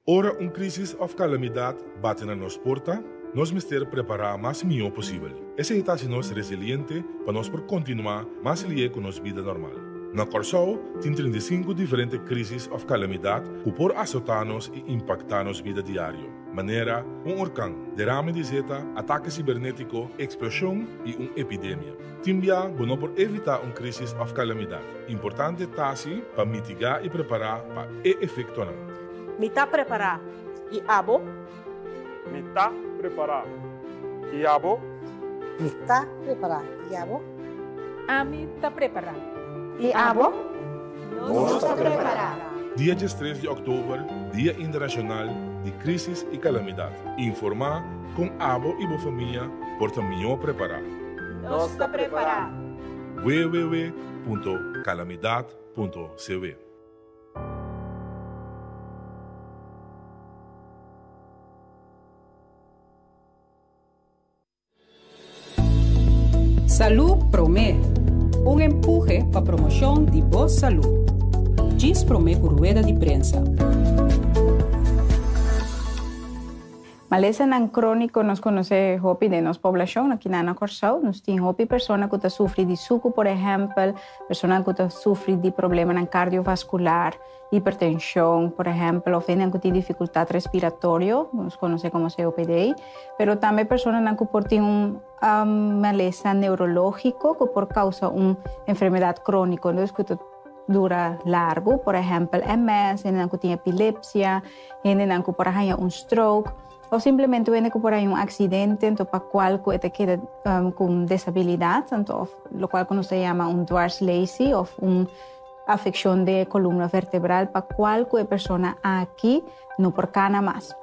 Ora un krísis òf kalamidat bati na nos porta, nos mester prepará mas mihó posibel. Esei ta hasi nos resiliente pa nos por kontinuá mas lié ku nos bida normal. Na Kòrsou tin 35 diferente krísis òf kalamidat ku por asotá nos i impaktá nos bida diario, manera un orkan, derame di zeta, atake sibernétiko, eksploshon i un epidemia. Tin bia bo no por evitá un krísis òf kalamidat. Importante ta si pa mitigá i prepará pa e efektonan. Mi ta prepará. I abo? Mi ta prepará. I abo? Mi ta prepará. I abo? Ami ta prepará. I abo? Nos ta prepará. Dia 13 di òktober, Dia Internashonal di Krísis i Kalamidat. Informá kon abo i bo famia por ta mihó prepará. Nos ta prepará. www.kalamidat.cw. Salú Promé, un empuhe pa promoshon di bo salú. Djis promé ku rueda di prensa. Malesanan króniko nos konosé hopi den nos poblashon aki na Kòrsou. Nos tin hopi persona ku ta sufri di suku por ehèmpel, personanan ku ta sufri di problemanan kardiovaskular, hipertenshon por ehèmpel òf hendenan ku tin difikultat respiratorio, nos konosé komo COPD. Pero tambe personanan ku por tin un malesa neurológiko ku por kousa un enfermedat króniko, entonces ku ta dura largu, por ehèmpel MS, hendenan ku tin epilepsia, hendenan ku por a haña un stroke òf simplemente un hende ku por haña un aksidente anto pa kual ku e ta keda ku un desabilidat anto òf lokual ku nos ta yama un dwarslaesie òf un afekshon den e kolumna vertebral pa kual ku e persona aki no por kana mas.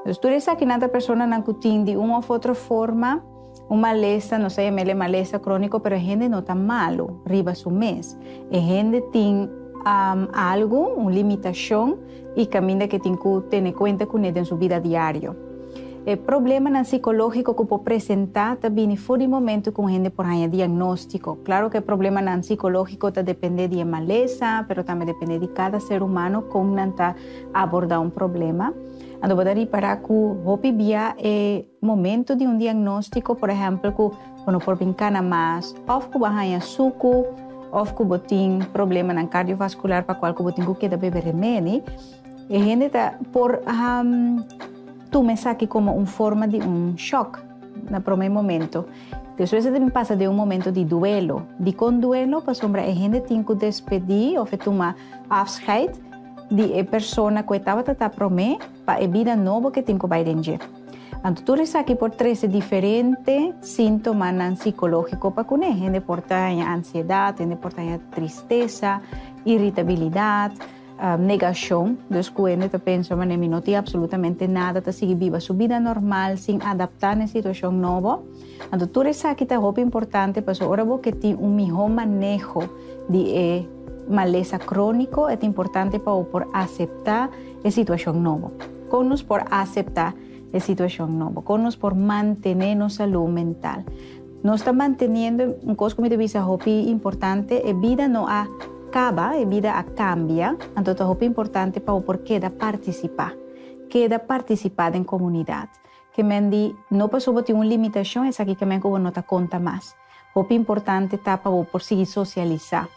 Dus tur esakinan ta personanan ku tin di un òf otro forma un malesa, nos ta yam'el e malesa króniko, pero e hende no ta malu riba su mes. E hende tin algu, un limitashon i kaminda ke tin ku tene kuenta kuné den su bida diario. E problemanan sikológiko ku por presentá ta bini for di momentu ku un hende por haña diagnóstiko. Klaro ku e problemanan sikológiko ta dependé di e malesa, pero tambe dependé di kada ser humano kon nan ta abordá un problema. Anto bo ta ripará ku hopi bia e momento di un diagnóstiko, por ehèmpel ku bo no por bin kana mas, òf ku bo a haña suku, òf ku bo tin problemanan kardiovaskular pa kual ku bo tin ku keda bebe remedi, e hende ta por tuma esaki komo un forma di un shòk na promé momento. Despues e ta bin pasa den un momento di duelo. Dikon duelo? Pasobra e hende tin ku despedí òf e tuma afscheid di e persona ku e tabata ta promé pa e bida nobo ku e tin ku bai den dje. Anto tur esaki por trese diferente síntomanan sikológiko pa kuné. Hende por ta haña ansiedat, hende por ta haña tristesa, iritabilidat, negashon. Dus ku hende ta pensa manera mi no tin apsolutamente nada, ta sigui biba su bida normal sin adaptá na e situashon nobo. Anto tur esaki ta hopi importante pasobra ora bo ke tin un mihó maneho di e malesa króniko e ta importante pa bo por aseptá e situashon nobo. Kon nos por aseptá e situashon nobo? Kon nos por mantené nos salú mental? Nos ta manteniendo, un kos ku mi ta bisa hopi importante, e bida no a kaba, e bida a kambia, anto ta hopi importante pa bo por keda partisipá, keda partisipá den komunidat. Ke men di, no pasobra bo tin un limitashon, esaki ke men ku bo no ta konta mas. Hopi importante ta pa bo por sigui sosialisá,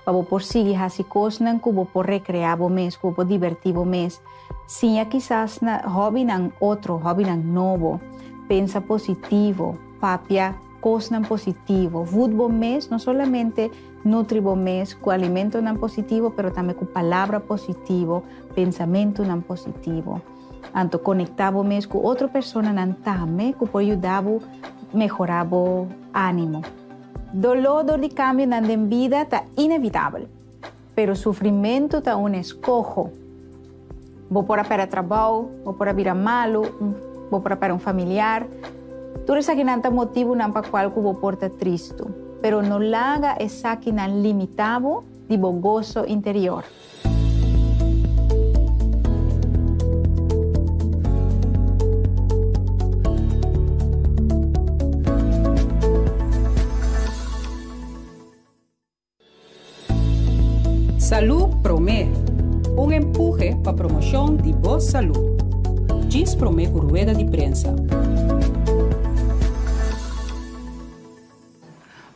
pa bo por sigui hasi kosnan ku bo por rekreá bo mes, ku bo por dibertí bo mes. Siña kisas na hòbinan otro, hòbinan nobo. Pensa positivo, papia kosnan positivo. Vud bo mes, no solamente nutri bo mes ku alimentonan positivo, pero tambe ku palabra positivo, pensamentunan positivo. Anto konektá bo mes ku otro personanan tambe ku por yuda bo mehorá bo ánimo. Doló dor di kambionan den bida ta inevitabel, pero sufrimentu ta un eskoho. Bo por a pèrdè trabou, bo por a bira malu, bo por a pèrdè un familiar. Tur esakinan ta motibunan pa kual ku bo por ta tristu. Pero no laga esakinan limitá bo di bo goso interior. Salú Promé, un empuhe pa promoshon di bo salú. Djis promé ku rueda di prensa.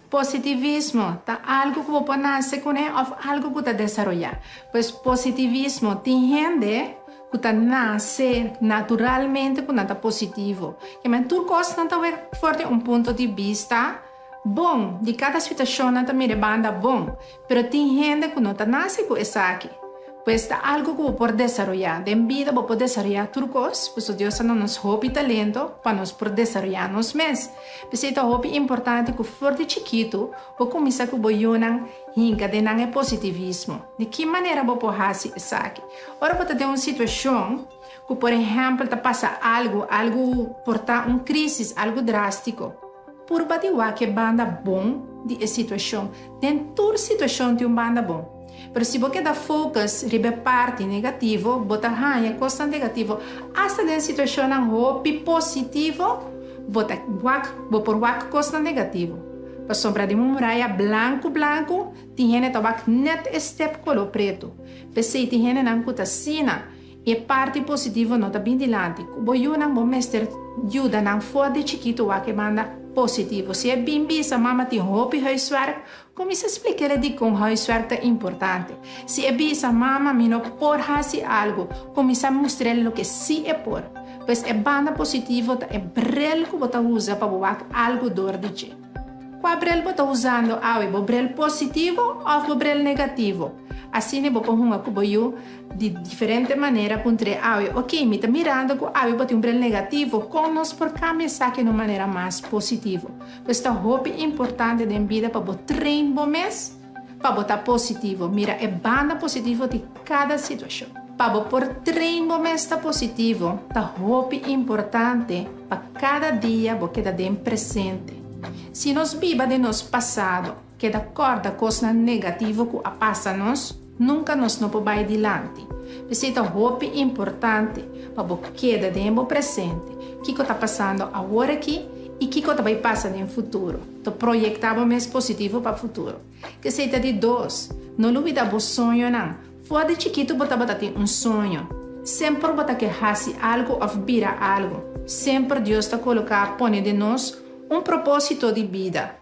Positivismo ta algu ku bo por nase kuné òf algu ku ta desaroyá. Pues positivismo tin hende ku ta nase naturalmente ku nan ta positivo. Ke men tur kos nan ta wek for di un punto di bista bon, di kada situashon nan ta mira e banda bon. Pero tin hende ku no ta nase ku esaki. Pues ta algu ku bo por desaroyá. Den bida bo por desaroyá tur kos, pasobra Dios a duna nos hopi talento pa nos por desaroyá nos mes. P'esei ta hopi importante ku for di chikitu bo kuminsá ku bo yunan hinka den nan e positivismo. Di ki manera bo por hasi esaki? Ora bo ta den un situashon ku por ehèmpel ta pasa algu, algu por ta un krísis, algu drástiko. Purba di wak e banda bon di e situashon. Den tur situashon tin un banda bon. Pero si bo keda focus riba e parti negativo, bo ta haña kosnan negativo. Asta den situashonnan hopi positivo, bo ta wak, bo por wak kosnan negativo. Pasobra den un muraya blanku blanku, tin hende ta wak nèt e step koló pretu. P'esei tin hendenan ku ta asina. E parti positivo no ta bin dilanti. Ku bo yunan bo mester yuda nan for di chikitu wak e banda positivo. Si e bin bisa mama tin hopi huiswerk, kuminsá splik'el dikon huiswerk ta importante. Si e bisa mama mi no por hasi algu, kuminsá mustr'el loke si e por. Pues e banda positivo ta e brel ku bo ta usa pa bo wak algu dor di dje. Kua brel bo ta usando awe, bo brel positivo òf bo brel negativo? Asina bo por hunga ku bo yu di diferente manera puntr'é awe, Oké, mi ta mirando ku awe bo tin un brel negativo, kon nos por kambia esaki na un manera mas positivo? Pues ta hopi importante den bida pa bo train bo mes pa bo ta positivo, mira e banda positivo di kada situashon. Pa bo por train bo mes ta positivo, ta hopi importante pa kada dia bo keda den presente. Si nos biba den nos pasado, keda kòrda kosnan negativo ku a pasa nos, nunka nos no por bai dilanti. P'esei ta hopi importante pa bo keda den bo presente, kiko ta pasando awor aki i kiko ta bai pasa den futuro. Ta proyektá bo mes positivo pa futuro. K'esei ta di dos, no lubidá bo soñonan. For di chikitu bo tabata tin un soño. Semper bo ta ke hasi algu òf bira algu. Semper Dios ta koloká pone den nos un propósito di bida.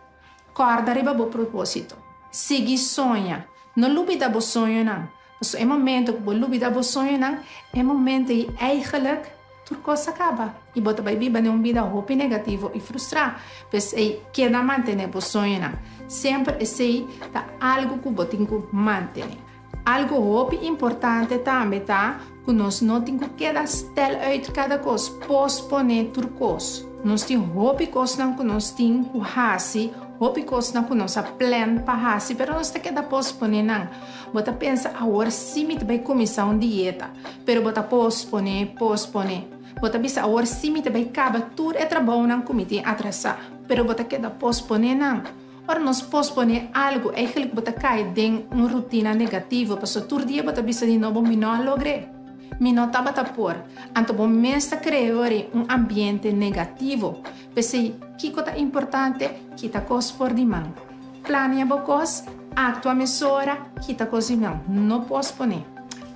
Kòrda riba bo propósito. Sigui soña. No lubidá bo soñonan. Pasobra e momento ku bo lubidá bo soñonan, e momento ei eigenlijk tur kos a kaba i bo ta bai biba den un bida hopi negativo i frustrá. P'esei, keda mantené bo soñonan. Semper esei ta algu ku bo tin ku mantené. Algu hopi importante tambe ta ku nos no tin ku keda stel uit kada kos, posponé tur kos. Nos tin hopi kosnan ku nos tin ku hasi, hopi kosnan ku nos a plan pa hasi, pero nos ta keda posponé nan. Bo ta pensa, Awor sí mi ta bai kuminsá un dieta, pero bo ta posponé, posponé. Bo ta bisa, Awor sí mi ta bai kaba tur e trabounan ku mi tin atrasá, pero bo ta keda posponé nan. Ora nos posponé algu, eigenlijk bo ta kai den un rutina negativo, pasobra tur dia bo ta bisa di nobo, Mi no a logr'é. Mi no tabata por. Anto bo mes ta krea ori un ambiente negativo. P'esei, kiko ta importante? Kita kos for di man. Plania bo kos, aktua mesora, kita kos di man. No posponé.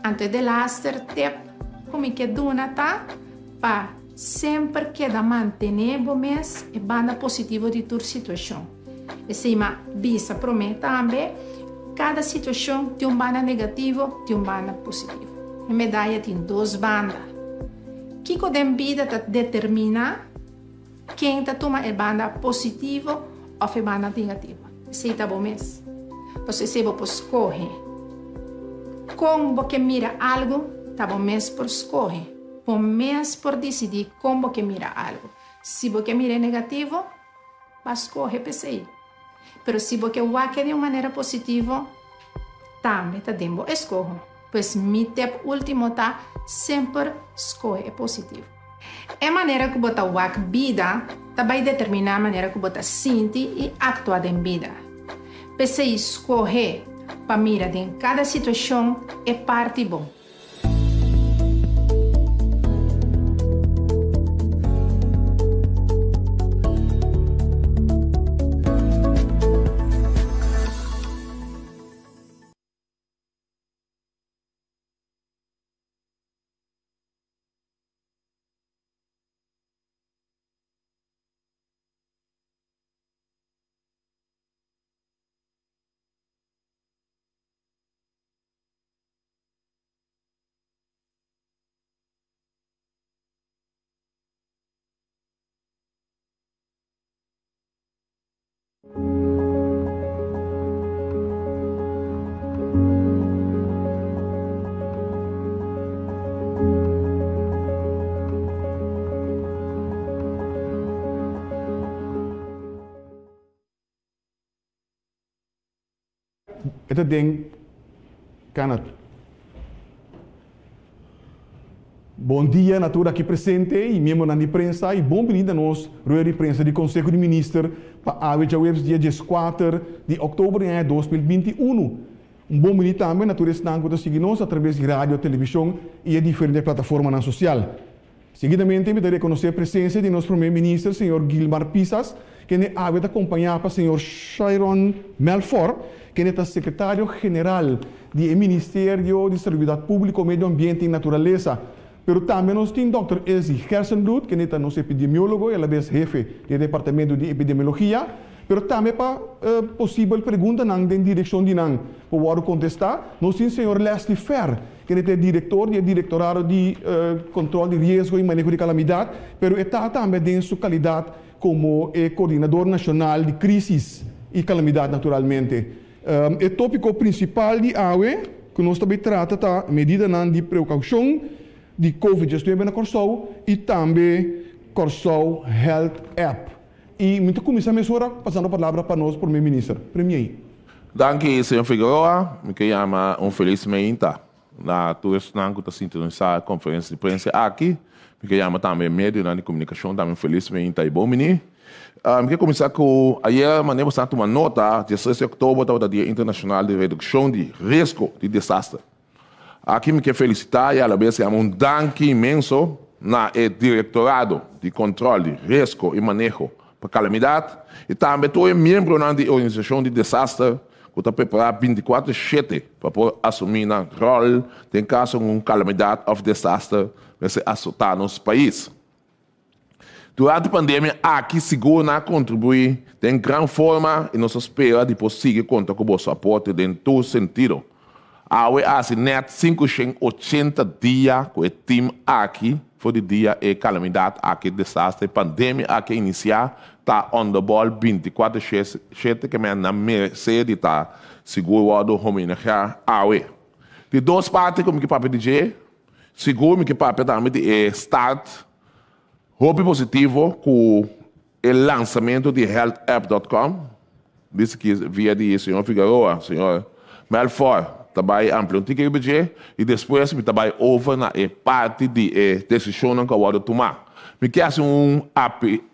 Anto e delaster tip ku mi ke duna ta pa. Semper keda mantené bo mes e banda positivo di tur situashon. Esei m'a bisa promé tambe, kada situashon tin un banda negativo, tin un banda positivo. E medaya tin dos banda. Kiko den bida ta determiná ken ta tuma e banda positivo òf e banda negativo? Esei ta bo mes. Pasobra esei bo por skohe. Kon bo ke mira algu ta bo mes por skohe. Bo mes por disidí kon bo ke mira algu. Si bo ke mira e negativo, ba skohe p'esei. Pero si bo ke wak e di un manera positivo, tambe ta den bo eskoho. Pues mi tep último ta, semper skohe e positivo. E manera ku bo ta wak bida ta bai determiná manera ku bo ta sinti i aktua den bida. P'esei skohe pa mira den kada situashon e parti bon. E ta den Canada. Bon dia na tur aki presente y miembronan di prensa y bon bini na nos rueda di prensa di Conseho di Minister pa awe djaweps dia dieskuater di oktober di aña 2021. Un bon bini tambe na tur esnan cu ta sigui nos a traves di radio, television y e diferente plataformanan social. Seguidamente mi ta reconoce presencia di nos Prome Minister señor Gilmar Pisas, kende awe ta compaña pa señor Shairon Melfor, kende ta Secretario General di e Ministerio di Salubridad Publico, Medio Ambiente y Naturalesa. Pero tambe nos tin Dòkter Elsie Gerstenbluth, kende ta nos epidemiologo y alabes hefe di e Departamento di Epidemiologia. Pero tambe pa posibel preguntanan den direccion di nan por wordo contesta, nos tin señor Leslie Fer, kende ta e director di e Directorado di Control di Riesgo y Maneho di Calamidad, pero e ta tambe den su calidad como e Coordinador Nacional di Crisis y Calamidad naturalmente. E topico principal di awe cu nos ta bay trata ta medidanan di precaucion di Covid 19 na Corsou y tambe Corsou Health App. Y mi ta cuminsa mesora pasando palabra pa nos Prome Minister. Premier. Danki, señor Figueroa. Mi ke yama un felis meinta na tur esnan ku ta sintonisá e konferensia di prensa aki. Mi ke yama tambe medionan di komunikashon tambe un felis meinta i bon bini. Mi ke kuminsá ku ayera manera boso a tuma nota, diestres di òktober tabata Dia Internashonal di Redukshon di Riesgo di Desaster. Aki mi ke felisitá i alabes yama un danki inmenso na e Direktorado di Kòntròl di Riesgo i Maneho pa Kalamidat i tambe tur e miembronan di e organisashon di desaster ku ta prepará bintikuater shete pa por asumí nan ròl den kaso ku un kalamidat òf desaster mester asotá nos pais. Durante pandemia aki sigur nan a kontribuí den gran forma i nos ta spera di por sigui konta ku boso aporte den tur sentido. Awe a hasi nèt 580 dia ku e tim aki for di dia e kalamidat aki, desastre, pandemia aki a inisiá ta on the ball 24 shete ke men nan meresé di ta sigur wòrdu homenageá awe. Di dos parti ku mi ke papia di dje, sigur mi ke papia tambe di e start Hopi positivo ku e lansamentu di healthapp.com, bisa ki via di señor Figaroa, señor Melfor ta bai amplia un tiki riba dje i despues mi ta bai over na e parti di e desishonnan ku a wòrdu tumá. Mi ke hasi un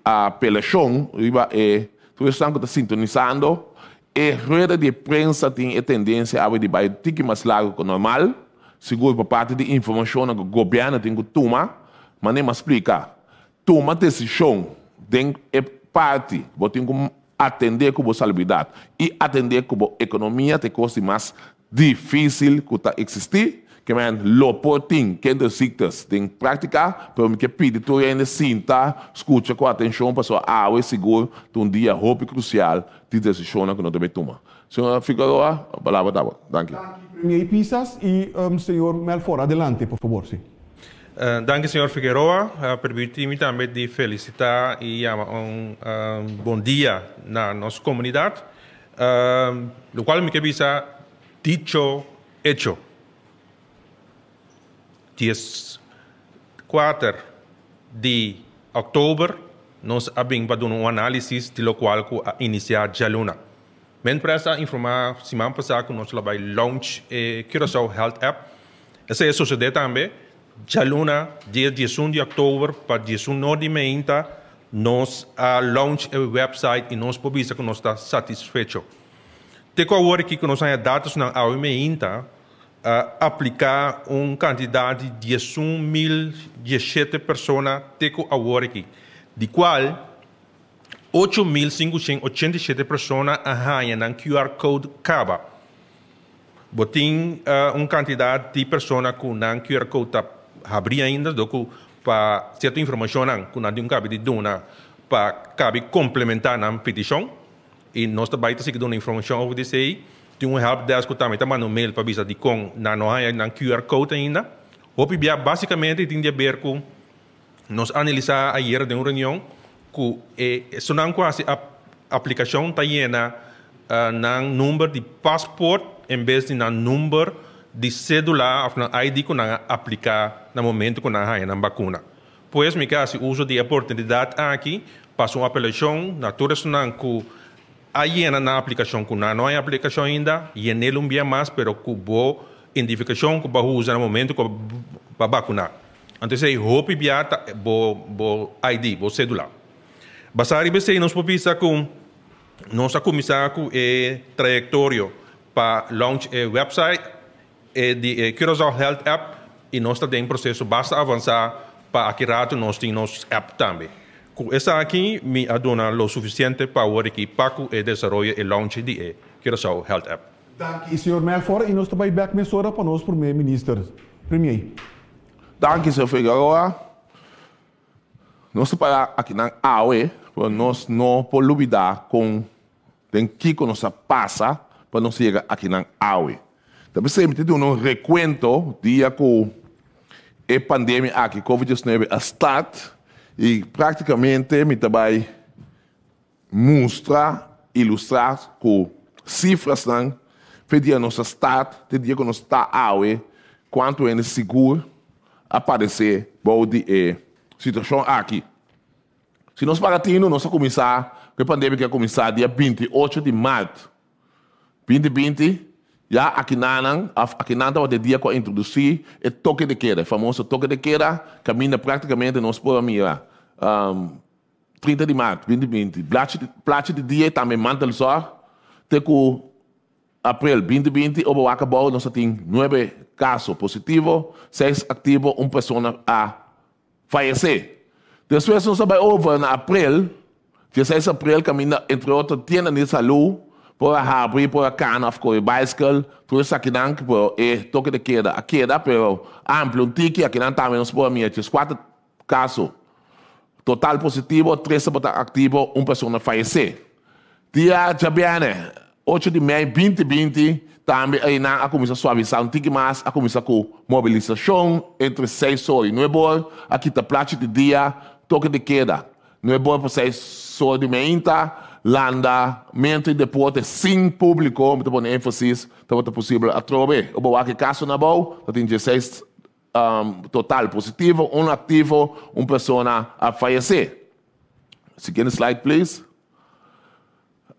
apelashon riba e tur esnan ku ta sintonisando. E rueda di prensa tin e tendensia awe di bai tiki mas largu ku normal. Sigur pa parti di informashonnan ku gobièrnu tin ku tuma, manera mi a splika, tuma desishon den e parti bo tin ku atendé ku bo salubridat i atendé ku bo ekonomia ta e kos di mas difísil ku ta eksistí. Ke men lo por tin kinderziektes den práktika, pero mi ke pidi tur hende sinta skucha ku atenshon pasobra awe sigur ta un dia hopi krusial di desishonnan ku no debe tuma. Señor Figueroa, palabra ta bo. Danki. Danki Premier Pisas y señor Melfor. Adelante, por favor. Si. Danki señor Figueroa. Permiti mi tambe di felicita y yama un bon dia na nos comunidad. Locual mi ke bisa dicho hecho. 14 di oktober nos a bin pa duna un análisis di lokual ku a inisiá djaluna. Menpres a informá siman pasá ku nos lo bai launch e Curaçao Health App. Esei a sosodé tambe. Djaluna dia 11 di oktober pa 11 or di meinta nos a launch e website i nos por bisa ku nos ta satisfecho. Te ku awor aki ku nos haña datosnan awe meinta a apliká un kantidat di 11.017 persona te ku awor aki, di kual 8.587 persona a haña nan QR code kaba. Bo tin un kantidat di persona ku nan QR code ta habrí ainda, dor ku pa sierto informashonnan ku nan tin ku kabi di duna pa kabi komplementá nan petishon. I nos ta bai ta sigui duna informashon over di esei. Tin un helpdesk ku tambe ta manda un mail pa bisa dikon nan no haña nan QR code ainda. Hopi bia basikamente tin di aber ku nos analisá ayera den un reunion ku e esunnan ku hasi aplikashon ta yena nan number di pasport en bes di nan number di sedula òf nan ID ku nan a apliká na momento ku nan haña nan bakuna. Pues mi ke hasi uso di e oportunidat aki pa hasi un apelashon na tur esunnan ku. a yena nan aplikashon ku nan no haña aplikashon ainda, yen'el un bia mas pero ku bo identifikashon ku bo a usa na momento ku bo a bakuná. Anto esei hopi bia ta bo bo ID, bo sedula. Basá riba esei nos por bisa ku nos a kuminsá ku e trayektorio pa launch e website e di e Curaçao Health App i nos ta den proseso basta avansá pa aki rato nos tin nos app tambe. Ku esaki mi a duna lo sufisiente pa awor aki pa ku e desaroyo e launch di e Curaçao Health App. Danki señor Melfor i nos ta bai bek mesora pa nos prome minister. Premier. Danki señor Figueroa. Nos ta para akinan awe pero nos no por lubida kon den kiko nos a pasa pa nos yega akinan awe. Ta p'esei mi ta duna un rekuento dia ku e pandemia aki, Covid 19, a start i praktikamente mi ta bai mustra, ilustrá ku sifrasnan fe dia nos a start te dia ku nos ta awe kuantu hende sigur a padesé bou di e situashon aki. Si nos paga tinu, nos a kuminsá ku e pandemia ku a kuminsá dia 28 di mart 2020, ya akinanan òf akinan tabata e dia ku a introdusí e toke de keda, e famoso toke de keda, kaminda práktikamente nos por a mira 30 di mart 2020, plachi di dia i tambe mantelzorg te ku April 2020, oba wak abou nos a tin nuebe kaso positivo, seis aktivo, un persona a fayesé. Despues nos a bai over na aprel, 16 aprel kaminda entre otro tienda di salú por a habri, por a kana òf kore baiskel, tur esakinan pero e toke de keda a keda pero a amplia un tiki, akinan tambe nos por a mira 34 kaso total positivo, tres tabata aktivo, un persona fayesé. Dia djabièrnè, ocho di mei 2020, tambe einan a kuminsá suavisá un tiki mas, a kuminsá ku mobilisashon entre seis or i nuebe or, a kita plachi di dia, toke di keda, nuebe or pa seis or di meinta, landamentu i deporte sin públiko, mi ta pone énfasis, tabata posibel atrobe. Oba wak e kasonan abou, ta tin dieseis total positivo, un aktivo, un persona a fayesé. Siguiente slide please.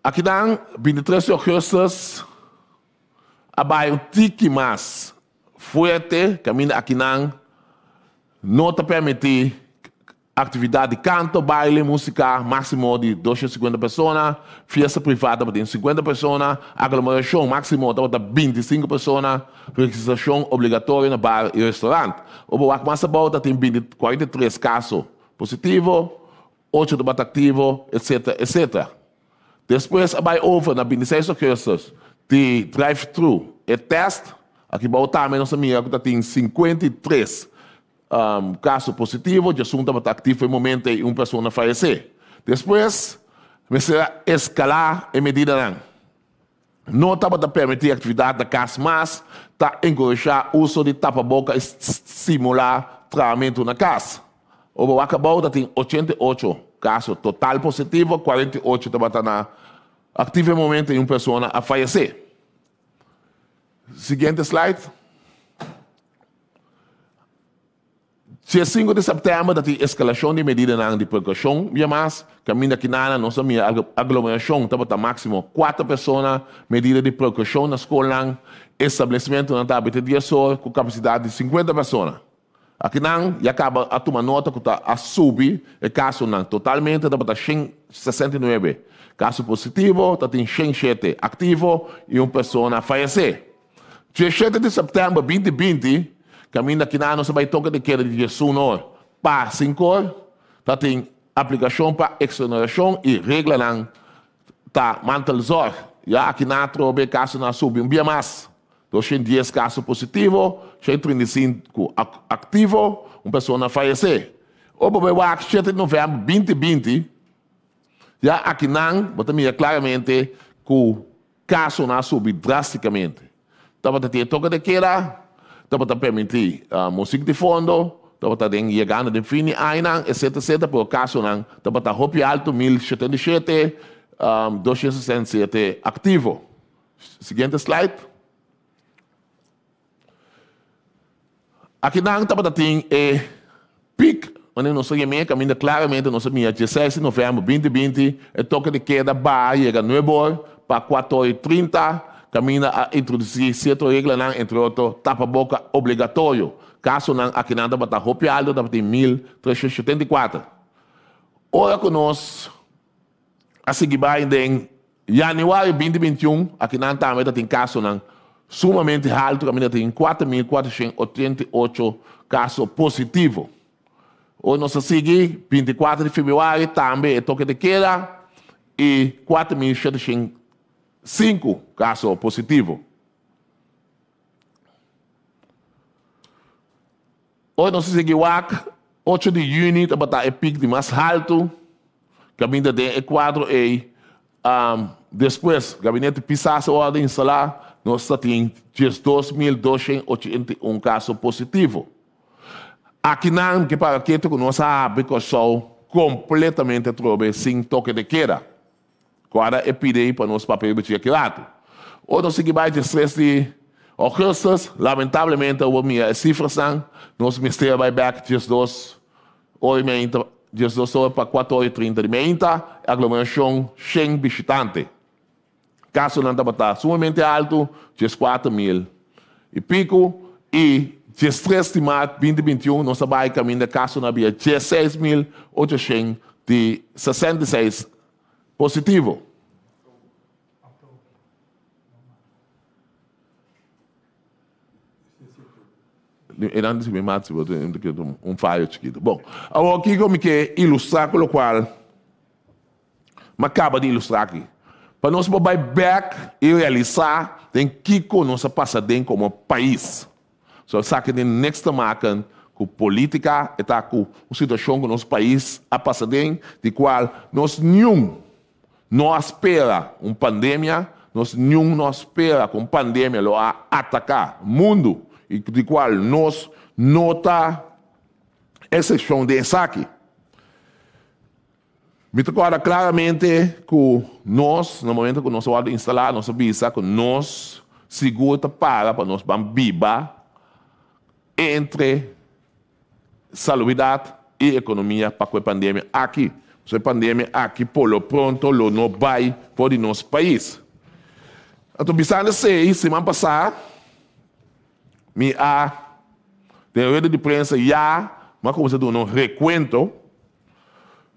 Akinan 23 di augustus a bai un tiki mas fuerte kaminda akinan no ta permití aktividat di kanto, baile, músika máksimo di 250 persona, fiesta privá tabatin 50 persona, aglomerashon máksimo tabata 25 persona, registrashon obligatorio na bar i restaurant. Oba wak mas abou ta tin 43 kaso positivo, ocho tabata aktivo, etcetera, etcetera. Despues a bai over na 26 augustus di drive-thru e test. Aki bou tambe nos a mira ku ta tin 53 kaso positivo, djasun tabata aktivo e momento ei un persona fayesé. Despues mester a eskalá e medidanan. No tabata permití aktividat na kas mas, ta enkurashá uso di tapaboka i stimulá trahamentu na kas. Oba wak abou ta tin 88 kaso total positivo, 48 tabata na aktivo e momento i un persona a fayesé. Siguiente slide. 5 di sèptèmber ta tin eskalashon di medidanan di prekoushon bia mas. Kaminda kinana nos a mira aglomerashon tabata máksimo kuater persona, medida di prekoushon na skolnan, establesimentunan ta habri te dies or ku kapasidat di 50 persona. Akinan ya kaba a tuma nota ku ta a subi e kasonan totalmente tabata 169 kaso positivo, ta tin 107 aktivo i un persona a fayesé. 17 di sèptèmber 2020, kaminda kinan nos a bai toke di keda di 11 or pa 5 or, ta tin aplikashon pa eksonerashon i reglanan ta mantelzorg. Ya akinan atrobe kasonan a subi un bia mas, 210 kaso positivo, 135 aktivo, un persona a fayesé. Ora bo bai wak 7 di novèmber 2020, ya akinan bo ta mira klaramente ku Kasonan a subi drástikamente. Tabata tin e toke de keda, tabata permití musik di fondo, tabata den yegando den fin di añanan, etcetera, etcetera, pero kasonan tabata hopi alto, 1077, 267 aktivo. Siguiente slide. Akinan tabata tin e pik. Wanneer nos a yam'é, kaminda klaramente nos a mira dieseis di novèmber binti binti, e toke di keda baha yega nuebe or pa kuater or i trinta, kaminda a introdusí sierto reglanan, entre otro tapaboka obligatorio. Kasonan akinan tabata hopi alto, tabatin 1374. Ora ku nos a sigui bai den yanüari 2021, akinan tambe ta tin kasonan sumamente haltu, kaminda tin 4488 kaso positivo. Ora nos a sigui, 24 di febrüari tambe e toke di keda i 4705 kaso positivo. Ora nos a sigui wak, 8 di yüni tabata e pik di mas haltu, kaminda den e kuadro ei. Despues, gabinete Pisas a wòrdu instalá, nos ta tin 12.281 kaso positivo. Akinan ke para ketu ku nos a habri Kòrsou kompletamente atrobe sin toke de keda. Kòrda e pidi ei pa nos papia riba dje ki ratu. Ora nos sigui bai 13 di ougùstùs, lamentablemente awor mira e sifrasnan, nos mester a bai bèk 12 ora i meinta, 12 ora pa 4 ora i 30 di meinta, e aglomerashon shen bishitante. Kasonan tabata sumamente altu, 14.000 i piku, i 13 di mart 2021 nos a bai kaminda kasonan a bira 16.866 positivo. Eran di mi mart, un fayo chikitu. Bon, awor kiko mi ke ilustrá ku lokual Mi a kaba di ilustrá aki. Pa nos por bai bèk i realisá den kiko nos a pasa den komo pais. So esaki tin niks te maken ku polítika, e ta ku un situashon ku nos pais a pasa den, di kual nos niun no a spera un pandemia, nos niun no a spera ku un pandemia lo a ataká mundu i di kual nos no ta eksepshon den esaki. Mi ta kòrda klaramente ku nos, na momento ku nos a wòrdu instalá, nos a bisa ku nos sigur ta para pa nos ban biba entre salubridat i ekonomia pa ku e pandemia aki. Pasobra e pandemia aki por lo pronto lo no bai for di nos pais. Anto bisando esei, siman pasá mi a den rueda di prensa ya mi a kuminsá duna un rekuento.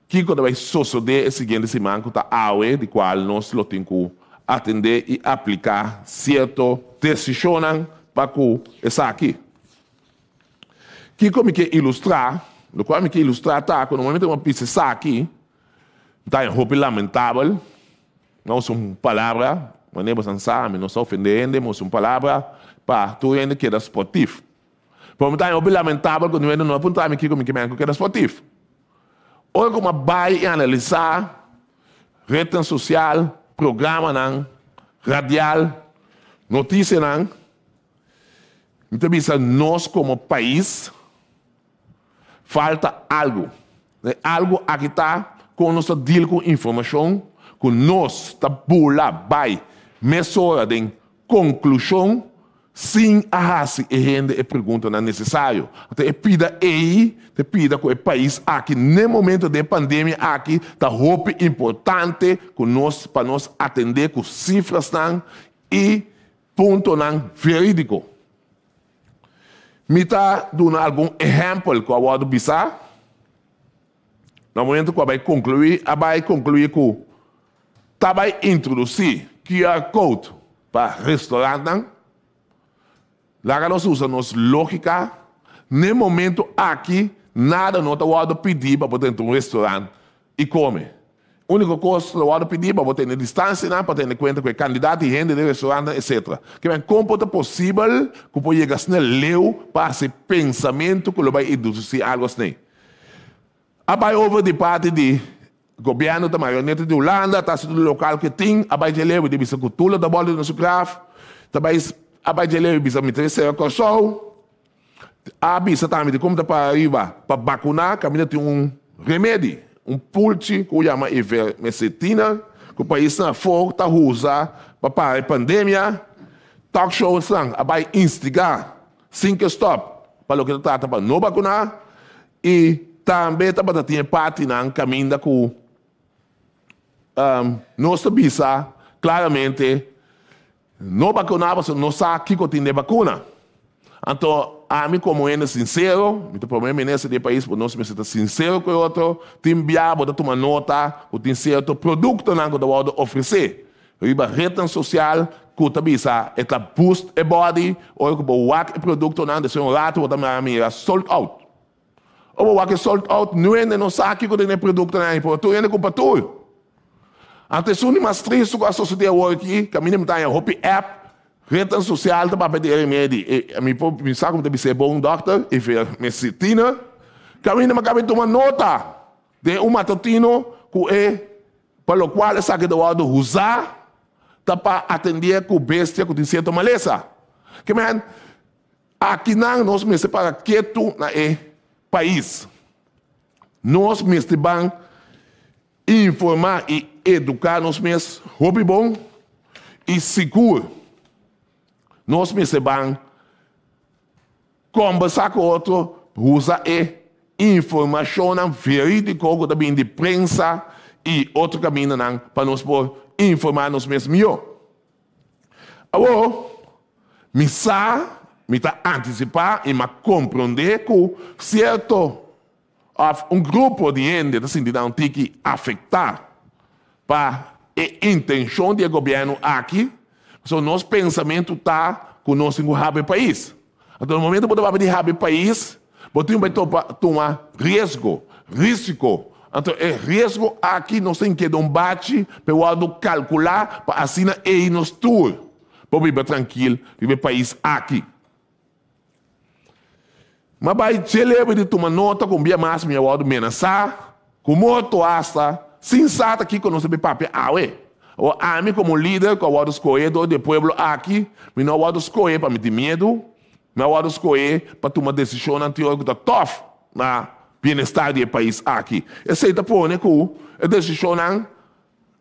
Kiko ta bai sosodé e siguiente siman ku ta awe, di kual nos lo tin ku atendé i apliká sierto desishonnan pa ku esaki? Kiko mi ke ilustrá? Lokual mi ke ilustrá ta ku na momento ku mi a bisa esaki, mi ta haña hopi lamentabel, mi a usa un palabra, manera boso sa, mi no sa ofendé hende, mi a usa un palabra pa tur hende keda sportif. Pero mi ta haña hopi lamentabel ku niun hende no a puntra mi kiko mi ke men ku keda sportif. Ora ku mi a bai i analisá retnan sosial, programanan radial, notisianan, mi ta bisa nos komo pais falta algu. E algu aki ta kon nos ta deal ku informashon ku nos ta bula bai mesora den konklushon sin a hasi e hende e preguntanan nesesario. Anto e pida ei ta pida ku e pais aki n'e momento den e pandemia aki ta hopi importante ku nos pa nos atendé ku sifrasnan i puntonan verídiko. Mi ta duna algun ehèmpel ku a wòrdu bisá. Na momento ku a bai konkluí, a bai konkluí ku ta bai introdusí QR code pa restorantnan. Laga nos usa nos lógika. N'e momento aki nada no ta wòrdu pidí pa bo ta entra un restorant i kome. Úniko kos lo wòrdu pidí pa bo tene distansianan pa tene kuenta ku e kandidat di hende den restorantnan etsetera. Ke men kon por ta posibel ku por yega asina leu pa hasi pensamentu ku lo bai introdusí algu asina? A bai over di parti di gobièrnu ta marioneta di Hulanda ta hasi tur lokal ku e tin a bai dje leu i di bisa ku tur lo ta bòltu na su graf ta bai a bai dje leu i bisa mi ta sera Kòrsou. A bisa tambe di como ta para riba pa bacuná caminda tin un remedi, un pulchi cu yama ivermectina cu paisnan afó ta usa pa para e pandemia. Talk showsnan a bay instiga sin ke stop pa loke ta trata pa no bacuná y. Tambe tabata tin e partinan kaminda ku nos ta bisa klaramente no bakuná pasobra no sa kiko tin den bakuna. Anto ami komo hende sinsero, mi ta prome minister di e pais por nos mester ta sinsero ku e otro, tin bia bo ta tuma nota ku tin sierto produktonan ku ta wòrdu ofresé riba retnan sosial ku ta bisa e ta boost e body, ora ku bo wak e produktonan despues un rato bo ta mira sold out. Ora bo wak e sold out niun hende no sa kiko den e produktonan ei por tur hende kumpra tur. Anto esun di mas tristu ku a sosodé awor aki, kaminda mi ta haña hopi app, retnan sosial ta papia di e remedi. E mi por mi sa ku mi ta bis'é bon dòkter, i mester tiner. Kaminda mi a kaba di tuma nota den un matutino ku e pa lokual esaki ta wòrdu usá ta pa atendé ku bestia ku tin sierto malesa. Ke men, akinan nos mester para ketu na e pais. Nos mester ban Informá i eduká nos mes hopi bon i sigur. Nos mester ban kombersá ku otro, usa e informashonnan verídiko ku ta bini di prensa i otro kamindanan pa nos por informá nos mes mihó. Awor, mi sa, mi ta antisipá i mi a komprondé ku sierto Òf un grupo di hende ta sinti nan un tiki afektá pa e intenshon di e gobièrnu aki, pasobra nos pensamentu ta ku nos tin ku habri e pais. Anto na momento bo ta papia di habri e pais, bo tin ku bai topa tuma riesgo, risiko. Anto e riesgo aki nos tin keda un bachi pa e wòrdu kalkulá pa asina ei nos tur por biba trankil riba e pais aki. Ma bai dje lebe di tuma nota ku un bia mas mi a wòrdu menasá ku morto asta sin sa ta kiko nos a bin papia awe. Awor ami komo lider ku a wòrdu skohe dor di e pueblo aki, mi no a wòrdu skohe pa mi tin miedu, mi a wòrdu skohe pa tuma desishonnan tin ora ku ta tòf na bienestar di e pais aki. Esei ta pone ku e desishonnan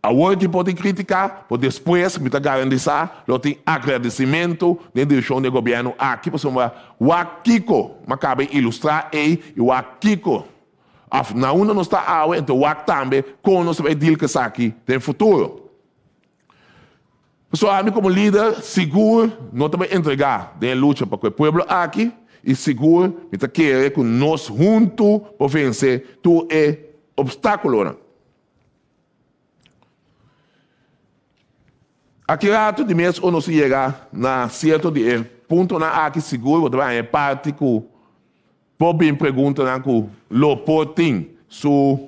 Awor ki por tin kritika, por despues mi ta garantisa lo tin agradesimentu den direkshon di e gobièrnu aki pasobra wak kiko mi a kaba ilustrá ei i wak kiko òf na unda nos ta awe enton wak tambe kon nos ta bai deal ku esaki den futuro. Pasobra ami komo lider sigur no ta bai entregá den e lucha pa ku e pueblo aki i sigur mi ta kere ku nos huntu por vense tur e opstákulonan. Aki rato di mes ora nos yega na sierto di e puntonan aki sigur bo ta bai haña e parti ku por bin preguntanan ku lo por tin su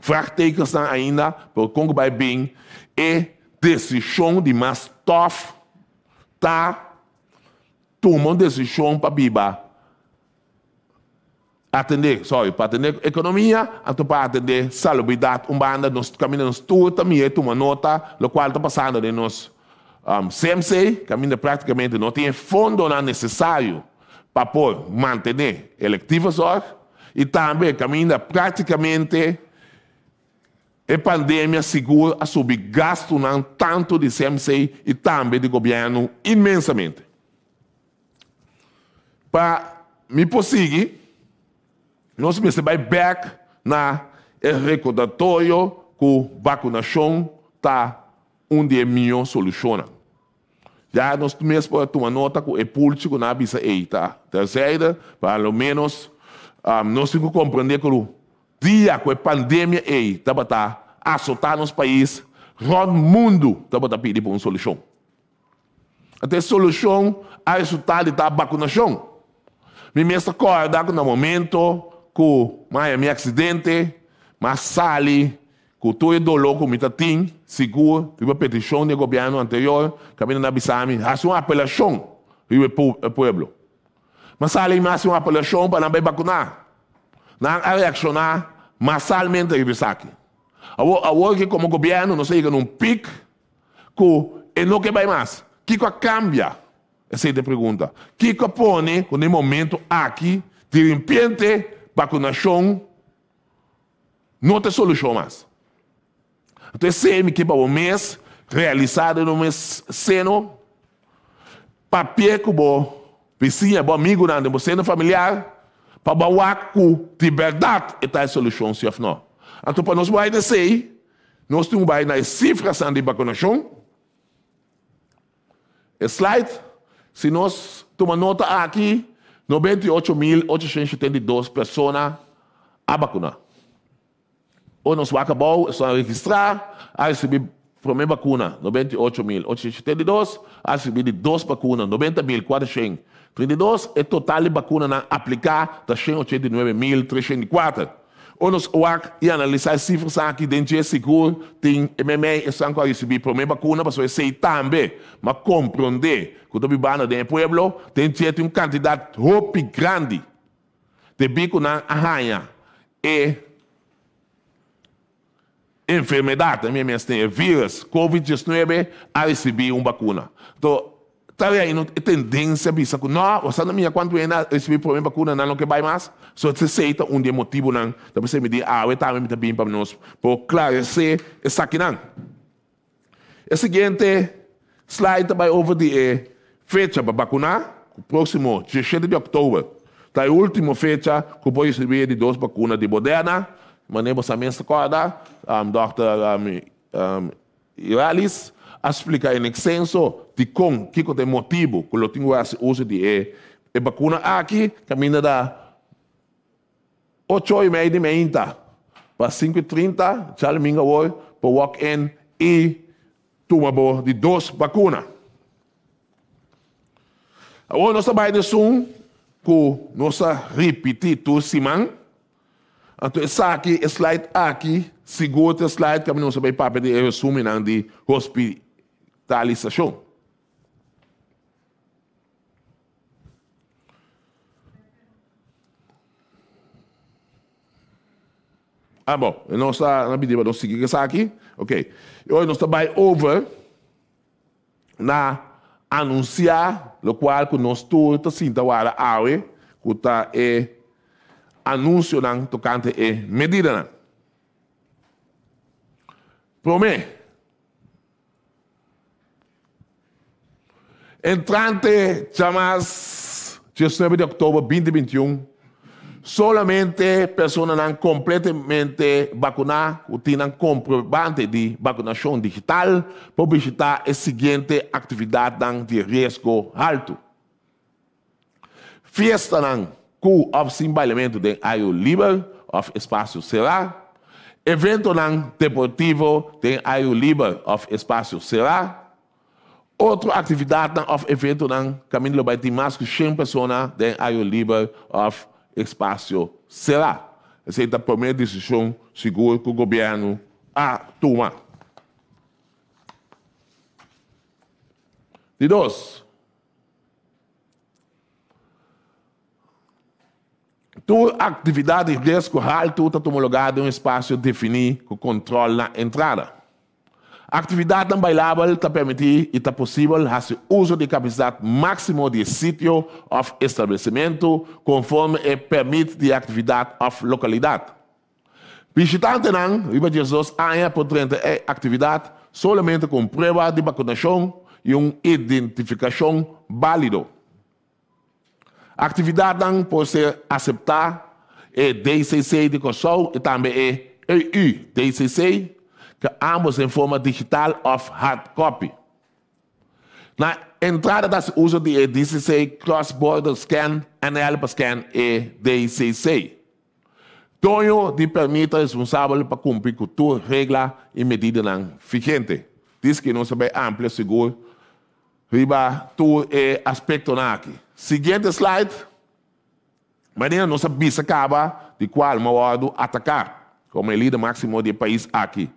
vraagtekensnan ainda pero kon ku bai bin e desishon di mas tòf ta tuma un desishon pa biba Atendé, sorry, pa atendé ekonomia, anto pa atendé salubridat un banda, nos kaminda nos tur ta mira i tuma nota lokual ta pasando den nos CMC, kaminda praktikamente no tin e fondonan nesesario pa por mantené elektive zorg i tambe kaminda praktikamente e pandemia sigur a subi gastunan tantu di CMC i tambe di gobièrnu inmensamente. Pa mi por sigui, nos mester bai bek na e rekordatorio ku bakunashon ta un di e mihó solushonnan. Ya nos mes por a tuma nota ku e pulchi ku nan a bisa ei ta terzijde, pa lo ménos nos tin ku komprendé ku dia ku e pandemia ei tabata asotá nos pais, rònt mundu tabata pidi pa un solushon. Anto e solushon a resultá di ta bakunashon. Mi mes ta kòrda ku na momento ku mi a haña mi aksidente, mi a sali ku tur e doló ku mi ta tin, sigur riba petishon di e gobièrnu anterior, kaminda nan a bisa mi hasi un apelashon riba e pueblo. Mi a sali i mi a hasi un apelashon pa nan bai bakuná. Nan a reakshoná masalmente riba esaki. Awor, awor ke komo gobièrnu nos a yega na un pik Ku e no ke bai mas. Kiko a kambia? Esei ta e pregunta. Kiko a pone ku na e momento aki dirimpiente bakunashon no ta e solushon mas? Anto esei mi ke pa bo mes realisá den bo mes seno, papia ku bo bisiña, bo amigunan den bo seno familiar. Pa bo a wak ku di bèrdat e ta e solushon si òf nò. Anto pa nos bai na esei, nos tin ku bai na e sifrasan di bakunashon. E slide, si nos tuma nota aki, 98.872 persona a bakuná. Ora nos wak abou, esnan registrá a risibí promé bakuna, 98.872, a risibí di dos bakuna, 90.432. E total di bakunanan apliká ta 189.304. Ora nos wak i analisá e sifras aki den dje sigur tin e meimei esnan ku a risibí promé bakuna pasobra esei tambe m'a komprondé ku ta bibando den e pueblo den dje tin un kantidat hopi grandi debí ku nan a haña e enfermedat, e mes tin e virus covid 19 a risibí un bakuna. Anto ta rei no e tendensia bisa ku no, bo sa na mira kuantu hende a risibí promé bakuna nan no ke bai mas. So esei ta un di e motibunan ta p'esei mi di awe tambe mi ta bin pa nos por klaresé esakinan. E siguiente slide ta bai over di e fecha pa bakuná, ku próksimo diesshete di òktober ta e último fecha ku por risibí e di dos bakuna di Moderna. Manera bo sa mes ta kòrda, dòkter Iralis a splika en ekstenso dikon, kiko ta e motibu ku lo tin ku hasi uso di e bakuna aki, kaminda ta Ocho i mei di meinta pa sinku i 30 djadumingu awor por walk in i tuma bo di dos bakuna. Awor nos ta bai den esun ku nos ta ripití tur siman. Anto esaki, e slide aki, sigur ta e slide ku nos a bai papia di e resumennan di hospitalisashon. Ah, bon, nos ta na pidi pa nos sigui esaki. Ok. I ora nos ta bai over na anunsiá lokual ku nos tur ta sinta wara awe, ku ta e anunsionan tokante e medidanan. Promé. Entrante djamas 19 di òktober 2021, solamente personanan kompletamente bakuná ku tin nan komprobante di bakunashon digital por bishitá e siguiente aktividatnan di riesgo haltu. Fiestanan ku òf sin bailementu den airu liber òf espasio será. Eventonan deportivo den airu liber òf espasio será. Otro aktividatnan òf eventonan kaminda lo bai tin mas ku shen persona den airu liber òf espasio será. Esei ta promé desishon sigur ku gobièrnu a tuma. Di dos. Tur aktividat di riesgo haltu ta tuma lugá den un espasio definí ku kontròl na entrada. Aktividatnan bailabel ta permití i ta posibel hasi uso di e kapasidat máksimo di e sitio òf establesimentu konforme e pèrmit di e aktividat òf lokalidat. Bishitantenan riba 12 aña por drenta e aktividat solamente ku un prueba di bakunashon i un identifikashon bálido. Aktividatnan por ser aseptá e DCC di Kòrsou i tambe e EU DCC, ku ámbos den forma digital òf hard copy. Na entrada ta hasi uso di e DCC Cross Border Scan NL pa scan e DCC. Doño di pèrmit ta responsabel pa kumpli ku tur regla i medidanan vigente. Diski nos ta bai amplia sigur riba tur e aspektonan aki. Siguiente slide. Manera nos a bisa kaba di kual mi a wòrdu ataká komo e lider máksimo di e pais aki.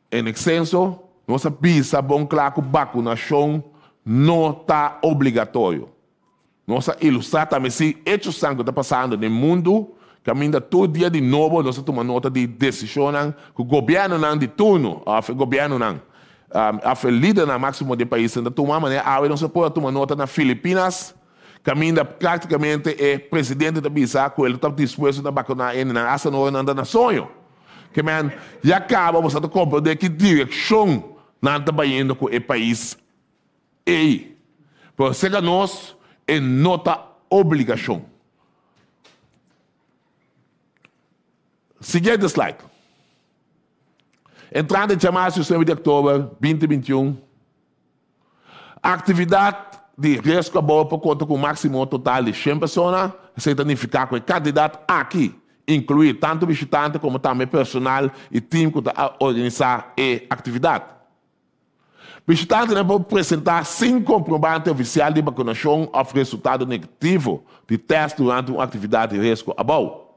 En eksenso, nos a bisa bon kla ku bakunashon no ta obligatorio. Nos a ilustrá tambe si echosnan ku ta pasando den mundu, kaminda tur dia di nobo nos ta tuma nota di desishonnan ku gobièrnunan di turno òf e gobièrnunan òf e lidernan máksimo di e paisnan ta tuma. Manera awe nos a por a tuma nota na Filipinas, kaminda práktikamente e presidente ta bisa ku el ta dispuesto na bakuná hendenan asta na ora nan ta na soño. Ke men ya kaba bo sa ta komprendé ki direkshon nan ta bayendo ku e pais Ei, pero serka nos e no ta obligashon. Siguiente slide. Entrante djamarsu 19 di òktober 2021, aktividat di riesgo abou por konta ku un máksimo total di shen persona. Esei ta nifiká ku e kantidat aki inkluí tantu bishitante komo tambe personal i tim ku ta organisá e aktividat. Bishitantenan por presentá sin komprobante ofisial di bakunashon òf resultado negativo di tèst durante un aktividat di riesgo abou.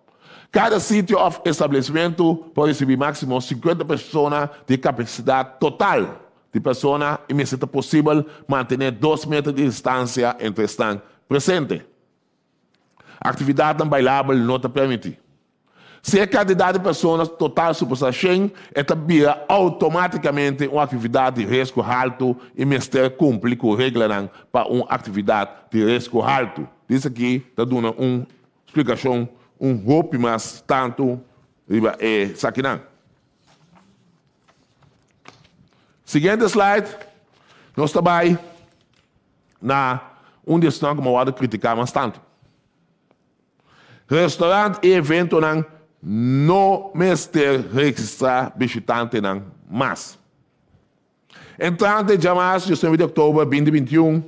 Kada sitio òf establesimentu por risibí máksimo 50 persona di e kapasidat total di persona i mester ta posibel mantené dos meter di distansia entre esnan presente. Aktividatnan bailabel no ta permití. Si e kantidat di persona total supasá shen, e ta bira outomátikamente un aktividat di riesgo haltu i mester kumpli ku reglanan pa un aktividat di riesgo haltu. Dis aki ta duna un splikashon un hopi mas tantu riba esakinan. Siguiente slide, nos ta bai na un di esnan ku mi a wòrdu kritiká mas tantu. Restaurant i eventonan no mester registrá bishitantenan mas. Entrante djamas 19 di òktober 2021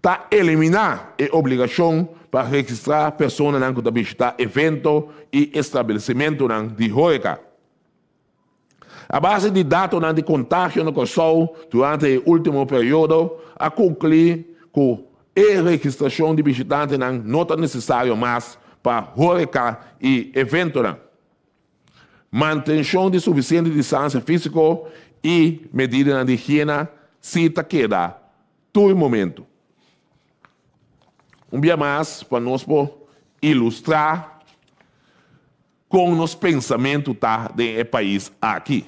ta eliminá e obligashon pa registrá personanan ku ta bishitá evento i establesimentunan di hóreka. A base di datonan di kontagio na Kòrsou durante e último periodo, a konklui ku e registrashon di bishitantenan no ta nesesario mas pa hóreka i eventonan. Mantenshon di sufisiente distansia físiko i medidanan di higiena si ta keda tur momentu. Un bia mas pa nos por ilustrá Kon nos pensamentu ta den e pais aki?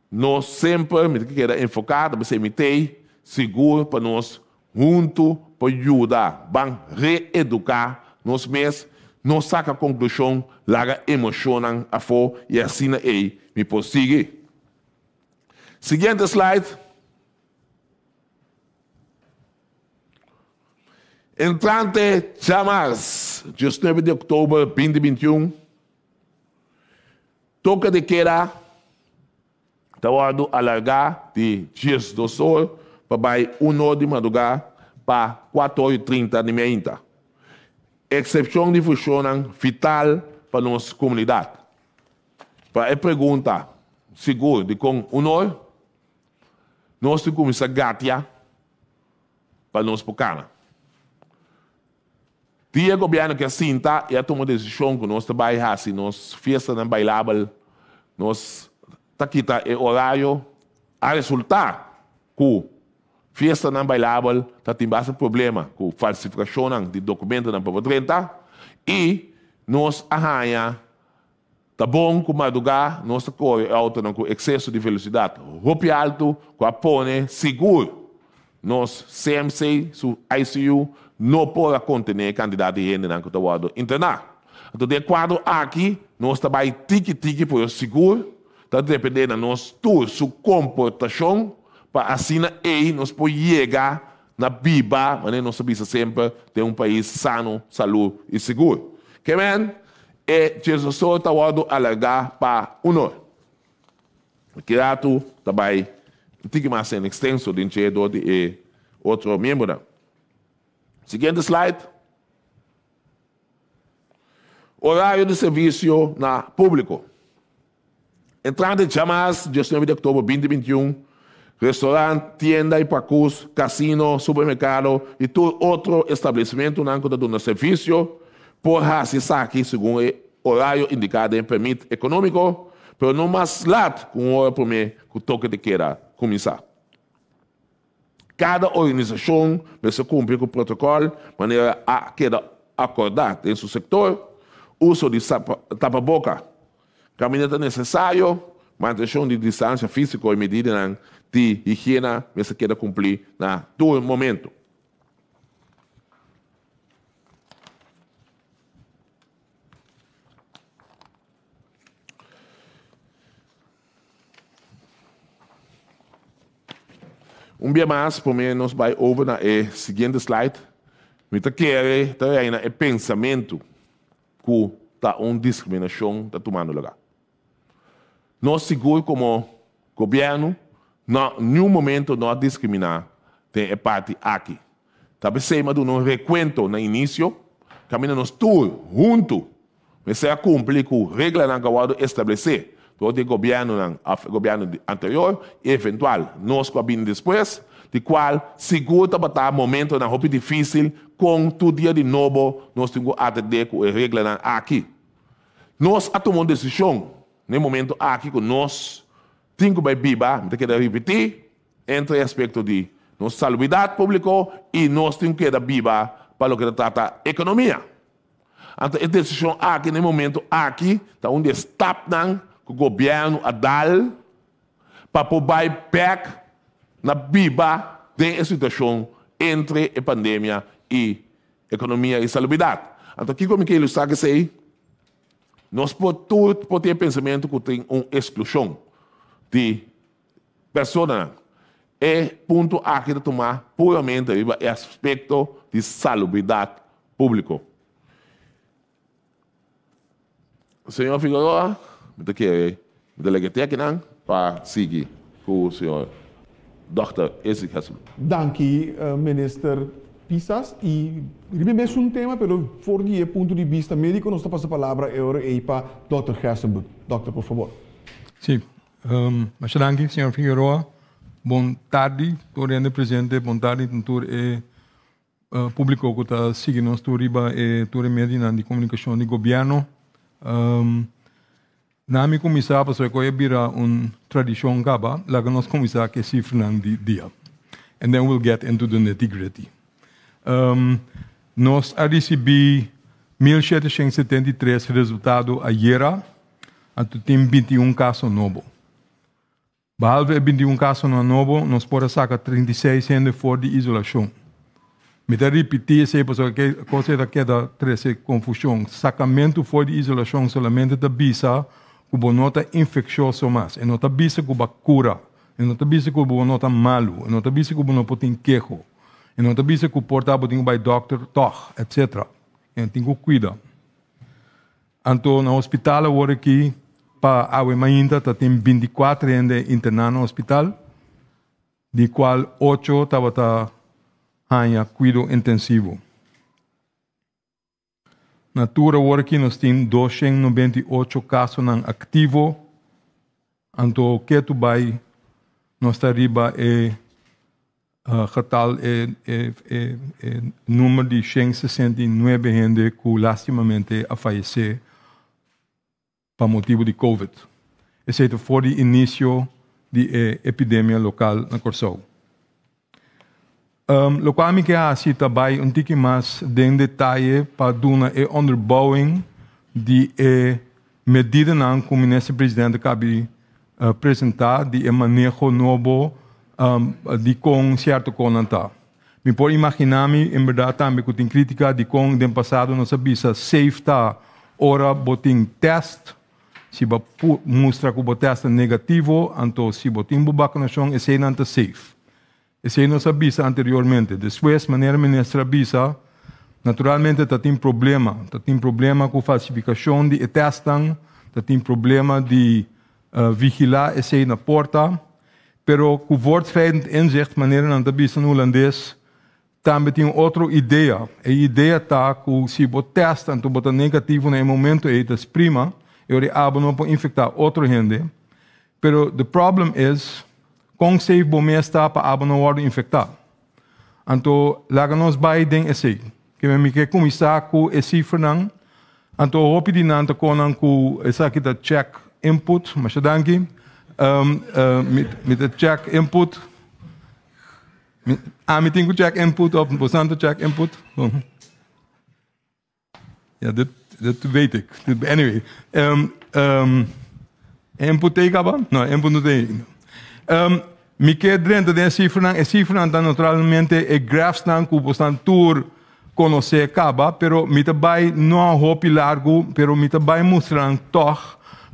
Nos semper mi ta keda enfoká ta bisei mi tei sigur pa nos huntu por yuda ban reeduká nos mes, no saka konklushon, laga emoshonnan afó i asina ei mi por sigui. Siguiente slide. Entrante djamars, 19 di oktober 2021, toke de keda ta wòrdu alargá di 12 or pa bai 1 or di madrugá pa 4 or i 30 di meinta. Eksepshon di funshonnan vital pa nos komunidat. Pa e pregunta sigur dikon 1 or, nos tin kuminsá gatia pa nos por kana. Dia gobièrnu ke a sinta i a tuma desishon ku nos ta bai hasi nos fiestanan bailabel, nos ta kita e orario, a resultá ku fiestanan bailabel ta tin basta problema ku falsifikashonnan di dokumentonan pa por drenta i nos a haña Ta bon ku madrugá nos ta kore e outonan ku ekseso di velosidat hopi altu ku a pone sigur nos CMC su ICU no por a kontené e kantidat di hendenan ku ta wòrdu interná. Anto den e kuadro aki nos ta bai tiki tiki pero sigur ta dependé na nos tur su komportashon pa asina ei nos por yega na biba manera nos ta bisa semper den un pais sano, salú i sigur. Ke men? E djesosor ta wòrdu alargá pa un or. E kiratu ta bai un tiki mas en ekstenso den dje dor di e otro miembronan. Siguiente slide. Orario di servisio na públiko. Entrante djamas 19 di òktober 2021, restorant, tienda i pakus, kasino, supermerkado i tur otro establesimentunan ku ta duna servisio por hasi esaki segun e orario indiká den e pèrmit ekonómiko, pero no mas lat ku un ora promé ku toke di keda kuminsá. Kada organisashon mester kumpli ku protokòl manera a keda akordá den su sektor, uso di tapaboka kaminda ta nesesario, mantenshon di distansia físiko i medidanan di higiena mester keda kumplí na tur momentu. Un bia mas, promé nos bai over na e siguiente slide, mi ta kere ta reina e pensamentu ku ta un diskriminashon ta tumando lugá. Nos sigur komo gobièrnu na niun momento no a diskriminá den e parti aki. Ta p'esei mi a duna un rekuento na inisio, kaminda nos tur huntu mester a kumpli ku reglanan ku a wòrdu establesé dor di e gobièrnunan òf e gobièrnu anterior i eventual nos ku a bini despues, di kual sigur tabata momentonan hopi difísil kon tur dia di nobo nos tin ku atendé ku e reglanan aki. Nos a tuma un desishon na e momento aki ku nos tin ku bai biba, mi ta keda ripití, entre e aspekto di nos salubridat públiko i nos tin ku keda biba pa loke ta trata ekonomia. Anto e desishon aki na e momento aki ta un di e stapnan ku gobièrnu a dal pa por bai bèk na biba den e situashon entre e pandemia i ekonomia i salubridat. Anto kiko mi ke ilustrá ku esei? Nos por tur por tin e pensamentu ku tin un eksklushon di personanan. E punto aki ta tumá puramente riba e aspekto di salubridat públiko. Señor Figueroa, mi ta kere mi ta lege te akinan pa sigui ku señor Dòkter Isaac Hesselbloem. Danki Minister Pisas y riba e mesun tema pero for di e punto di bista medico nos ta pasa palabra e ora ey pa Dòkter Hesselbloem. Dòkter por fabor. Sí, Masha danki señor Figueroa. Bon tardi tur hende presente, bon tardi tur e publico cu ta sigui nos tur riba e tur e medionan di comunicacion di gobierno. Na mi cuminsa pasobra cu a bira un tradicion caba, laga nos cuminsa cu e cifranan di dia. And then we'll get into the nitty gritty. Nos a ricibi 1773 resultado ayera, anto tin 21 caso nobo. Behalve e 21 kasonan nobo, nos por a saka 36 hende for di isolashon. Mi ta ripití esei pasobra ke kos ei ta keda trese konfushon. Sakamentu for di isolashon solamente ta bisa ku bo no ta infekshoso mas. E no ta bisa ku bo a kura. E no ta bisa ku bo no ta malu. E no ta bisa ku bo no por tin keho. E no ta bisa ku por ta bo tin ku bai dòkter tòg, etsetera. E tin ku kuida. Anto na hospital awor aki pa awe mainta ta tin 24 hende interná na hospital, di kual 8 tabata haña kuido intensivo. Na tur awor aki nos tin 298 kasonan aktivo, anto ketu bai nos ta riba e getal e e e e number di 169 hende ku lastimamente a fayesé pa motibu di Covid. Esei ta for di inisio di e epidemia lokal na Kòrsou. Um, lokual mi ke hasi ta bai un tiki mas den detaye pa duna e onderbouwing di e medidanan ku Minister Presidente kabi presentá di e maneho nobo di kon sierto konan ta. Mi por imaginá mi en bèrdat tambe ku tin krítika di kon den pasado nos a bisa safe ta ora bo tin tèst, si bo mustra ku bo tèst ta negativo, anto si bo tin bo bakunashon eseinan ta safe. Esei nos a bisa anteriormente. Despues, manera minister a bisa, naturalmente ta tin problema. Ta tin problema ku falsifikashon di e tèstnan, ta tin problema di vigilá esei na porta. Pero ku voortschrijdend inzicht, manera nan ta bisa na hulandes, tambe tin un otro idea. E idea ta ku si bo tèst anto bo ta negativo na e momento ei, ta prima, e ora ei abo no por infektá otro hende. Pero the problem is, kon safe bo mes ta pa abo no wòrdu infektá? Anto laga nos bai den esei. Ke mi ke kuminsá ku e sifranan. Anto hopi di nan ta konan ku esaki ta check input. Masha danki. Um, uh, mi, mi ta check input. Mi, ami tin ku check input of bosan ta check input? Bon. Ja, dit, dit weet ik. Anyway. Um, um, input tei kaba? No, input no tei. Um, mi ke drenta den cifranan. E cifranan ta naturalmente e graphsnan ku bosnan tur konosé kaba, pero mi ta bai no hopi largu, pero mi ta bai mustranan tòg,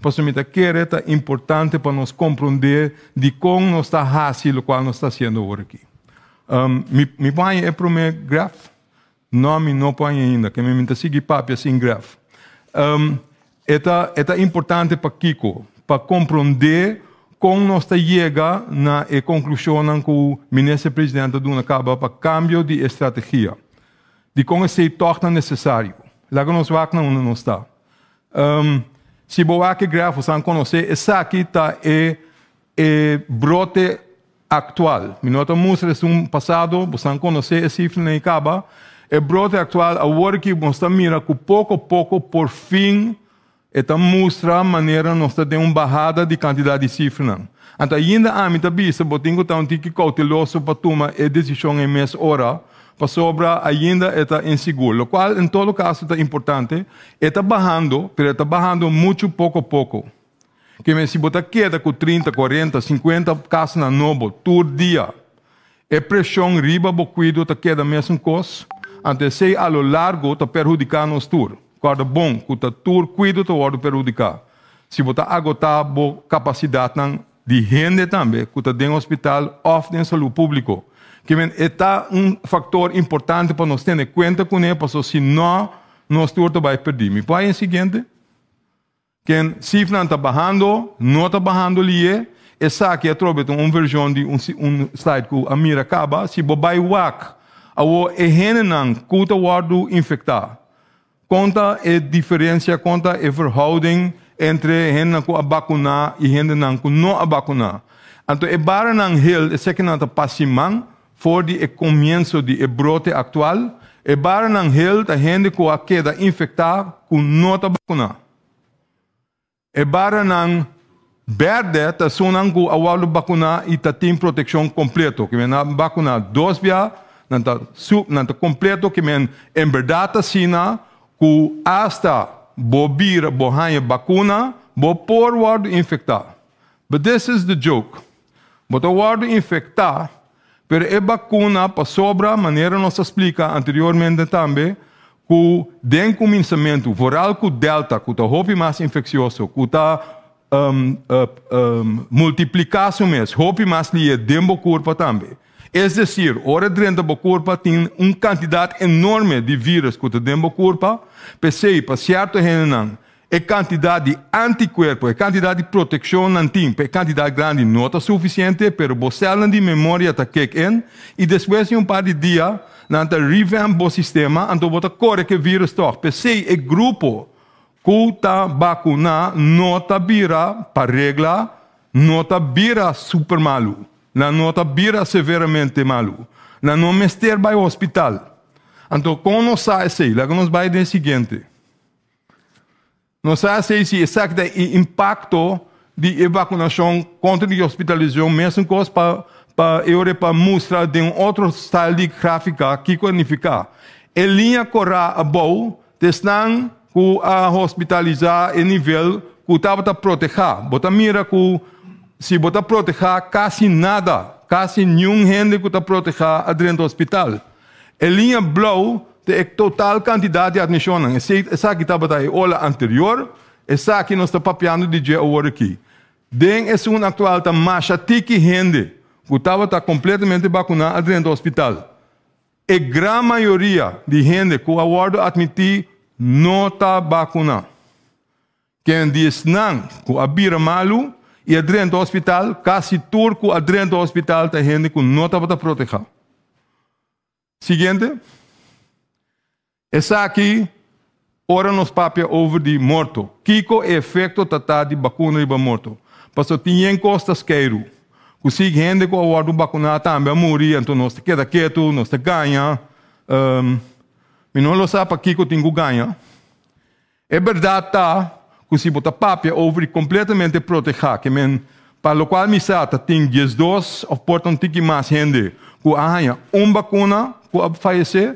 pasobra mi ta kere ta importante pa nos komprondé dikon nos ta hasi lokual nos ta hasiendo awor aki. Um, mi, mi por haña e promé graph? No, mi no por haña ainda, ke mi ta sigui papia sin graf. Um, e ta, e ta importante pa kiko? pa komprondé kon nos ta yega na e konklushonnan ku Minister President a duna kaba pa kambio di e strategia. Dikon esei tòg ta nesesario? Laga nos wak na unda nos ta. Si bo wak e graf bo san konosé esaki ta e e brote aktual. Mi no ta mustra esun pasado, bo san konosé e sifranan ei kaba. E brote aktual awor aki nos ta mira ku poko poko por fin E ta mustra manera nos ta den un bahada di kantidat di sifranan. Anto ainda ami ta bisa bo tin ku ta un tiki kouteloso pa tuma e desishon ei mes ora, pasobra ainda e ta insigur. Lokual en todo kaso ta importante, e ta bahando, pero e ta bahando muchu poko poko. Keme si bo ta keda ku 30, 40, 50 kasonan nobo tur dia, e preshon riba bo kuido ta keda mesun kos, anto esei a lo largo ta perhudiká nos tur. Kòrda bon ku ta tur kuido ta wòrdu perhudiká. Si bo ta agotá bo kapasidatnan di hende tambe ku ta den hospital òf den salú públiko. Kimen e ta un faktor importante pa nos tene kuenta kuné paso si nò nos tur ta bai pèrdí. Mi por haña e siguiente? Ken sifnan ta bahando, no ta bahando lié. Esaki atrobe ta un version di un un slide ku a mira kaba. Si bo bai wak awor e hendenan ku ta wòrdu infektá, kon ta e diferensia, kon ta e verhouding entre hendenan ku a bakuná i hendenan ku no a bakuná. Anto e baranan hel, esekinan ta pa siman for di e komienso di e brote aktual. E baranan hel ta hende ku a keda infektá ku no ta bakuná. E baranan bèrdè ta esunnan ku a wòrdu bakuná i ta tin protekshon kompleto. Ke men a bakuná dos bia, nan ta su nan ta kompleto ke men en bèrdat ta asina ku asta bo bira bo haña bakuna bo por wòrdu infektá. But this is the joke. Bo ta wòrdu infektá, pero e bakuna pasobra, manera nos a splika anteriormente tambe, ku den kuminsamentu, vooral ku Delta, ku ta hopi mas infeksioso, ku ta multipliká su mes hopi mas lihe den bo kurpa tambe. Es desir, ora drenta bo kurpa tin un kantidat enorme di vírus ku ta den bo kurpa, p'esei pa sierto hendenan E kantidat di antikuerpo, e kantidat di protekshon nan tin pa e kantidat grandi no ta sufisiente, pero bo sèlnan di memoria ta kick in i despues di un par di dia nan ta revamp bo sistema, anto bo ta kore ku e vírus tòg. P'esei e grupo ku ta bakuná no ta bira, pa regla, no ta bira super malu. Nan no ta bira severamente malu. Nan no mester bai hospital. Anto kon nos sa esei? Laga nos bai den e siguiente. Nos sa esei si esaki ta e impakto di e vakunashon kontra di hospitalisashon mesun kos pa pa e ora pa mustra den un otro style di grafika kiko a nifiká. E liña korá abou ta esnan ku a hospitalisá e nivel ku tabata protehá. Bo ta mira ku si bo ta protehá kasi nada, kasi niun hende ku ta protehá a drenta hospital. E liña blou ta e total kantidat di atmishonnan. Esei esaki tabata e ola anterior, esaki nos ta papiando di dje awor aki. Den esun aktual ta masha tiki hende ku tabata kompletamente bakuná a drenta hospital. E gran mayoria di hende ku a wòrdu atmití no ta bakuná. Ken di esnan ku a bira malu i a drenta hospital, kasi tur ku a drenta hospital ta hende ku no tabata protehá. Siguiente. Esaki ora nos papia over di morto. Kiko e efekto ta ta di bakuna riba morto? Pasobra tin yen kos ta skeiru. Ku sig hende ku a wòrdu bakuná tambe a muri, anto nos ta keda ketu, nos ta gaña. Mi no lo sa pakiko tin ku gaña. E berdad ta cu si bo ta papia over di completamente proteha, ke men pa locual mi sa ta tin 12 of por ta un tiki mas hende cu a haña un bacuna cu a fayece,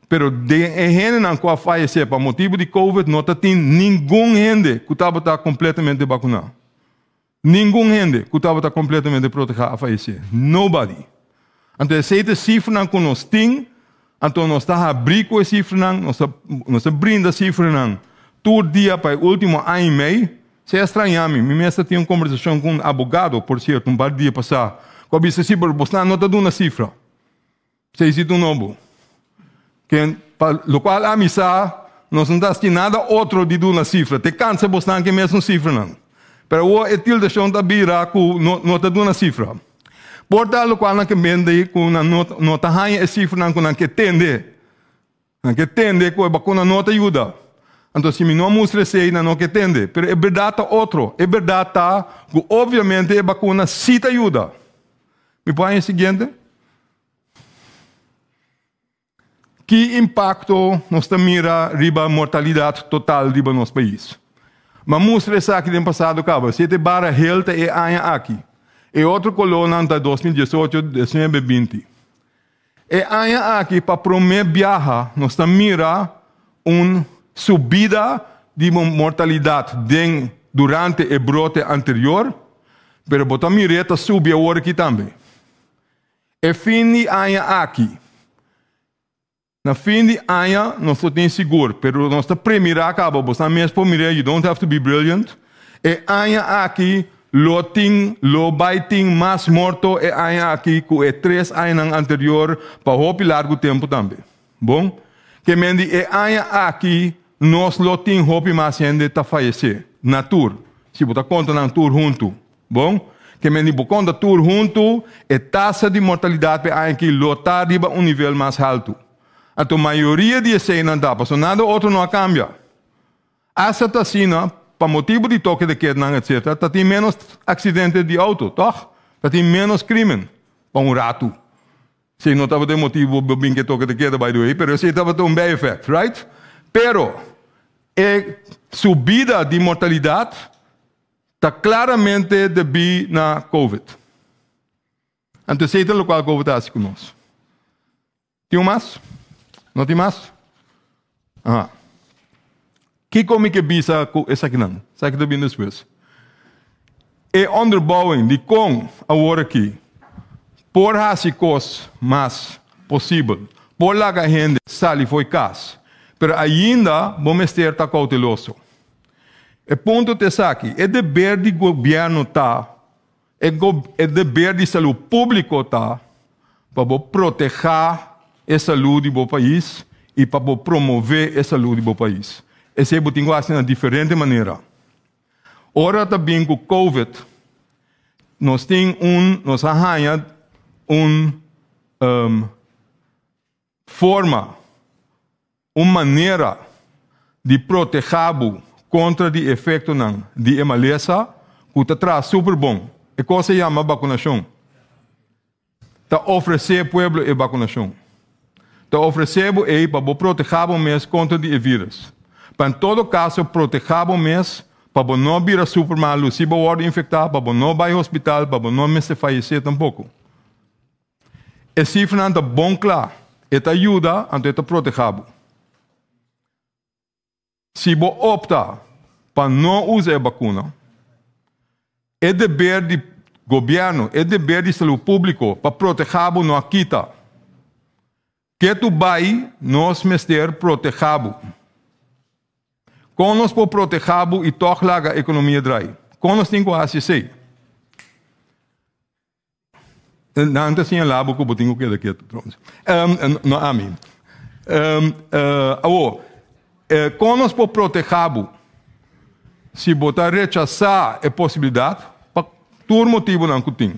pero den e hendenan cu a fayece pa motibo di covid no ta tin ningun hende cu tabata completamente bacuna. Ningun hende cu tabata completamente proteha a fayece. Nobody. Anto esey ta e cifranan cu nos tin, anto nos ta habri cu e cifranan, nos ta nos ta brinda cifranan tur dia pa e ultimo aña y mey. Esey a straña mi. Mi mes ta tin un conversacion cu un abogado, por cierto, un par di dia pasa, cu a bisa, si, pero bosnan no ta duna cifra. Esei si ta un nobo. Ken, pa lokual ami sa, nos no ta hasi nada otro di duna sifra. Te kansa bosnan ku e mesun sifranan. Pero awor e tildashon ta bira ku no no ta duna sifra. Por ta lokual nan ke mende ku nan no no ta haña e sifranan ku nan ke tende. Nan ke tende ku e bakuna no ta yuda. Anto si mi no a mustra esei nan no ke tende. Pero e bèrdat ta otro. E bèrdat ta ku obviamente e bakuna si ta yuda. Mi por haña e siguiente? Ki impakto nos ta mira riba mortalidat total riba nos pais? M'a mustra esaki den pasado kaba. Siete bara hel ta e aña aki. E otro kolónan ta 2018, 19, 20. E aña aki pa promé biaha nos ta mira un subida di mortalidat den durante e brote anterior, pero bo ta mir'é ta subi awor aki tambe. E fin di aña aki. Na fin di aña nos lo tin sigur, pero nos ta premirá kaba, bosan mes por mir'é, you don't have to be brilliant, e aña aki lo tin, lo bai tin mas morto e aña aki ku e tres añanan anterior pa hopi largu tempu tambe. Bon? Ke men di e aña aki nos lo tin hopi mas hende ta fayesé, na tur, si bo ta konta nan tur huntu. Bon, ke men di bo konta tur huntu, e tasa di mortalidat p'e aña aki lo ta riba un nivel mas haltu. Anto mayoria di eseinan ta pasobra nada otro no a kambia. Asta ta asina, pa motibu di toke de kedanan etsetera, ta tin ménos aksidente di outo, tòg? Ta tin ménos krímen pa un ratu. Esei no tabata e motibu bo bin ke toke de keda, by the way, pero esei tabata un bijeffect, right? Pero e subida di mortalidat Ta claramente debí na Covid. Anto esei ta locual Covid ta haci cu nos. Tin un mas? No tin mas? Aha. Kiko mi ke bisa cu esakinan? Esaki ta bini despues. E onderbouwing di con awor aki por haci cos mas posibel, por laga hende sali fo'i cas, pero ainda bo mester ta cauteloso. E punto ta esaki, e deber di gobièrnu ta, e e deber di salú públiko ta pa bo protehá e salú di bo pais i pa bo promové e salú di bo pais. Esei bo tin ku hasi na diferente manera. Ora ta bin ku Covid, nos tin un, nos a haña un forma, un manera di protehá bo kontra di efektonan di e malesa ku ta traha super bon. E kos a yama bakunashon. Ta ofresé pueblo e bakunashon. Ta ofresé bo ei pa bo protehá bo mes kontra di e vírus. Pa en todo kaso protehá bo mes pa bo no bira super malu si bo wòrdu infektá, pa bo no bai hospital, pa bo no mester fayesé tampoko. E sifranan ta bon kla, e ta yuda anto e ta protehá bo. Si bo opta pa no usa e bakuna, e deber di gobièrnu, e deber di salú públiko pa protehá bo no a kita. Ke tu bai nos mester protehá bo. Kon nos por protehá bo i tòg laga ekonomia drai? Kon nos tin ku hasi esei? Nan ta señalá bo ku bo tin ku keda ketu trouwens. No ami. Awor, kon nos por protehá bo si bo ta rechasá e posibilidat pa tur motibunan ku tin?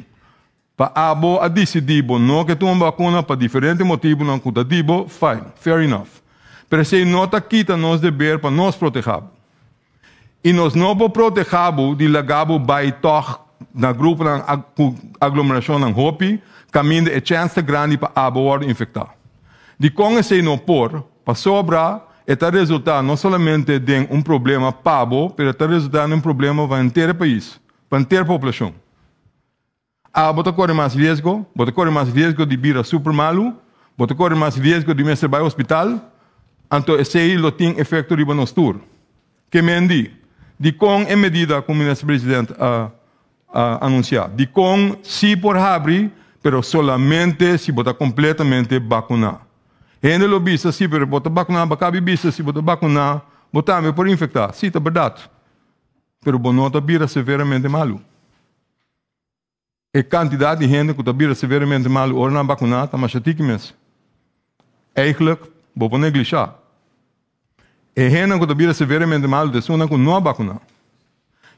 Pa abo a disidí bo no ke tuma bakuna pa diferente motibunan ku ta di bo, fine, fair enough. Pero esei no ta kita nos deber pa nos protehá bo. I nos no por protehá bo di laga bo bai tòg na gruponan ku aglomerashonnan hopi, kaminda e chèns ta grandi pa abo wòrdu infektá. Dikon esei no por? Pasobra e ta resultá no solamente den un problema pa bo, pero e ta resultá den un problema pa henter e pais, pa henter poblashon. Abo ta kore mas riesgo, bo ta kore mas riesgo di bira super malu, bo ta kore mas riesgo di mester bai hospital, anto esei lo tin efekto riba nos tur. Ke men di? Dikon e medida ku Minister President a a anunsiá? Dikon si por habri, pero solamente si bo ta kompletamente bakuná? Hende lo bisa, si, pero bo ta bakuná, bo kabi bisa si bo ta bakuná, bo tambe por infektá. Si, ta bèrdat, pero bo no ta bira severamente malu. E kantidat di hende ku ta bira severamente malu ora nan bakuná ta masha tiki mes. Eigentlik, bo por neglishá. E hendenan ku ta bira severamente malu ta esunnan ku no a bakuná.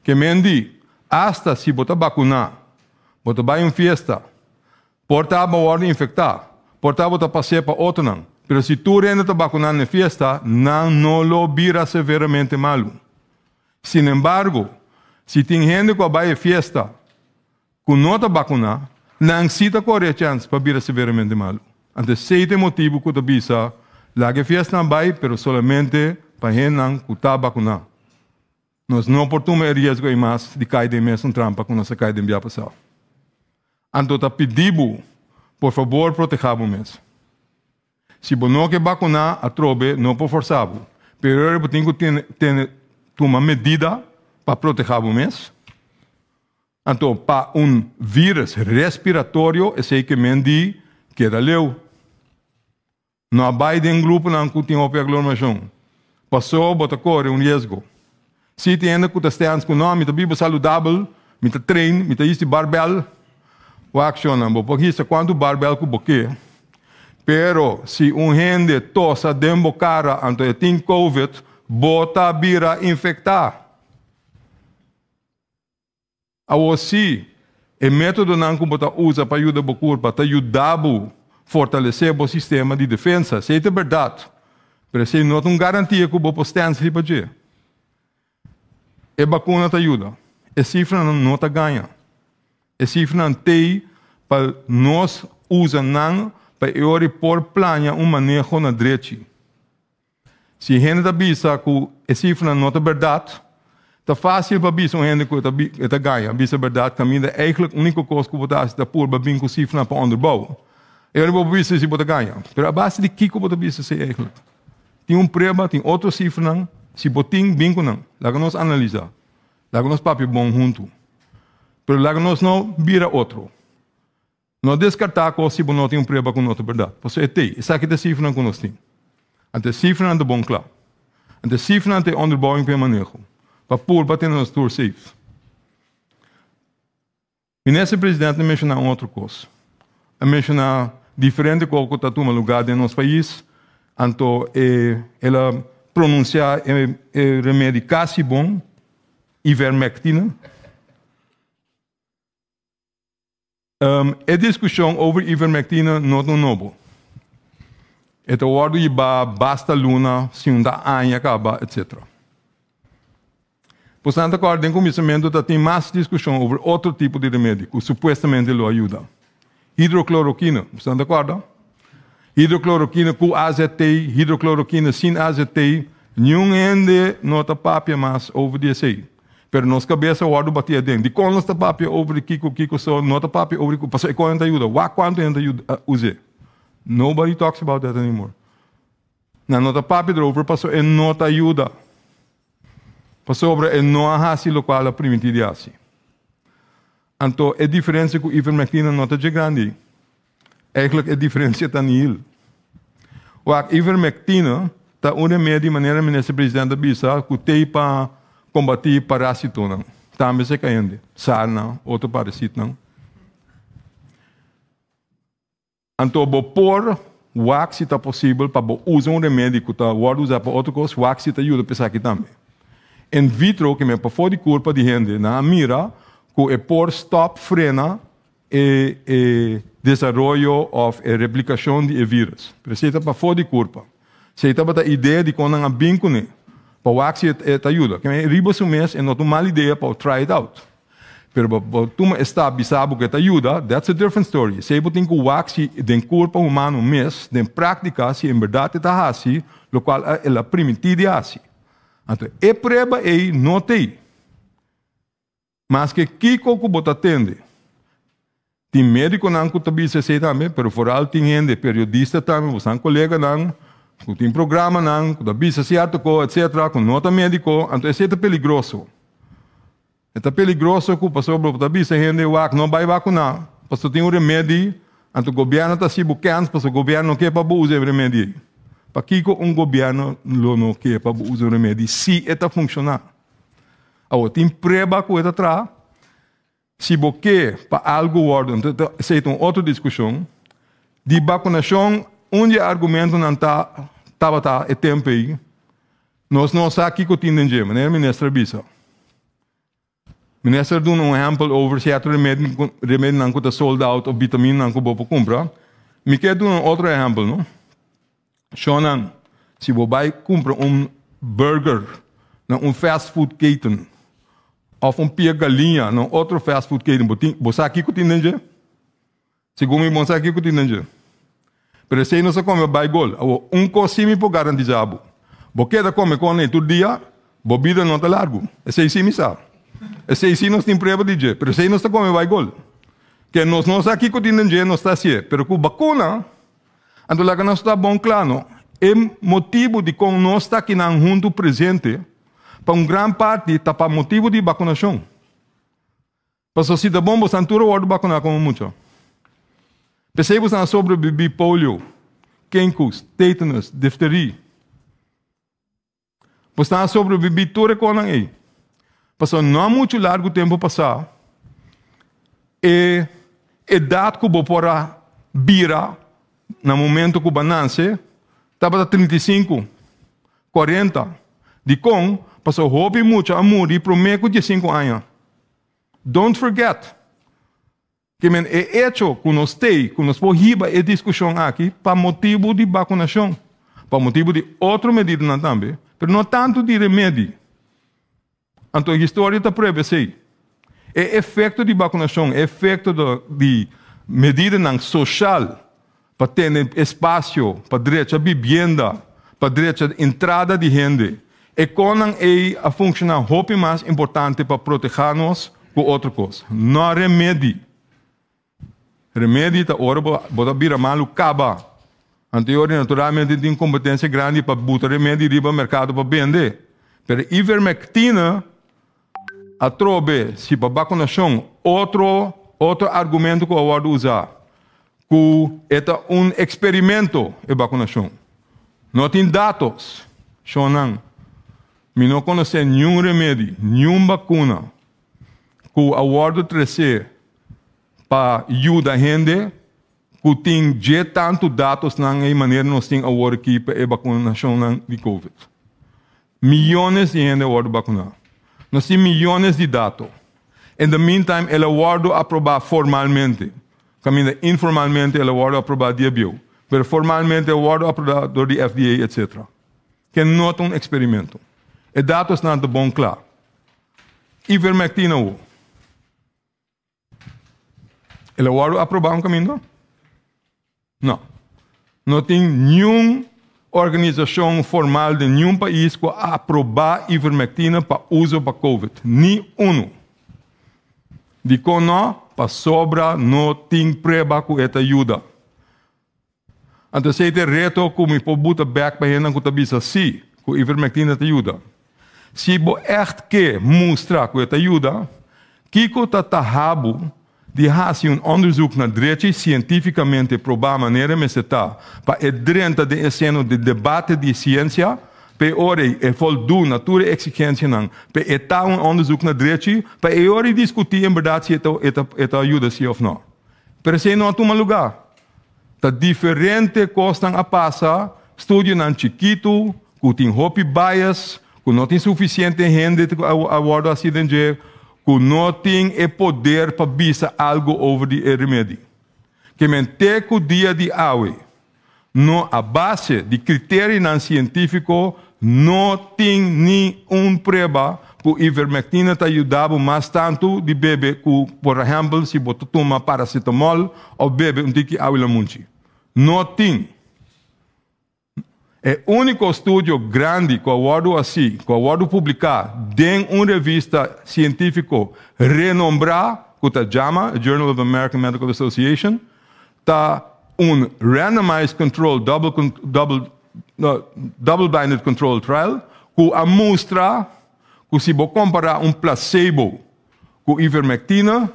Ke men di, Asta si bo ta bakuná, bo ta bai un fiesta, por ta bo wòrdu infektá, por ta bo ta pas'é pa otronan. Pero si tur hende ta bakuná na e fiesta, nan no lo bira severamente malu. Sinembargo, si tin hende ku a bai e fiesta ku no ta bakuná, nan sí ta kore e chèns pa bira severamente malu. Anto esei ta e motibu ku ta bisa, Laga e fiestanan bai, pero solamente pa hendenan ku ta bakuná. Nos no por tuma e riesgo ei mas di kai den mesun trampa ku nos a kai den bia pasá. Anto ta pidi bo, por fabor protehá bo mes. Si bo no ke bakuná atrobe no por forsá bo, pero bo tin ku tene tuma medida pa protehá bo mes. Anto pa un vírus respiratorio esei ke men di keda leu. No a bai den gruponan ku tin hopi aglomerashon, paso bo ta kore un riesgo. Si tin hende ku ta stèns ku no, mi ta biba saludabel, mi ta train, mi ta hisi barbèl, wak shonnan, bo por hisa kuantu barbèl ku bo ke, pero si un hende tosa den bo kara anto e tin covid, bo ta bira infektá. Awor sí, e métodonan ku bo ta usa pa yuda bo kurpa ta yuda bo fortalesé bo sistema di defensa. Esei ta bèrdat, pero esei no ta un garantia ku bo por stèns riba dje. E bakuna ta yuda. E sifranan no ta gaña. E sifranan t'ei pa nos usa nan pa e ora por plania un maneho na drechi. Si hende ta bisa ku e sifranan no ta bèrdat, ta fásil pa bisa un hende ku e ta gaña. Bisa bèrdat kaminda eigentlik úniko kos ku bo ta hasi ta purba bin ku sifranan pa ònderbou. E ora bo por bisa si bo ta gaña. Pero a base di kiko bo ta bisa esei eigentlik? Tin un prueba, tin otro sifranan, si bo tin, bin ku nan. Laga nos analisá. Laga nos papia bon huntu. Pero laga nos no bira otro. No deskartá kos si bo no tin un prueba ku no ta bèrdat. Pasobra e t'ei. Esaki ta e sifranan ku nos tin. Anto e sifranan ta bon kla. Anto e sifranan ta e onderbouwing pa e maneho. Pa purba tene nos tur safe. Minister President a menshoná un otro kos. A menshoná diferente kos ku ta tuma lugá den nos pais. Anto e el a pronunsiá e e remedi kasi bon, ivermectina. E diskushon over ivermectina no ta un nobo. E ta wòrdu yibá basta luna, si un ta aña kaba, etc. Pues nan ta kòrda den kuminsamentu ta tin mas diskushon over otro tipo di remedi ku supuestamente lo a yuda. Hidroklorokina, boso nan ta kòrda? Hidroklorokina ku AZT, hidroklorokina sin AZT, niun hende no ta papia mas over di esei. Pero nos kabes a wòrdu batí aden. Dikon nos ta papia over di kiko kiko so no ta papia over di ku pasobra e konen ta yuda. Wak kuantu hende ta yuda us'é. Nobody talks about that anymore. Nan no ta papia erover pasobra e no ta yuda. Pasobra e no a hasi lokual a primintí di hasi. Anto e diferensia ku ivermectina no ta dje grandi. Eigenlijk e diferensia ta nihil. Wak, ivermectina ta un remedi manera minister president a bisa ku t'ei pa kombatí parásitonan. Tambe seka hende, sarna, otro parasitnan. Anto bo por wak si ta posibel pa bo usa un remedi ku ta wòrdu usá pa otro kos, wak si ta yuda pa esaki tambe. In vitro, ke men pafó di kurpa di hende, nan a mira ku e por stòp frena e e desaroyo òf e replikashon di e vírus. Pero esei ta pafó di kurpa. Esei tabata idea di kon nan a bin kuné, pa wak si e ta yuda. Ke men riba su mes e no ta un mal idea pa try it out. Pero bo bo tuma e stap bisa bo ku e ta yuda, that's a different story. Esei bo tin ku wak si den kurpa humano mes, den práktika, si en bèrdat e ta hasi lokual el a primintí di hasi. Anto e prueba ei no t'ei. Maske kiko ku bo ta tende. Tin médikonan ku ta bisa esei tambe, pero foral tin hende, periodista tambe, bosan koleganan ku tin programanan ku ta bisa sierto ko etsetera ku no ta médiko, anto esei ta peligroso. E ta peligroso ku pasobra bo ta bisa hende wak no bai bakuná, pasobra tin un remedi, anto gobièrnu ta hasi bo kèns pasobra gobièrnu no ke pa bo usa e remedi ei. Pakiko un gobièrnu lo no ke pa bo usa un remedi si e ta funshoná? Awor, tin prueba ku e ta traha? Si bo ke pa algu wòrdu, anto ta esei ta un otro diskushon. Di bakunashon, un di e argumentonan ta tabata e tempu ei, nos no sa kiko tin den dje, manera minister a bisa. Minister a duna un ehèmpel over sierto remedi remedinan ku ta sold out òf vitaminanan ku bo por kumpra. Mi ke duna un otro ehèmpel no. Shonnan, si bo bai kumpra un burger na un fast food keten òf un pia galiña na un otro fast food keten, bo tin bo sa kiko tin den dje? Segun mi bon sa kiko tin den dje. Pero esei no sa kome bai gol. Awor, un kos sí mi por garantisa bo. Bo keda kome kòne tur dia, bo bida no ta largu. Esei sí mi sa. Esei sí nos tin prueba di dje. Pero esei nos ta kome bai gol. Ke nos no sa kiko tin den dje, nos ta hasié. Pero ku bakuna, anto laga nos ta bon kla no. E motibu dikon nos ta akinan huntu presente, pa un gran parti ta pa motibu di bakunashon. Pasobra si ta bon bosan tur a wòrdu bakuná komo mucha. P'esei bosan a sobrebibí polio, kenkus, tetanus, difterí. Bosan a sobrebibí tur e konan ei. Pasobra no a muchu largu tempu pasá, e edat ku bo por a bira na momento ku bo a nase tabata 35, 40. Dikon? Pasobra hopi mucha a muri promé ku diesinku aña. Don't forget ke men e echo ku nos tei ku nos por hiba e diskushon aki pa motibu di bakunashon, pa motibu di otro medidanan tambe, pero no tantu di remedi. Anto historia ta prueba esei. E efekto di bakunashon, e efekto di medidanan soshal pa tene espasio, pa drecha bibienda, pa drecha entrada di hende. E konan ei a funshoná hopi mas importante pa protehá nos ku otro kos. No remedi. Remedi ta ora bo bo ta bira malu kaba. Anteori naturalmente tin kompetensia grandi pa buta remedi riba merkado pa bende. Pero ivermectina Atrobe, si pa bakunashon, otro otro argumento ku a wòrdu usá, ku e ta un eksperimento e bakunashon. No tin datos, shonnan. Mi no konosé niun remedi, niun bakuna ku a wòrdu tresé pa yuda hende ku tin dje tantu datosnan ei manera nos tin awor aki pa e bakunashonnan di covid. Miyones di hende a wòrdu bakuná. Nos tin miyones di dato. In the meantime el a wòrdu aprobá formalmente. Kaminda informalmente el a wòrdu aprobá dia bieu. Pero formalmente a wòrdu aprobá dor di FDA etc. Ke no ta un eksperimento. E datosnan ta bon kla. Ivermectina awo. El a wòrdu aprobá un kaminda? No. No tin niun organisashon formal den niun pais ku a aprobá ivermectina pa uso pa covid. Ni unu. Dikon no? Pasobra no tin prueba ku e ta yuda. Anto esei ta e reto ku mi por buta bèk pa hendenan ku ta bisa sí, ku ivermectina ta yuda. Si bo ègt ke mustra ku e ta yuda, kiko ta taha bo di hasi un onderzoek na drechi sientífikamente probá manera mester ta pa e drenta den e seno di debate di siensia? Pa e ora ei e voldoen na tur e eksigensianan pa e ta un onderzoek na drechi pa e ora ei diskutí en bèrdat si e ta yuda sí òf nò. Pero esei no a tuma lugá. Ta diferente kosnan a pasa, studionan chikitu ku tin hopi bias, ku no tin sufisiente hende a wòrdu hasi den dje, ku no tin e poder pa bisa algu over di e remedi. Ke men te ku dia di awe no a base di kriterionan sientífiko no tin ni un prueba ku ivermectina ta yuda bo mas tantu di bebe ku por ehèmpel si bo ta tuma paracetamol òf bebe un tiki awa lamunchi. No tin. E úniko studio grandi ku a wòrdu hasí, ku a wòrdu publiká den un revista sientífiko renombrá ku ta JAMA, Journal of the American Medical Association, ta un randomized controlled double double double blinded controlled trial ku a mustra ku si bo kompará un placebo ku ivermectina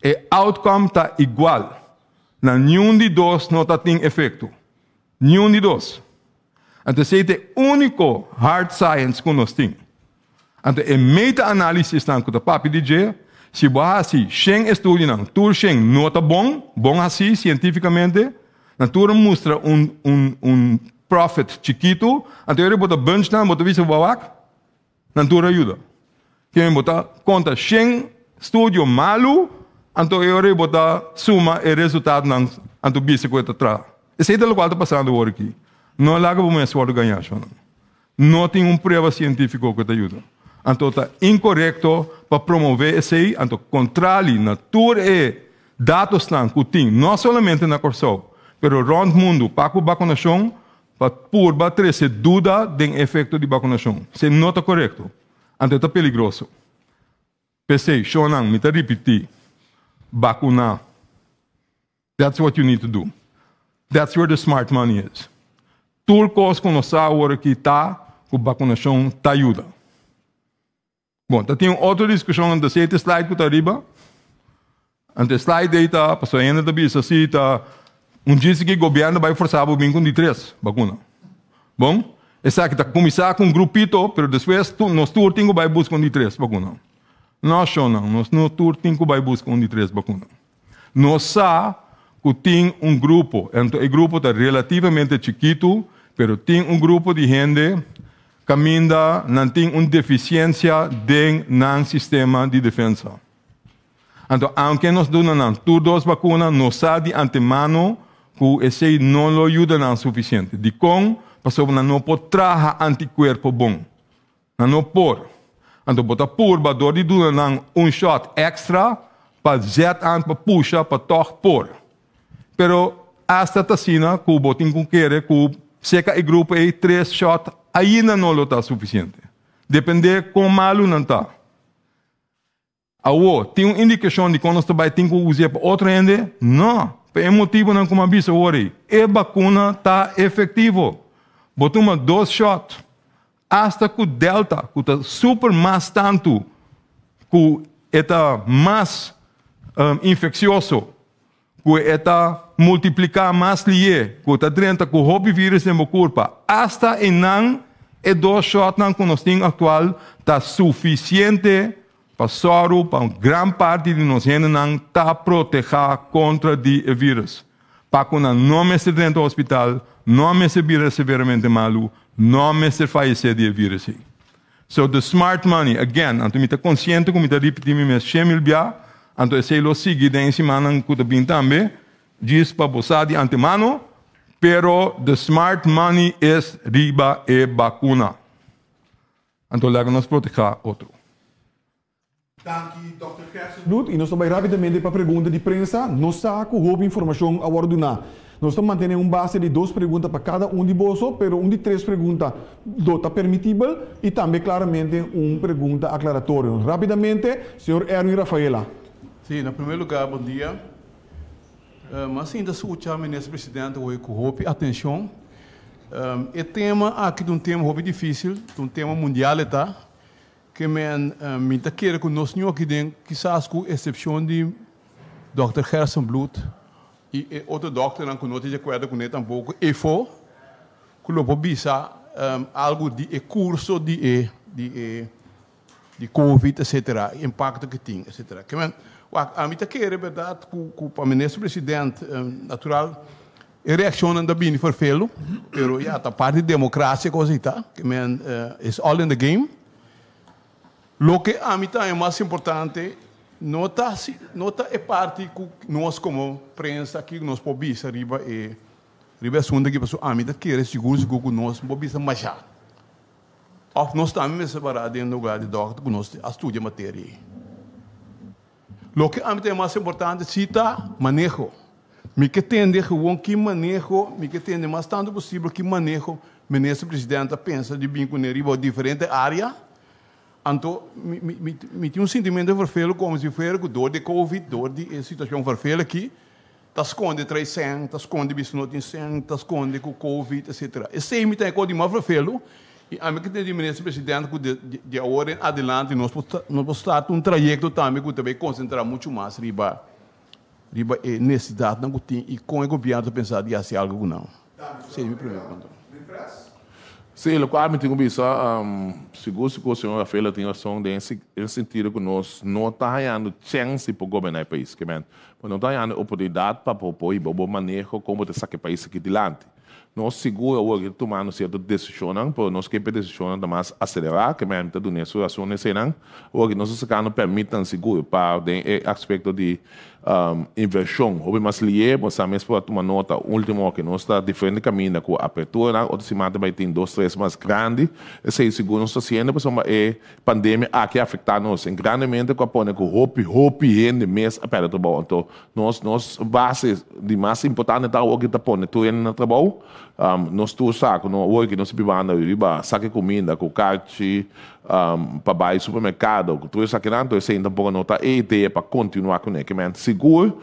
e outcome ta igual. Na niun di dos no ta tin efekto. Niun di dos. Anto esei ta e úniko hard science ku nos tin. Anto e meta-análisisnan ku ta papia di dje, si bo a hasi shen estudionan, tur shen no ta bon, bon hasí sientífikamente, nan tur a mustra un un un profit chikitu, anto ora bo ta bunch nan, bo ta bisa bo a wak, nan tur a yuda. Ke bo ta konta 100 studio malu, anto e ora bo ta suma e resultadonan anto bisa ku e ta traha. Esei ta lokual ta pasando awor aki. No laga bo mes wòrdu gañá, shonnan. No tin un prueba sientífiko ku ta yuda. Anto ta inkorekto pa promové esei, anto kontrali na tur e datosnan ku tin, no solamente na Kòrsou, pero rònt mundu pa ku bakunashon, pa purba trese duda den efekto di bakunashon. Esei no ta korekto, anto e ta peligroso. P'esei, shonnan, mi ta ripití, bakuná. That's what you need to do. That's where the smart money is. Tur kos ku nos sa awor aki ta ku bakunashon ta yuda. Bon, ta tin un otro diskushon anto si e slide ku ta riba. Anto e slide ei ta, pasobra hende ta bisa si ta un djis ki gobièrnu bai forsa bo bin ku un di tres bakuna. Bon, esaki ta kuminsá ku un grupito, pero despues nos tur tin ku bai buska un di tres bakuna. No, shonnan, nos no tur tin ku bai buska un di tres bakuna. Nos sa ku tin un grupo, anto e grupo ta relativamente chikitu, pero tin un grupo di hende kaminda nan tin un defisiensia den nan sistema di defensa. Anto aunke nos duna nan tur dos bakuna, nos sa di antemano ku esei no lo yuda nan sufisiente. Dikon? Pasobra nan no por traha antikuerpo bon. Nan no por. Anto bo ta purba dor di duna nan un shot extra pa zet aan pa pusha pa tog por. Pero hasta ta asina ku bo tin ku kere ku seka e grupo ei tres shot ainda no lo ta sufisiente. Depende kon malu nan ta. Awor, tin un indikashon di kon nos ta bai tin ku us'é pa otro hende? No, pa e motibunan ku mi a bisa awor ei. E bakuna ta efektivo. Bo tuma dos shòt, asta ku Delta, ku ta super mas tantu ku e ta mas infeksioso, ku e ta multipliká mas lié, ku ta drenta ku hopi vírus den bo kurpa, asta einan e dos shòtnan ku nos tin aktual ta sufisiente pa sòru pa un gran parti di nos hendenan ta protehá kontra di e vírus, pa ku nan no mester drenta hospital, no mester bira severamente malu, no mester fayesé di e vírus ei. So the smart money, again, anto mi ta konsiente ku mi ta ripití mi mes 100,000 bia, anto esei lo sigui den e simannan ku ta bin tambe, djis pa bo sa di antemano, pero the smart money is riba e bakuna. Anto laga nos protehá otro. Danki Dòkter Gerstenbluth y nos ta bay rapidamente pa pregunta di prensa. Nos sa cu hopi informacion a wordo duna. Nos ta mantene un base di dos pregunta pa cada un di boso, pero un di tres pregunta lo ta permitibel y tambe claramente un pregunta aclaratorio. Rapidamente, señor Erwin Rafaela. Sí, na primer lugar bon dia. Mi a sinta scucha Minister Presidente hoy cu hopi atencion. E tema aki ta un tema hopi dificil, ta un tema mundial e ta. Ke men, mi ta kere ku nos ñoki den, kisas ku esepshon di dòkter Gerstenbluth i e otro dòkternan ku no ta di akuerdo kuné tampoko, efo ku lo por bisa algu di e kurso di e di e di covid etsetera, e impakto ku tin etsetera. Ke men, wak, ami ta kere bèrdat ku ku pa minister president natural E reaccionnan ta bini ferfelu, pero ya, ta parti di democracia cos ei ta, ke men it's all in the game. Loke ami ta haña mas importante no ta si no ta e parti cu nos como prensa aki nos por bisa riba e riba e asunto aki pasobra ami ta kere sigur sigur cu nos no por bisa masha of nos tambe mester para den lugar di dokter cu nos a studia materia ei. Loke ami ta haña mas importante si ta maneho. Mi ke tende gewoon ki maneho, mi ke tende mas tantu posibel ki maneho Minister President ta pensa di bin kuné riba diferente área. Anto mi mi mi mi tin un sintimento verveel komo si fuera ku dor di covid, dor di e situashon verveel aki, ta skonde trae sèn, ta skonde bisa no tin sèn, ta skonde ku covid etcetera. Esei mi ta e kos di mas verveel i ami ke tende di Minister President ku di di awor en adelante nos por nos por start un trayekto tambe ku ta bay konsentrá muchu mas riba riba e necesidadnan cu tin y con e gobierno ta pensa di haci algo cu nan? Esey mi primer pregunta. Sí, locual mi tin cu bisa, sigur sigur señor Rafaela tin razon den e sentido cu nos no ta hayando chance por goberna e pais. Kimen, bo no ta hayando e oportunidad pa por hiba bo maneho con bo ta saca e pais aki dilanti. Nos sigur awor ta tumando sierto desishonnan, pero nos ke pa e desishonnan ta mas aselerá, ke men ta duna su rason eseinan. Awor nos ta sakando pèrmitnan sigur pa den e aspekto di invershon hopi mas lié. Bo sa mes por a tuma nota último ke nos ta diferente kaminda ku aperturanan, otro siman ta bai tin dos tres mas grandi. Esei sigur nos ta hasiendo pasobra e pandemia aki a afektá nos en grandemente ku a pone ku hopi hopi hende mes a pèrdè trabou. Anto nos nos base di mas importante ta awor ki ta pone tur hende na trabou. Nos tur sa ku no awor ki nos ta bibando riba saki kuminda ku karchi pa bai supermerkado ku tur esakinan, anto esei tampoko no ta e idea pa kontinuá kuné. Ke men sigur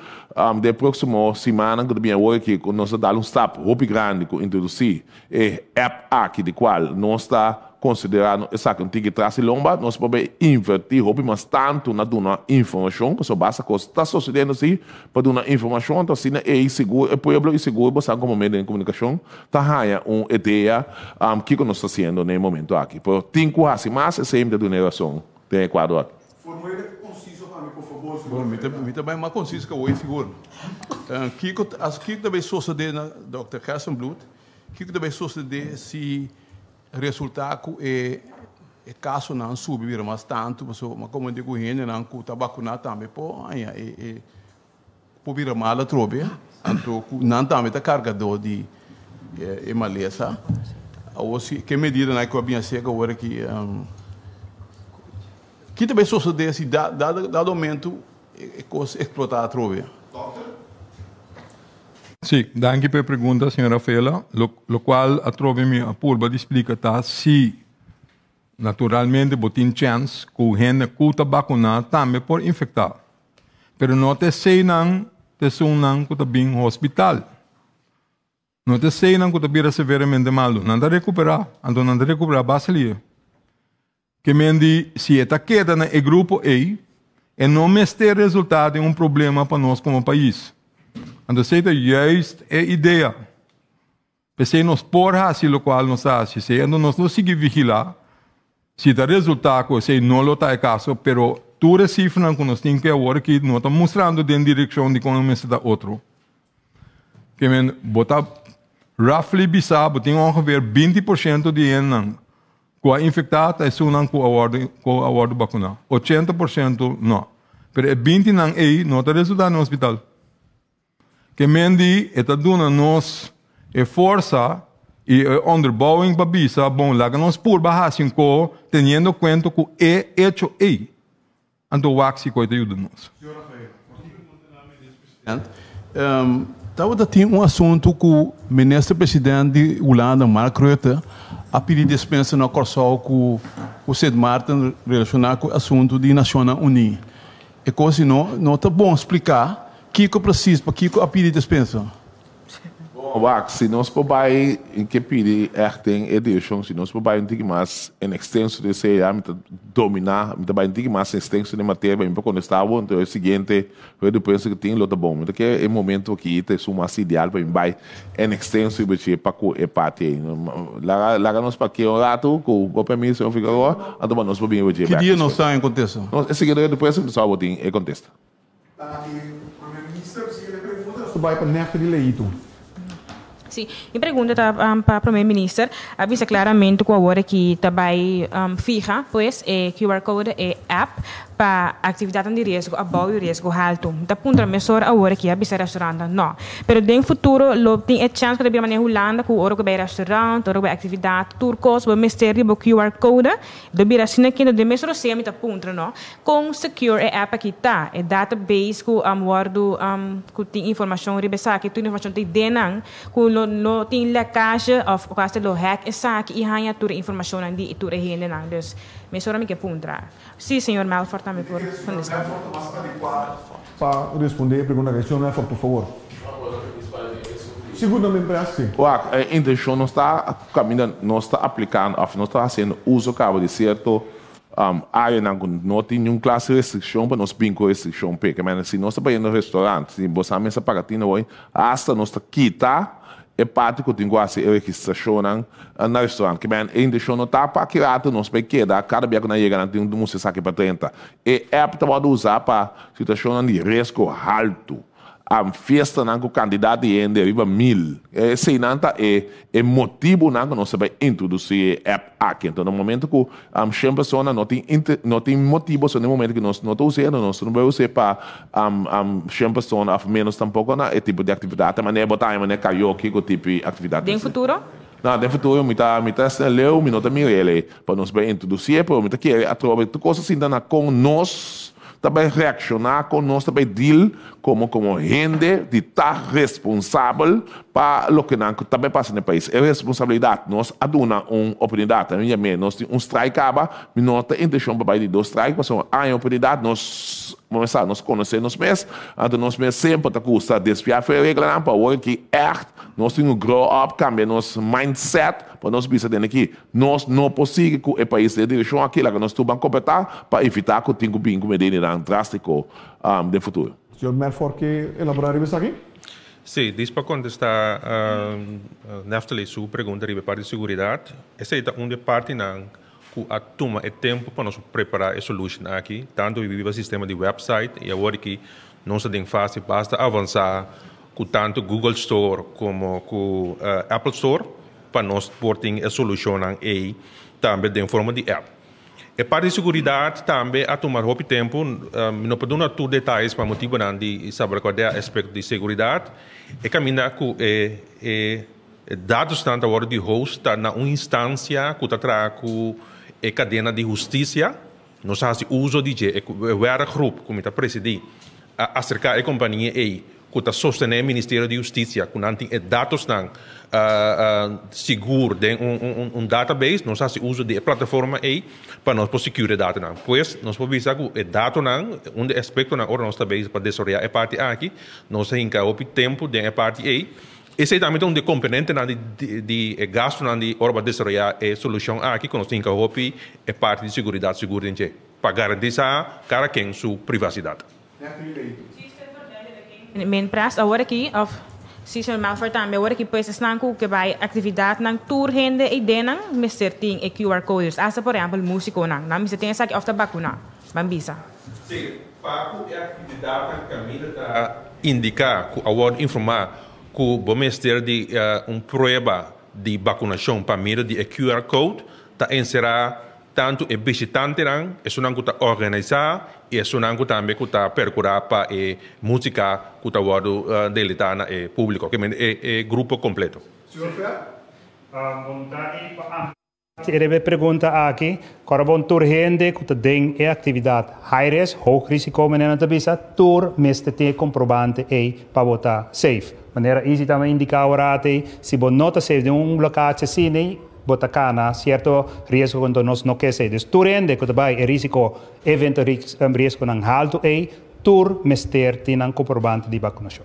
den e próksimo simannan ku ta bini awor aki ku nos ta dal un stap hopi grandi ku introdusí e app aki di kual nos ta konsiderá esaki un tiki tras di lomba, nos por bai invertí hopi mas tantu na duna informashon, pasobra basta kos ta sosediendo si pa duna informashon, anto asina ei sigur e pueblo i sigur bosan komo medio di komunikashon ta haña un idea kiko nos ta hasiendo na e momento aki. Pero tin ku hasi mas, esei mi ta duna e rason den e kuadro aki. Formule konsiso pa mi, por fabor, señor Bon, mi ta, mi ta bai mas konsiso ke awor, sigur. Kiko, as kiko ta bai sosodé na Dòkter Gerstenbluth, kiko ta bai sosodé si resultá ku e e kasonan subi bira mas tantu, pasobra mi a komprendé ku hendenan ku ta bakuná tambe por haña e e por bira mal atrobe, anto ku nan tambe ta kargadó di e malesa. Awor si ke medidanan ku a bin aserka awor aki, ki ta bai sosodé si dado momento e kos eksplotá atrobe? Sí, danki pa e pregunta, señor Rafaela. Lokual atrobe mi a purba di splika ta si naturalmente bo tin chèns ku hende ku ta bakuná tambe por infektá. Pero no ta eseinan ta esunnan ku ta bin hospital. No ta eseinan ku ta bira severamente malu. Nan ta rekuperá, anto nan ta rekuperá basta lihe. Ke men di si e ta keda na e grupo ei, e no mester resultá den un problema pa nos komo pais. Anto esei ta juist e idea. P'esei nos por hasi lokual nos ta hasi esei, anto nos lo sigui vigilá. Si ta resultá ku esei no lo ta e kaso, pero tur e sifranan ku nos tin ku awor aki no ta mustrando den direkshon di kon e mester ta otro. Ke men bo ta roughly bisa bo tin ongeveer 20% di hendenan ku a infektá ta esunnan ku a wòrdu ku a wòrdu bakuná. 80% no. Pero e bintinan ei no ta resultá den hospital. Ke men di e ta duna nos e forsa i e onderbouwing pa bisa, bon, laga nos purba hasi un ko teniendo kuenta ku e echo ei. Anto wak si koi ta yuda nos. Tabata tin un asuntu ku Minister President di Hulanda Mark Rutte a pidi despensa na Kòrsou ku Sint Maarten relashoná ku e asuntu di Nashonnan Uní. E kos no no ta bon spliká Kiko precies? Pakiko a pidi despensa? Bon, wak, si nos por bai i ke pidi ègt den e direkshon, si nos por bai un tiki mas en ekstenso den esei, ya mi ta dominá, mi ta bai un tiki mas en ekstenso den materia pa mi por kontestá bo, anto e siguiente rueda di prensa ku tin lo ta bon. Mi ta kere e momento aki ta esun mas ideal pa mi bai en extenso riba dje pa ku e parti ei. Laga, laga nos parkea un ratu ku bo permiso, señor Figueroa, anto pa nos por bin riba dje Ki bèk dia nos despues. ta en kontesta? Nos, e siguiente rueda di prensa mi ta sa bo tin e kontesta. Danki, Prome Minister. Siguiente pregunta nos ta bai pa Nefte di Leito. Sí, mi pregunta ta pa Prome Minister. A bisa claramente cu awor aki ta bay fiha pues e QR code, e app, pa actividadnan di riesgo abou y riesgo halto. Mi ta puntra mesora awor aki a bisa restaurantnan no. Pero den futuro lo tin e chance cu ta bira manera Hulanda cu ora cu bay restaurant, ora cu bay actividad, tur cos bo mester di bo QR code. Lo bira asina aki, den mes rosea mi ta puntra no, kon secure e app aki ta? E database ku wòrdu ku tin informashon riba esaki, tur informashon ta den nan, ku lo no tin lekage òf ku hasta lo hack esaki i haña tur e informashonnan di tur e hendenan. Dus mesora mi ke puntra. Si señor Melfor tambe por kontestá. Pa respondé e pregunta aki. Señor Melfor, por favor. Sigur no mi presti. Wak, e intencion nos ta caminda nos ta aplicando of nos ta haciendo uso caba di cierto areanan cu no tin niun clase restriccion pa nos bin cu restriccion p'e. Ke manera si nos ta bayendo restaurant, si bo sa mester paga tin awor, hasta nos ta kita e parti cu tin cu haci e registracionnan na restaurant. Ke manera e intencion no ta pa ki rato nos bay keda cada bia cu nan yega nan tin un mester saki pa 30. E app ta wordo usa pa situacionnan di riesgo halto. Fiestanan ku kantidat di hende riba mil. Eseinan ta e e motibunan ku nos ta bai introdusí e app aki. Anto na momento ku shen persona no tin no tin motibu so na e momento ku nos no ta us'é nos no bai us'é pa shen persona òf ménos tampoko na e tipo di aktividat. Manera bo ta haña manera karaoke ku tipo di aktividat Den futuro? No, den futuro mi ta mi ta leu mi no ta mira el ei pa nos bai introdusí pero mi ta kere atrobe tur kos a sinta na kon nos ta bai reakshoná, kon nos ta bai deal komo komo hende di ta responsabel pa loke nan ta bai pasa na e pais. E responsabilidat, nos a duna un oportunidat, a mi yam'é, nos tin un strike kaba, mi no ta intenshon pa bai di dos strike pasobra aña oportunidat nos, bo mester sa, nos konosé nos mes, anto nos mes semper ta gusta desviá for e reglanan, pa awor aki ègt nos tin ku grow up, kambia nos mindset pa nos bisa den aki. Nos no por sigui ku e pais den e direkshon aki, laga nos tur ban kompletá pa evitá ku tin ku bin ku medidanan drástiko den futuro. Señor Merfort ke elaborá riba esaki? Sí, dis pa kontestá Neftali su pregunta riba e parti di seguridat, esei ta un di e partinan ku a tuma e tempu pa nos prepará e solution aki, tantu riba sistema di website i awor aki nos ta den fase basta avansá ku tantu Google Store komo ku Apple Store. Pa nos por tin e solushonnan ei tambe den forma di app. E parti di seguridat tambe a tuma hopi tempu. Mi no por duna tur detayes pa motibunan di salbaguardiá aspekto di seguridat. E kaminda ku e e datosnan ta wòrdu di host ta na un instansia ku ta traha ku e kadena di hustisia. Nos a hasi uso di dje. E werkgroep ku mi ta presidí a aserká e kompania ei ku ta sostené Ministerio di Hustisia ku nan tin e datosnan sigur den un database. Nos a hasi uso di e plataforma ei pa nos por secure e datonan. Pues nos por bisa ku e datonan, un di e aspektonan ora nos ta bezig pa desaroyá e parti aki, nos a hinka hopi tempu den e parti ei. Esei tambe ta un di e komponentenan di e gastunan di ora bo a desaroyá e solushon aki ku nos tin hinka hopi e parti di seguridat sigur den dje pa garantisá kada ken su privasidat. Minpres awor aki òf si señor Melfor tambe awor aki pues esnan ku ke bai aktividatnan tur hende ei den nan mester tin e QR codes asta por ehèmpel músikonan nan mester tin esaki òf ta bakuná ban bisa. Sí, pa ku e aktividatnan kaminda ta indiká ku a wòrdu informá ku bo mester di un prueba di bakunashon pa medio di e QR code ta enserá tantu e bishitantenan, esunnan ku ta organisá i esunnan ku tambe ku ta perkurá pa e músika ku ta wòrdu deleitá na e públiko, ke men e grupo kompleto. Señor Fer, bon tardi pa ambos. E riba e pregunta aki, kòrda bon tur hende ku ta den e aktividat high risk, hoog risico manera nan ta bisa, tur mester tin e komprobante ei pa bo ta safe. Manera Izzy tambe a indiká ora ati, si bo no ta safe den un lokatie asina ei, bo ta kana sierto riesgo ku nos no ke esei. Dus tur hende ku ta bai e risiko, evento riesgonan haltu ei, tur mester tin nan komprobante di bakunashon.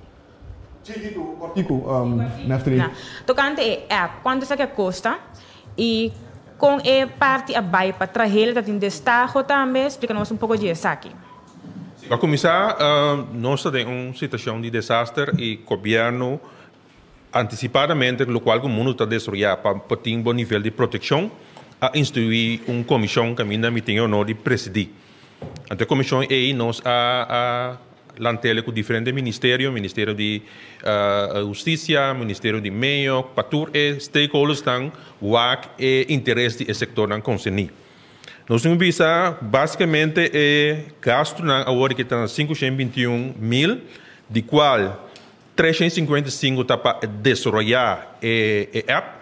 Chikitu, kòrtiku, Neftali. Tokante e app, kuantu esaki a kosta i kon e parti a bai pa trahel? Ta tin destaho tambe? Splika nos un poko di esaki. Pa kuminsá, nos ta den un situashon di desaster i gobièrnu antisipadamente lokual ku mundu ta desaroyá pa por tin bon nivel di protekshon a instruí un komishon kaminda mi tin e honor di presidí. Anto e komishon ei nos a lant'el ku diferente ministerio, Ministerio di Hustisia, Ministerio di Medio, pa tur e stakeholdersnan wak e interes di e sektornan konserní. Nos tin ku bisa basikamente e gastunan awor ki ta na 521 mil, di kual 355 ta pa desaroyá e app.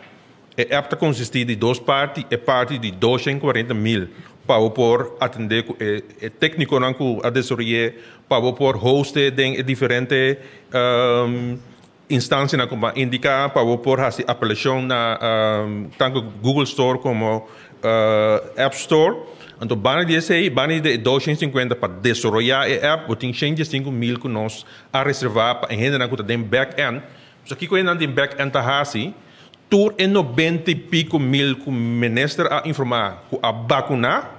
E app ta konsistí di dos parti, e parti di 240 mil pa bo por atendé ku e téknikonan ku a desaroy'é, pa bo por host'é den e diferente instansianan ku bo a indiká, pa bo por hasi apelashon na tantu Google Store komo App Store. Anto banda di esei, banda di e 250 pa desaroyá e app, bo tin 105 mil ku nos a reservá pa e hendenan ku ta den back-end. So kiko e hendenan den back-end ta hasi? Tur e nobenta i piko mil ku minister a informá ku a bakuná,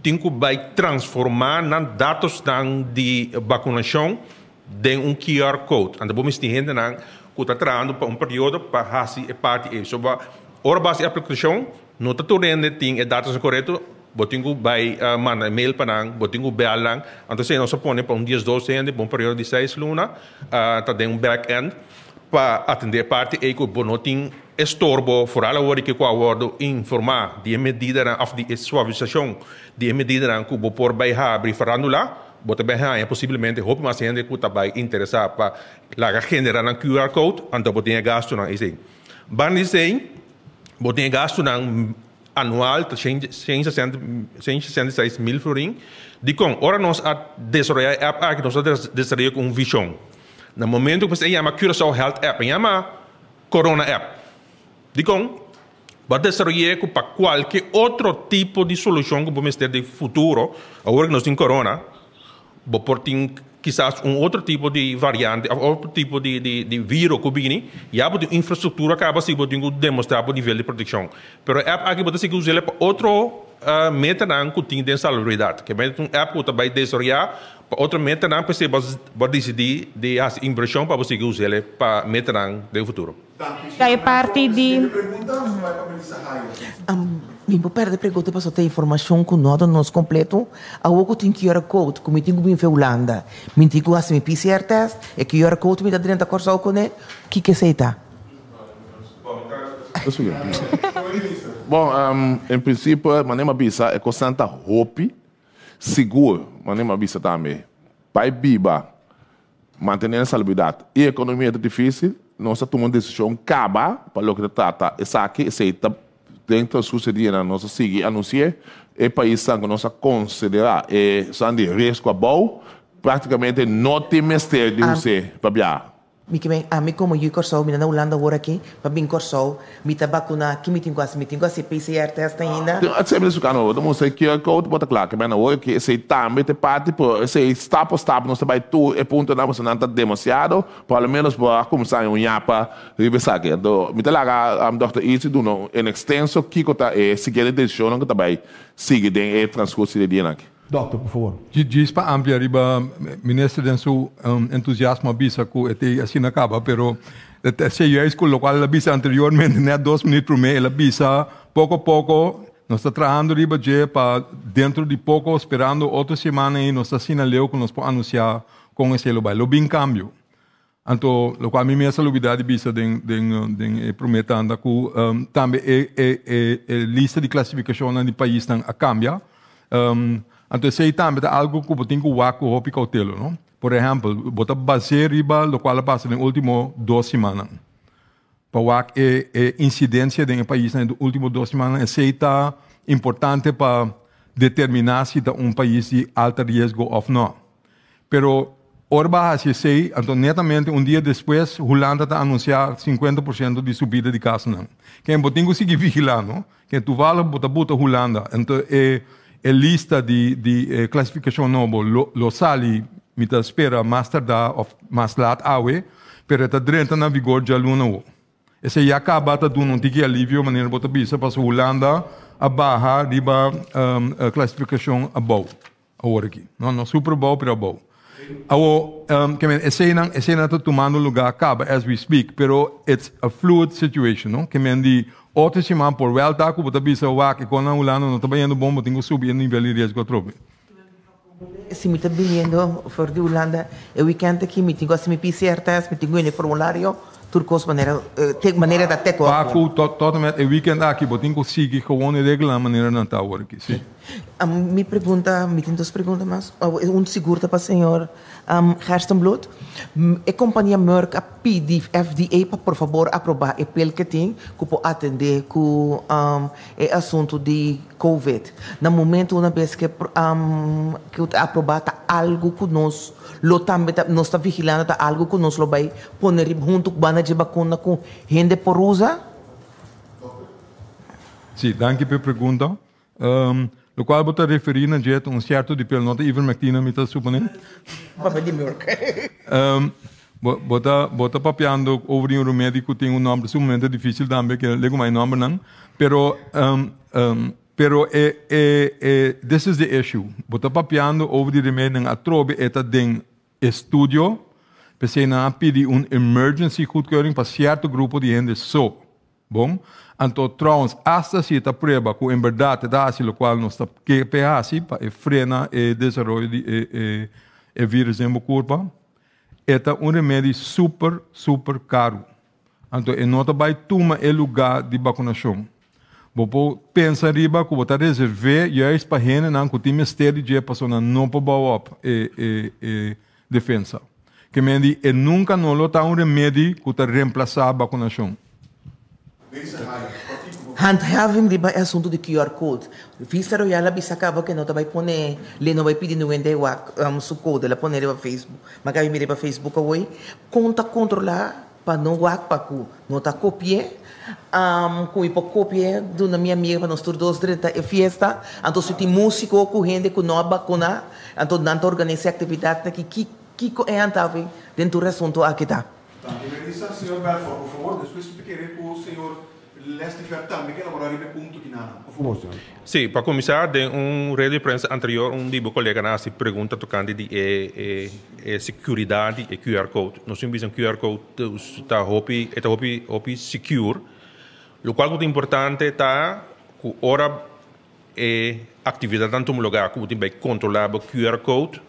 tin ku bai transformá nan datosnan di bakunashon den un QR code. Anto bo mester tin hendenan ku ta trahando pa un periodo pa hasi e parti ei. So ora bo hasi e aplikashon, no ta tur hende tin e datosnan korekto. Bo tin ku bai manda email pa nan, bo tin ku bèl nan. Anto esei nos a pone pa un 12 hende pa un periodo di seis luna ta den un back end pa atendé e parti ei ku bo no tin estorbo foral awor di ke ku a wòrdu informá di e medidanan òf di e suavisashon di e medidanan ku bo por bai habri farandula, bo ta bai haña posiblemente hopi mas hende ku ta bai interesá pa laga generá nan QR code, anto bo tin e gastunan esei. Banda di esei bo tin e gastunan anual ta 166 mil florin. Dikon? Ora nos a desaroyá e app aki, nos a desaroy'é ku un vishon. Na momento ku mester yama Curaçao Health App, a yama Corona App. Dikon? Bo a desaroy'é ku pa kualke otro tipo di solushon ku bo mester den futuro, awor ku nos tin Corona, Bo por tin kisas un otro tipo di variante of otro tipo di di viro ku bini, ya bo tin infrastruktura kaba si bo tin ku demostrá bo nivel di protekshon. Pero e app aki bo ta sigui us'el pa otro metanan ku tin den salubridat. Ke mester ta un app ku ta bai desaroyá pa otro metanan p'esei bo bo a disidí di hasi invershon pa bo sigui us'el pa metanan den futuro. Ta e parti di. Mi por perde pregunta pasobra ta informacion cu no a duna nos completo. Awor cu tin QR code cu mi tin cu bin fe Hulanda, mi tin cu haci mi PCR test, e QR code mi ta drenta Corsou cune, kico esey ta? Bon, en principio, manera mi a bisa, e cosnan ta hopi sigur, manera mi a bisa tambe, bay biba Mantené e salubridat i ekonomia ta difísil, nos a tuma un desishon kaba pa loke ta trata esaki, esei ta den transkurso di dianan nos a sigui anunsi'é. E paisnan ku nos a konsiderá e esnan di riesgo abou práktikamente no tin mester di us'é pa biaha. Mi ke men ami komo yu Kòrsou mi ta na Hulanda awor aki pa bin Kòrsou mi ta bakuná ki mi tin ku hasi mi tin ku hasi e PCR test ainda. Tin un seme di su kano bo ta mustra e QR code bo ta kla ke men awor ke esei tambe ta e parti pero esei stap pa stap nos ta bai tur e puntonan pasobra nan ta demasiado por lo menos bo a kuminsá un yapa riba esaki anto mi ta laga Dòkter Izzy duna un en extenso kiko ta e siguiente desishonnan ku ta bai sigui den e transkurso di e dianan aki. Dòkter por favor. Djis pa amplia riba minister den su entusiasmo a bisa cu e te asina caba pero esey juist cu locual el a bisa anteriormente net dos minuut prome el a bisa poco poco nos ta trahando riba dje pa dentro di poco sperando otro semana ey nos ta asina leu cu nos por anuncia con esey lo bay lo bin cambio. Anto locual mi mes a lubida di bisa den den den e prome tanda cu tambe e e e e lista di clasificacionnan di paisnan a cambia. Anto esey tambe ta algo cu bo tin cu wak cu hopi cautelo, no? Por ehempel, bo ta bas'é riba locual a pasa den ultimo dos simannan. Pa wak e e incidencia den e paisnan den ultimo dos simannan, esey ta importante pa determina si ta un pais di alta riesgo of no. Pero ora bo a hasi esei, anto netamente un dia despues Hulanda ta anunsiá 50% di subida di kasonan. Ken bo tin ku sigui vigilá, no? Ken toevallig bo ta buta Hulanda, anto e e lista di di e klasifikashon nobo lo lo sali, mi ta spera mas tardá òf mas lat awe, pero e ta drenta na vigor djaluna awo. Esei ya kaba ta duna un tiki alivio, manera bo ta bisa, pasobra Hulanda a baha riba klasifikashon abou. Awor aki. No, no super abou, pero abou. Awor, um, ke men, eseinan, eseinan ta tumando lugar kaba as we speak, pero it's a fluid situation, no? Ke men di otro siman por wel ta ku bo ta bisa wak e kon na Hulanda no ta bayendo bon, bo tin ku subi e nivel di riesgo atrobe. Si mi ta biniendo for di Hulanda e weekend aki, mi tin ku hasi mi PCR test, mi tin ku yena e formulario. Tur kos manera te manera ta te Pa ku tot en met e weekend aki bo tin ku sigui gewoon e reglanan manera nan ta awor aki, si. Mi pregunta, mi tin dos pregunta mas. Un sigur ta pa señor Gerstenbluth. E kompania Merck a pidi FDA pa por fabor aprobá e pil ke tin ku por atendé ku e asuntu di Covid. Na momento una bes ke ku ta aprobá ta algu ku nos lo tambe ta nos ta vigilando ta algu ku nos lo bai Pone riba huntu ku banda dje bakuna ku hende por usa? Sí, danki p'e pregunta. Lokual bo ta referí na dje ta un sierto di pel, no ta ivermectina mi ta suponé? Papia di Merck. Bo ta bo ta papiando over di un remedi ku tin un nòmber sumamente difísil tambe, ke legu mai nòmbernan, pero pero e e e this is the issue, bo ta papiando over di remedinan atrobe e ta den Estudio, p'esei nan a pidi un emergency goedkeuring pa sierto grupo di hende so. Bon, anto trouwens asta si e ta prueba ku en bèrdat e ta hasi lokual nos ta ke p'e hasi pa e frena e desaroyo di e e e virus den bo kurpa, e ta un remedi super super karu. Anto e no ta bai tuma e lugá di bakunashon. Bo por pensa riba ku bo ta reserv'é juist pa hendenan ku tin mester di dje pasobra nan no por bou op e e e defensa. Ke men di e nunka no lo ta un remedi ku ta remplasá bakunashon. Handhaving riba e asuntu di QR code. Vista Royal a bisa kaba ku e no ta bai pone, le no bai pidi ningún hende wak su code, el a pone riba Facebook. Ma kabi mira riba Facebook awor, kon ta kontrolá pa no wak pa ku no ta kopi'é. Ku mi por kopi'é duna mi amiga pa nos tur dos drenta e fiesta. Anto si tin músiko ku hende ku no a bakuná, anto nan ta organisá e aktividatnan aki. Kiko e handhaving den tur e asuntu aki ta? Danki Melissa. Señor Belfort, por favor, despues mi ta kere ku señor Lestiver tambe ke elabora riba e punto kinanan. Por favor, señor. Sí, pa kuminsá, den un rueda di prensa anterior un di bo koleganan a hasi pregunta tokante di e e sekuridat di e QR code. Nos tin bisa un QR code ta hopi e ta hopi hopi secure. Lokual ku ta importante ta ku ora e aktividatnan tuma lugá ku bo tin bai kontrolá bo QR code,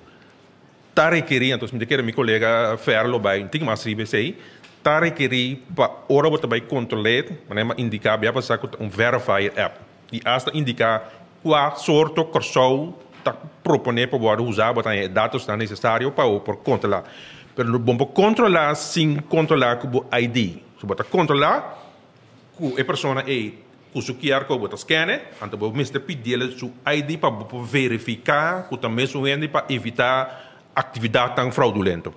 Ta rekerí, anto mi ta kere mi kolega Fer lo bai un tiki mas riba esei, ta rekerí pa ora bo ta bai kontrol'é, manera mi a indiká bia pasá ku ta un verifier app i asta indiká kua sorto Kòrsou ta proponé pa wòrdu usá, bo ta haña e datosnan nesesario pa bo por kontrolá. Pero bo no por kontrolá sin kontrolá ku bo ID. So bo ta kontrolá ku e persona ei ku su QR code bo ta scan'e, anto bo mester pidiel su ID pa bo por verifiká ku ta mesun hende pa evitá aktividatnan fraudulento.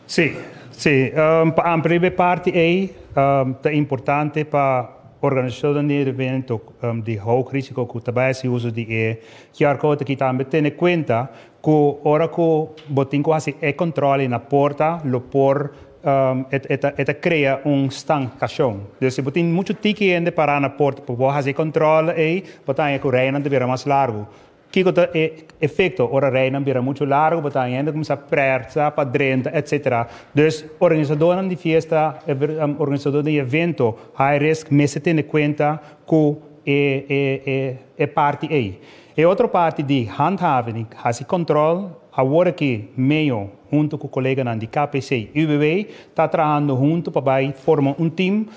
Sí, sí. Pa amplia riba e parti ei, ta importante pa organisashonnan di evento di hoog risiko ku ta bai hasi uso di e QR code aki tambe tene kuenta ku ora ku bo tin ku hasi e kòntròl na porta lo por E ta e ta krea un stankashon. Dus si bo tin muchu tiki hende pará na porta pa bo hasi e kòntròl ei, bo ta haña ku reinan ta bira mas largu. Kiko ta e efekto? Ora reinan bira muchu largu, bo ta haña hende kuminsá prèrsa pa drenta, etsetera. Dus organisadónan di fiesta, organisadó di evento high risk mester tene kuenta ku e e e e parti ei. E otro parti di handhaving, hasi kòntròl, awor aki meo hunto ku koleganan di KPC i UWV ta trahando hunto pa bai forma un tim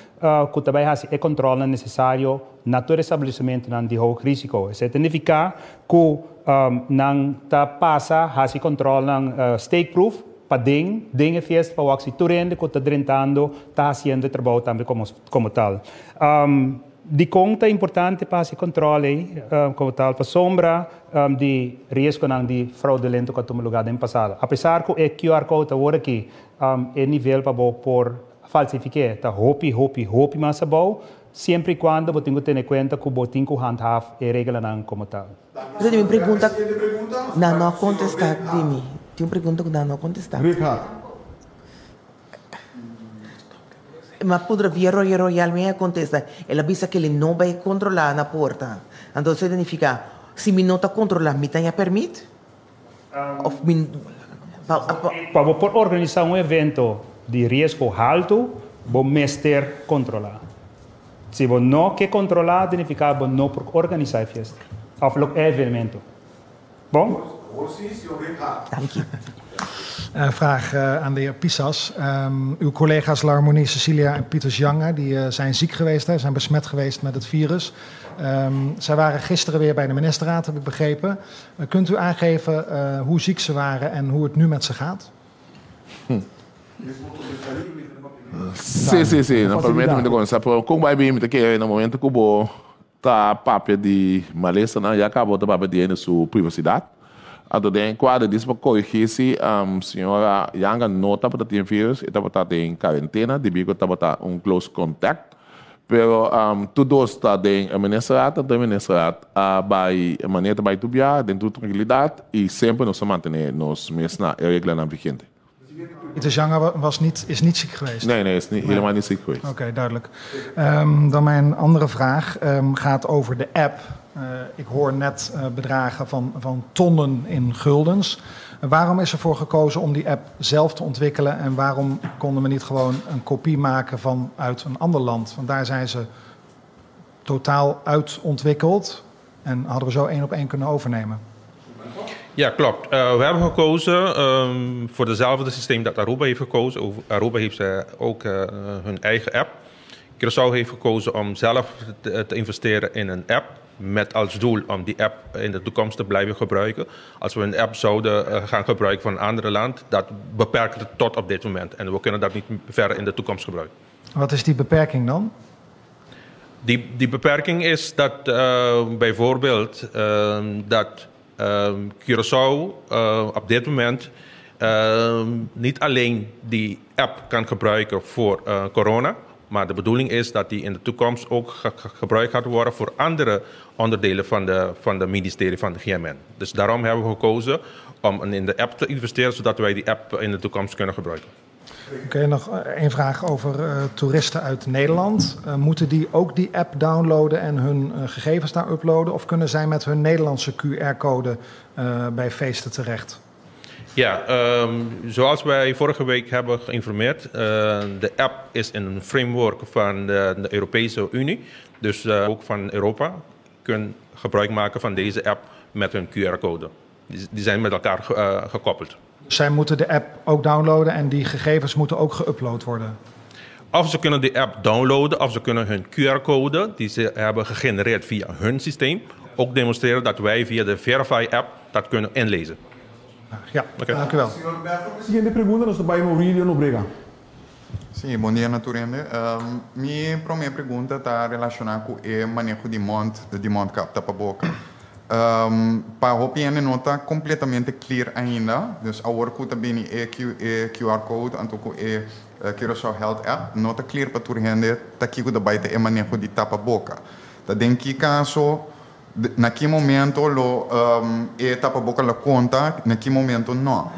ku ta bai hasi e kòntròlnan nesesario na tur establesimentunan di hoog risiko. Esei ta nifiká ku nan ta pasa hasi kòntròlnan steekproef paden den e fiesta pa wak si tur hende ku ta drentando ta hasiendo e trabou tambe komo tal. Dikon ta importante pa hasi kòntròl ei komo tal? Pasobra di riesgonan di fraudulento ku a tuma lugá den pasado. Apesar ku e QR code awor aki e nivel pa bo por falsifik'é ta hopi, hopi, hopi mas abou, siempre i kuando bo tin ku tene kuenta ku bo tin ku handhaaf e reglanan komo tal. Tin un pregunta nan no a kontestá di mi. Tin un pregunta ku nan no a kontestá. Ma pudra via Royal Royal mi a contesta, el a bisa keli no bay controla na porta. Anto eso significa si mi no ta controla mi ta ña permit? Of mi pa pa. Pa bo por organisa un evento di riesgo haltu bo mester controla. Si bo no ke controla significa bo no por organisa e fiesta of lo e evento. Bon? Danki. Vraag aan de heer Pisas. Uw collega's Larmonie, Cecilia en Pieters Jange die zijn ziek geweest, hè, zijn besmet geweest met het virus. Zij waren gisteren weer bij de ministerraad, heb ik begrepen. Kunt u aangeven hoe ziek ze waren en hoe het nu met ze gaat? Sí, sí, sí. Naturalmente mi ta kuminsá, pero kon bai bin mi ta kere na momento ku bo ta papia di malesanan ya caba bo ta papia di hende su privacidad. Anto den e cuadro dice pa corigi si señora Yanga no tabata tin virus, e tabata den cuarentena debi cu tabata un close contact. Pero tur dos ta den e ministerraad, anto e ministerraad a bay e manera ta bay tur bia den tur trankilidad y semper nos ta mantene nos mes na e reglanan vigente. Pieter Janga was niet, is niet ziek geweest? Nee, nee, is niet, helemaal niet ziek geweest. Oké, duidelijk. Dan mijn andere vraag gaat over de app. Ik hoor net bedragen van tonnen in guldens. Waarom is ervoor gekozen om die app zelf te ontwikkelen en waarom konden we niet gewoon een kopie maken vanuit een ander land? Want daar zijn ze totaal uitontwikkeld en hadden we zo één op één kunnen overnemen. Ja, klopt. We hebben gekozen voor dezelfde systeem dat Aruba heeft gekozen. Aruba heeft ook hun eigen app. Curaçao heeft gekozen om zelf te investeren in een app. Met als doel om die app in de toekomst te blijven gebruiken. Als we een app zouden gaan gebruiken van een ander land, dat beperkt het tot op dit moment. En we kunnen dat niet verder in de toekomst gebruiken. Wat is die beperking dan? Die beperking is dat bijvoorbeeld dat Curaçao op dit moment niet alleen die app kan gebruiken voor corona, maar de bedoeling is dat die in de toekomst ook gebruikt gaat worden voor andere onderdelen van de ministerie van de GMN. Dus daarom hebben we gekozen om in de app te investeren, zodat wij die app in de toekomst kunnen gebruiken. Oké, nog één vraag over toeristen uit Nederland. Moeten die ook die app downloaden en hun gegevens daar uploaden? Of kunnen zij met hun Nederlandse QR-code bij feesten terecht? Ja, zoals wij vorige week hebben geïnformeerd, de app is in een framework van de Europese Unie. Dus ook van Europa kunnen gebruik maken van deze app met hun QR-code. Die zijn met elkaar gekoppeld. Zij moeten de app ook downloaden en die gegevens moeten ook geüpload worden? Of ze kunnen de app downloaden, of ze kunnen hun QR-code die ze hebben gegenereerd via hun systeem ook demonstreren dat wij via de Verify-app dat kunnen inlezen. Ja, dank u wel. Siguiente pregunta, nos ta bai Maurilio Nobrega. Sí, bon dia na tur hende. Mi promé pregunta ta relashoná ku e maneho di mond, di mondkap, tapaboka. Pa hopi hende no ta kompletamente clear ainda, dus awor ku ta bini e e QR code anto ku e Curaçao Health app, no ta clear pa tur hende ta kiko ta bai ta e maneho di tapaboka. Ta den ki kaso, na ki momento lo e tapaboka lo konta, na ki momento no.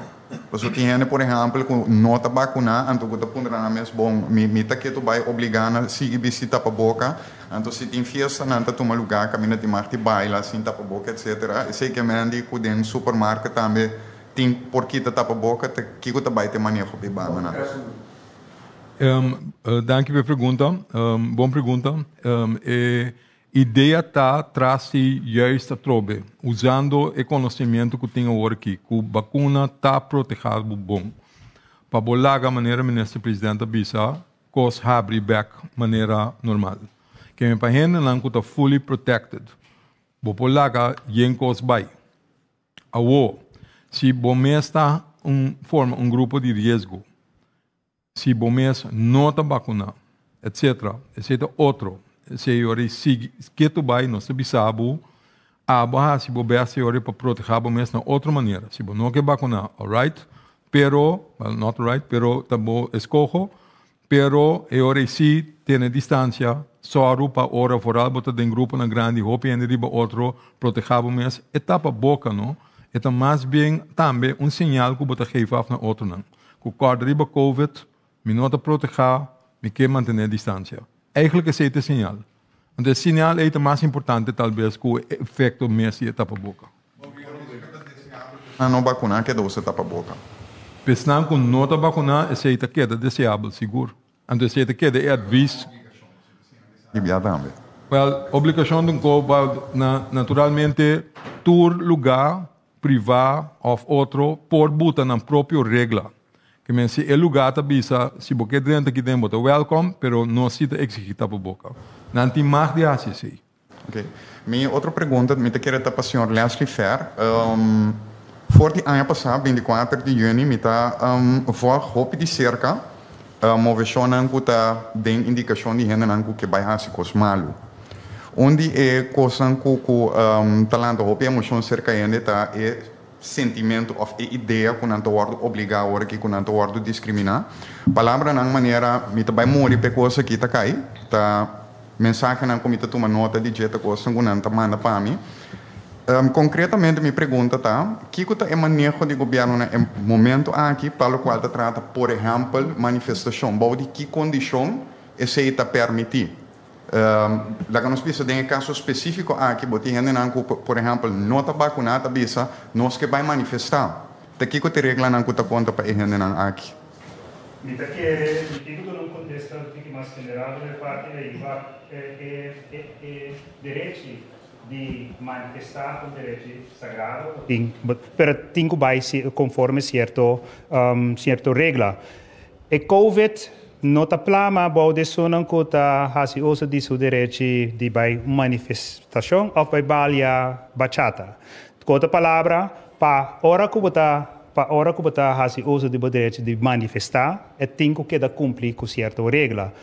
Pasobra tin hende por ehèmpel ku no ta bakuná anto ku ta puntra nan mes, bon, mi mi ta ke tu bai obligá na sigui bisti tapaboka? Anto si tin fiestanan ta tuma lugá kaminda tin mag di baila sin tapaboka etcetera. Esei ke men di ku den supermarket tambe tin por kita tapaboka ta kiko ta bai te maneho pi banda nan? Danki pa e pregunta. Bon pregunta. E Idea ta tras di juist atrobe, usando e conocimiento cu tin awor aki, cu vacuna ta proteha bo bon. Pa bo laga manera Minister President a bisa, cos habri bek manera normal. Keme pa hendenan cu ta fully protected, bo por laga yen cos bay. Awo, si bo mes ta un forma un grupo di riesgo, Si bo mes no ta bakuná, etc. Esei ta otro. Esei ora i sigui ketu bai, nos ta bisa bo, abo a hasi bo best e ora pa protehá bo mes na otro manera. Si bo no ke bakuná, alright, pero, well, not alright, pero ta bo eskoho, pero e ora i si tene distansia, sòru pa ora foral bo ta den gruponan grandi, hopi hende riba otro, protehá bo mes. E tapa boka, no? E ta mas bien tambe un señal ku bo ta geef af na otronan. Ku kòrda riba covid, mi no ta protehá, mi ke mantené distansia. Eigenlijk esei ta e señal. Anto e señal ei ta mas importante talbes ku e efekto mes di e tapaboka. Nan no bakuná keda usa tapaboka. Pa esnan ku no ta bakuná esei ta keda deseabel sigur. Anto esei ta keda e advis. Di bia tambe. Wèl, obligashon ta un kos, na naturalmente tur lugá privá òf otro por buta nan propio regla. Ke men si e lugá ta bisa si bo ke drenta aki den bo ta wèlkòm, pero nos si ta eksigí tapaboka. Nan tin mag di hasi esei. Ok. Mi otro pregunta mi ta kere ta pa señor Leslie Fer. For di aña pasá, 24 di yüni, mi ta vòlg hopi di serka moveshonnan ku ta den indikashon di hendenan ku ke bai hasi kos malu. Un di e kosnan ku ku ta lanta hopi emoshon serka hende ta e sentimentu òf e idea ku nan ta wòrdu obligá ora ki ku nan ta wòrdu diskriminá. Palabranan manera mi ta bai muri pa e kos aki ta kai, ta mensahenan ku mi ta tuma nota di dje ta kosnan ku nan ta manda pa mi. Konkretamente mi pregunta ta, kiko ta e maneho di gobièrnu na e momentu aki pa lokual ta trata por ehèmpel manifestashon? Bou di ki kondishon esei ta pèrmití? Laga nos bisa den e kaso spesífiko aki bo tin hendenan ku por ehèmpel no ta bakuná ta bisa nos ke bai manifestá. Ta kiko ta e reglanan ku ta konta pa e hendenan aki? Mi ta kere mi tin ku duna un kontesta un tiki mas general riba e parti ei. Wak, e e derechi di manifestá ta un derechi sagrado. Tin, pero tin ku bai konforme sierto sierto regla. E covid no ta plama bou di esunnan ku ta hasi uso di su derechi di bai un manifestashon òf bai balia bachata. Ku otro palabra, pa ora ku bo ta pa ora ku bo ta hasi uso di bo derechi di manifestá, e tin ku keda kumpli ku sierto regla.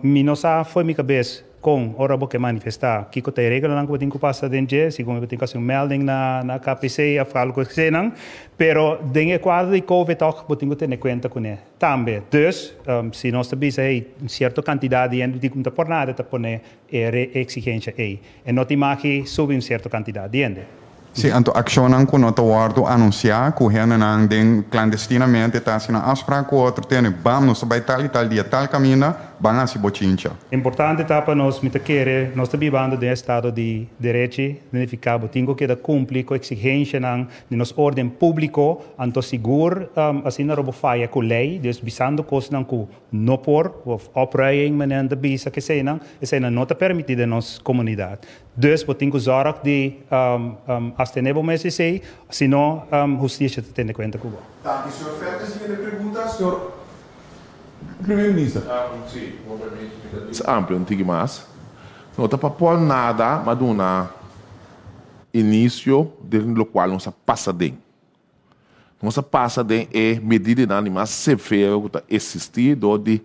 Mi no sa fo'i mi kabes kon ora bo ke manifestá, kiko ta e reglanan ku bo tin ku pasa den dje, segun bo tin ku hasi un melding na na KPC òf algu asina, pero den e kuadro di covid tòg bo tin ku tene kuenta kuné tambe. Dus, si nos ta bisa hey, un sierto kantidat di hende di ku no ta por nada ta pone e eksigensha ei. E no tin maki subi un sierto kantidat di hende. Sí, anto akshonnan ku no ta wòrdu anunsiá, ku hendenan den klandestinamente ta hasi nan afsprak ku otro tene, bam, nos ta bai tal i tal dia, tal kaminda, ban hasi bochincha. Importante ta pa nos, mi ta kere, nos ta bibando den estado di derechi, signifiká bo tin ku keda kumpli ku eksigenshanan di nos órden públiko, anto sigur asina ro bo faya ku lei, dus bisando kosnan ku no por, of opruiing menen ta bisa ku eseinan, eseinan no ta permití den nos komunidat. Dus bo tin ku zòrg di astené bo mes esei, si no hustisia ta tene kuenta ku bo. Danki, señor Ferdi. Siguiente pregunta, señor Primer Minister. Si, bo permiti mi ta bisa amplio un tiki mas. No ta pa por nada ma duna inicio den locual nos a pasa den. Nos a pasa den e medidanan di mas severo ku ta eksistí dor di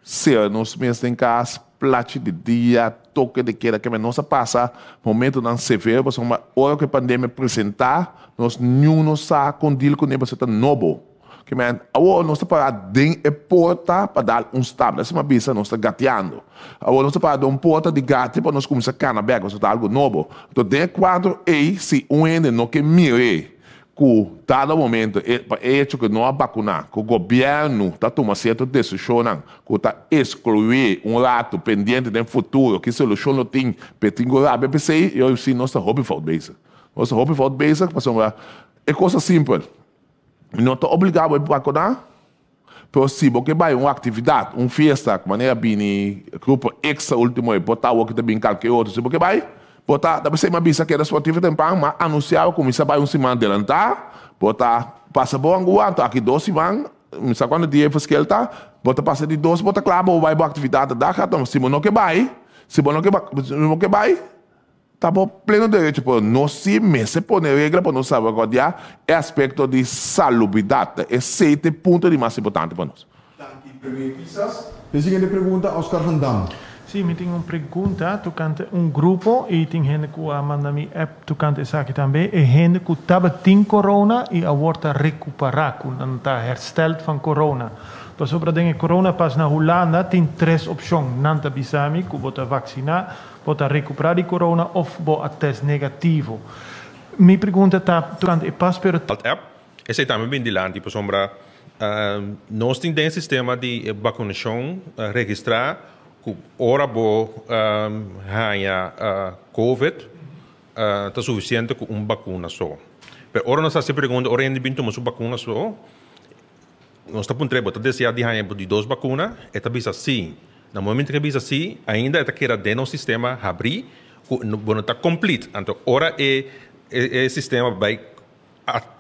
sera nos mes den kas, plachi di dia, toke de keda. Keme nos a pasa momentunan severo pasobra ora ku e pandemia presentá nos niun no sa kon deal kuné pasobra ta nobo. Keme awor nos ta pará den e porta pa dal un stap. Esei mi a bisa nos ta gateando. Awor nos ta pará den un porta di gate pa nos kuminsá kana bèk pasobra ta algu nobo. Anto den e kuadro ei si un hende no ke mir'é ku dado momento e pa e hecho ku no a bakuná, ku gobièrnu ta tuma sierto desishonnan ku ta eskluí un ratu pendiente den futuro ki solushon lo tin p'e tin ku rabia p'esei, yo si nos ta hopi fout bezig. Nos ta hopi fout bezig pasobra e kos ta simpel, mi no ta obligá bo bakuná, pero si bo ke bai un aktividat, un fiesta, manera bini grupo extra ultimo e por ta awor ki ta bin kalke otro, si bo ke bai, bo ta, ta p'esei mi a bisa keda sportivo tempan, mi a anunsiá bo kuminsá bai un siman adelantá, bo ta pasa bo angua, anto aki dos siman, mi sa kuantu dia e verschil ta, bo ta pasa di dos, bo ta kla pa bo bai bo aktividat, dak, anto si bo no ke bai, si bo no ke bai, si bo ke bai. Ta bo pleno derecho pero nos si mester pone regla pa nos salvaguardiá e aspekto di salubridat. Esei ta e punto di mas importante pa nos. Danki, Premier Pisas. E siguiente pregunta, Oscar van Dam. Sí, mi tin un pregunta tokante un grupo i tin hende ku a manda mi app tokante esaki tambe. E hende ku tabatin corona i awor ta rekupará, ku nan ta hersteld van corona. Pasobra den e coronapas na Hulanda tin tres opshon. Nan ta bisa mi ku bo ta vaksiná, Bo ta recuperá di corona of bo a test negativo? Mi pregunta ta tocante e pas pero. Health app, esei tambe bin dilanti pasobra nos tin den e sistema di vacunacion registra cu ora bo haña covid ta suficiente cu un vacuna so. Pero ora nos haci e pregunta ora hende bin tuma su vacuna so, Nos ta puntr'é, Bo ta deseá di haña bo di dos bakuna? E ta bisa sí. Na momento ku e bisa sí, ainda e ta keda den nos sistema habrí ku bo no ta komplit. Anto ora e e sistema bai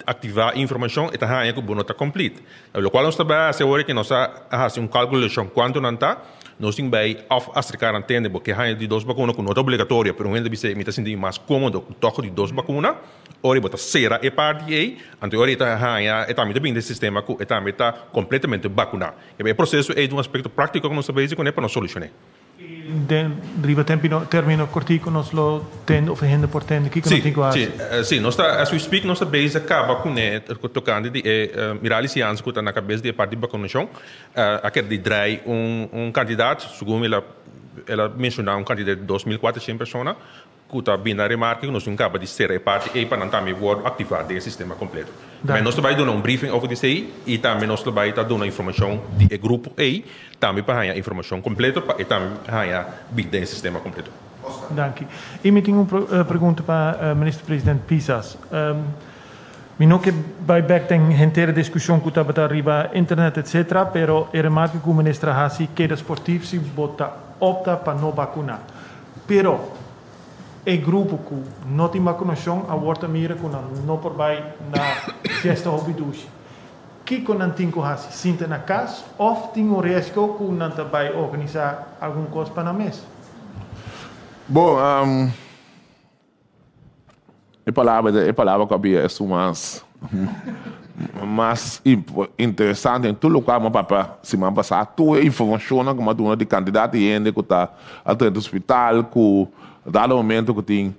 aktivá e informashon, e ta haña ku bo no ta komplit. Lokual nos ta bai hasi awor e ke nos a hasi un kalkulashon kuantu nan ta. Nos tin bai òf aserká nan tende bo ke haña di dos bakuna ku no ta obligatorio, pero un hende ta bisa mi ta sinti mi mas kómodo ku tòg di dos bakuna. Ora bo ta sera e parti ei, anto ora e ta haña e tambe ta bini den sistema ku e tambe ta kompletamente bakuná. E proseso ei ta un aspekto práktiko ku nos ta bezig kuné pa nos solushoné. I den riba tempino término kortiku nos lo tende òf e hende por tende kiko nos tin ku hasi? Sí, sí. Nos ta, as we speak, nos ta bezig kaba kuné tokante di e Mirali Sianse ku ta na kabes di e parti di bakunashon a kere di drai un kantidat, segun el a el a menshoná un kantidat di 2400 persona. Ku ta bini na remarke ku nos tin kaba di sera e parti ei pa nan tambe wòrdu aktivá den e sistema kompleto. Tambe nos ta bai duna un briefing over di esei i tambe nos lo bai ta duna informashon di e grupo ei tambe pa haña informashon kompleto pa e tambe haña bini den e sistema kompleto. Danki. I mi tin un pregunta pa Minister President Pisas. Mi no ke bai bek den henter e diskushon ku tabata riba internet etc. Pero e remarke ku minister a hasi keda sportief si bo ta opta pa no bakuná. Pero e grupo ku no tin bakunashon awor ta mira ku nan no por bai na fiesta hopi dushi. Kiko nan tin ku hasi? Sinta na kas òf tin un riesgo ku nan ta bai organisá algun kos pa nan mes? Bon, e palabra e palabra ku a bira esun mas mas interesante den tur lokual mi a papia siman pasá. Tur e informashonnan ku mi a duna di kantidat di hende ku ta a drenta hospital ku dado momento ku tin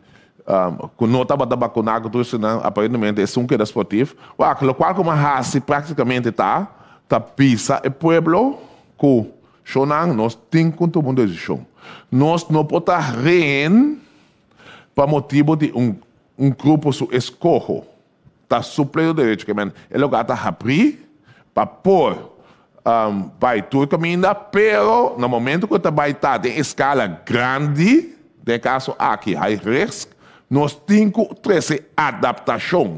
ku no tabata bakuná ku tur esnan aparentemente esun keda sportif. Wak, lokual ku mi a hasi praktikamente ta ta bisa e pueblo ku shownan nos tin ku tuma un desishon. Nos no por ta reen pa motibu di un un grupo su eskoho ta su pleno derecho ke men e loga ta habrí pa por bai tur kaminda pero na momento ku ta bai ta den eskala grandi den e kaso aki high risk nos tin ku trese adaptashon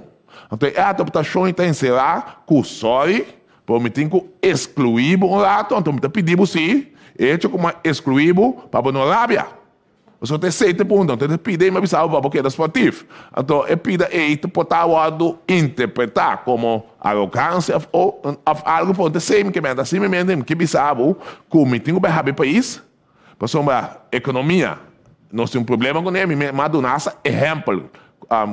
anto e adaptashon ta enserá ku sorry pero mi tin ku eskluí bo un rato anto mi ta pidi bo si e hecho ku mi a eskluí bo pa bo no rabia. Pasobra ta esei ta e punto. Anto e ta pida ei, mi a bisa bo pa bo keda sportief. Anto e pida ei ta por ta wòrdu interpretá komo arogansia òf òf algu, pero no ta esei mi ke menta. Simplemente mi ke bisa bo ku mi tin ku bai habri pais, pasobra ekonomia nos tin un problema kuné. Mi a duna hasta ehèmpel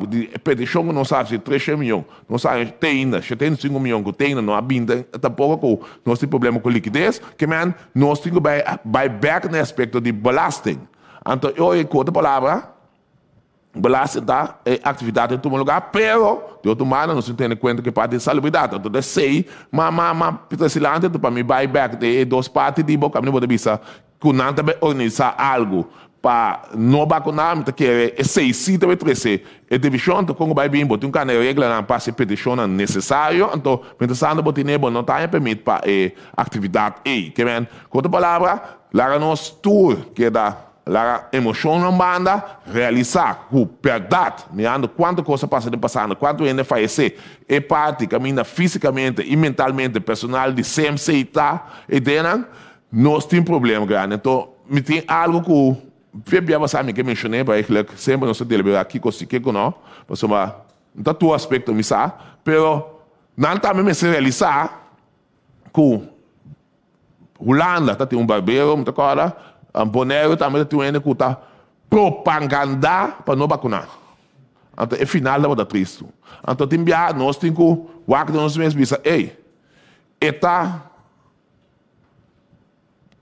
di e petishon ku nos a hasi 300 mion, nos a haña te ainda 75 mion ku te ainda no a bin tampoko ku nos tin problema ku likides. Ke men Nos tin ku bai bai bek na e aspekto di belasting. Anto e ora ku otro palabra, belasting ta e aktividat ta tuma lugá, pero di otro banda nos tin tene kuenta ku e parti di salubridat. Anto ta esei ma ma ma Peter Silante pa mi bai bek den e dos parti di bo kaminda bo ta bisa ku nan ta bai organisá algu pa no bakuná, mi ta kere esei si ta bai trese e divishon. Anto kon ku bai bin bo tin ku kanda e reglanan pa hasi e petishonnan nesesario. Anto mientrastanto bo tene bo no ta haña permit pa e Aktividat ei. Ke men, ku otro palabra, laga nos tur keda laga emoshonnan banda, realisá ku bèrdat, mirando kuantu kos a pasa den pasado, kuantu hende a fayesé, e parti kaminda físikamente i mentalmente personal di CMC ta e denan, nos tin problema grandi. Anto, mi tin algu ku fe bia basá mi ke menshoné, pero eigentlik semper nos ta deliberá kiko si, kiko no, pasobra no ta tur aspekto mi sa, pero nan tambe mester realisá ku Hulanda ta tin un barbero, mi ta kòrda, Boneiru tambe ta tin un hende ku ta propagandá pa no bakuná. Anto e final tabata tristu. Anto tin biaha nos tin ku wak den nos mes bisa, ey, e ta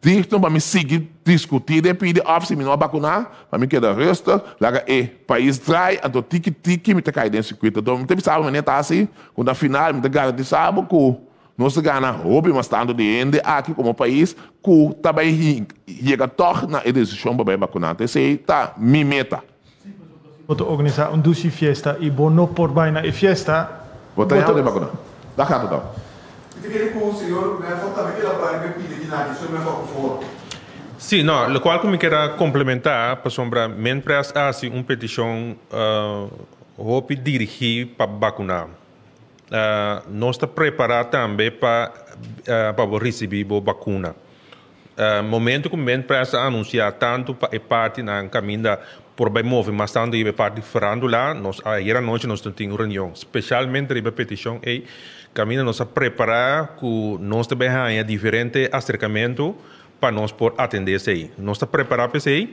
digno pa mi sigui diskutí den pidi òf si mi no a bakuná, pa mi keda rustig, laga e pais drai, anto tiki tiki mi ta kai den sirkuito. Anto mi ta bisa bo manera ta hasi, ku na final mi ta garantisá bo ku Nos ta gana hopi mas tantu di hende aki komo pais ku ta bai yega tòg na e desishon pa bai bakuná. Anto esei ta mi meta. Bo ta organisá un dushi fiesta i bo no por bai na e fiesta. Bo ta yama di bakuná. Ta gato ta. Mi ta kere ku señor Merford tambe keda bai mi pidi di naki señor Merford por favor. Sí, no, lokual ku mi kier a komplementá pasobra Menpres a hasi un petishon hopi dirigí pa bakuná. Nos ta prepará tambe pa pa bo risibí bo bakuna. Momento ku Menpres a anunsiá tantu pa e partinan kaminda por bai move mas tantu riba e parti farándula, nos ayer anochi nos tin un reunion spesialmente riba e petishon ei kaminda nos a prepará ku nos ta bai haña diferente aserkamentu pa nos por atendé esei. Nos ta prepará pa esei.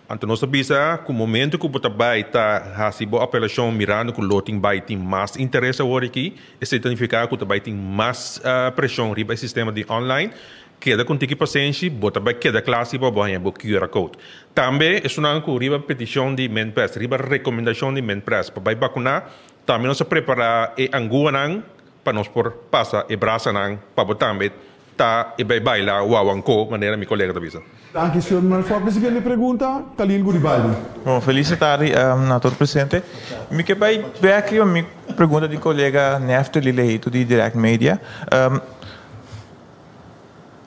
Anto nos ta bisa ku momento ku bo ta bai ta hasi bo apelashon mirando ku lo tin bai tin mas interes awor aki, esei ta nifiká ku ta bai tin mas preshon riba e sistema di online. Keda ku un tiki pasenshi, bo ta bai keda kla si bo a haña bo QR code. Tambe esunnan ku riba petishon di Menpres, riba rekomendashon di Menpres pa bai bakuná, tambe nos a prepará e anguanan pa nos por pasa e brasanan pa bo tambe Ta e bai baila wawanko, manera mi kolega ta bisa. Danki señor Melfort. Mi siguiente pregunta, Khalil Guribaldi. Bon, felis tardi na tur presente. Mi ke bai bek riba mi pregunta di kolega Neftali Leito di Direct Media.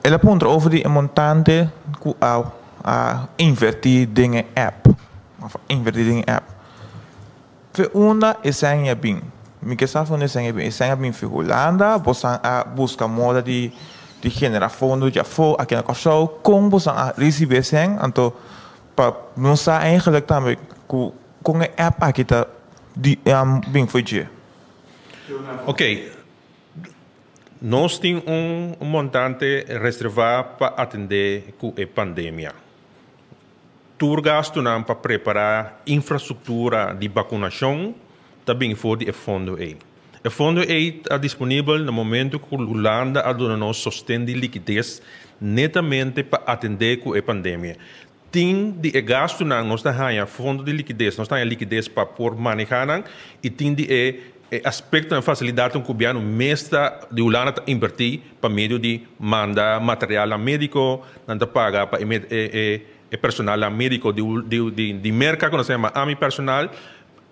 El a puntra over di e montante ku a a inverti den e app, of a inverti den e app. Fe unda esei a bin? Mi ke sa for di e sèn a bin. E sèn a bin for Hulanda, bosan a buska moda di di genera fondo di afó aki na Kòrsou. Kon bosan a risibí e sèn? Anto pa nos sa eigenlijk tambe ku kon e app aki ta di bin for dje. Ok, nos tin un montante reservá pa atendé ku e pandemia. Tur gastunan pa prepará infrastruktura di bakunashon ta bin for di e fondo ei. E fondo ei ta disponibel na momentu ku Hulanda a duna nos sosten di likides netamente pa atendé ku e pandemia. Tin di e gastunan nos ta haña fondo di likides, nos ta haña likides pa por manehá nan i tin di e aspektonan, fasilidatnan ku gobièrnu mes ta di Hulanda ta invertí pa medio di manda materialnan médiko, nan ta paga pa e personalnan médiko di Merka ku nos ta yama ami personal.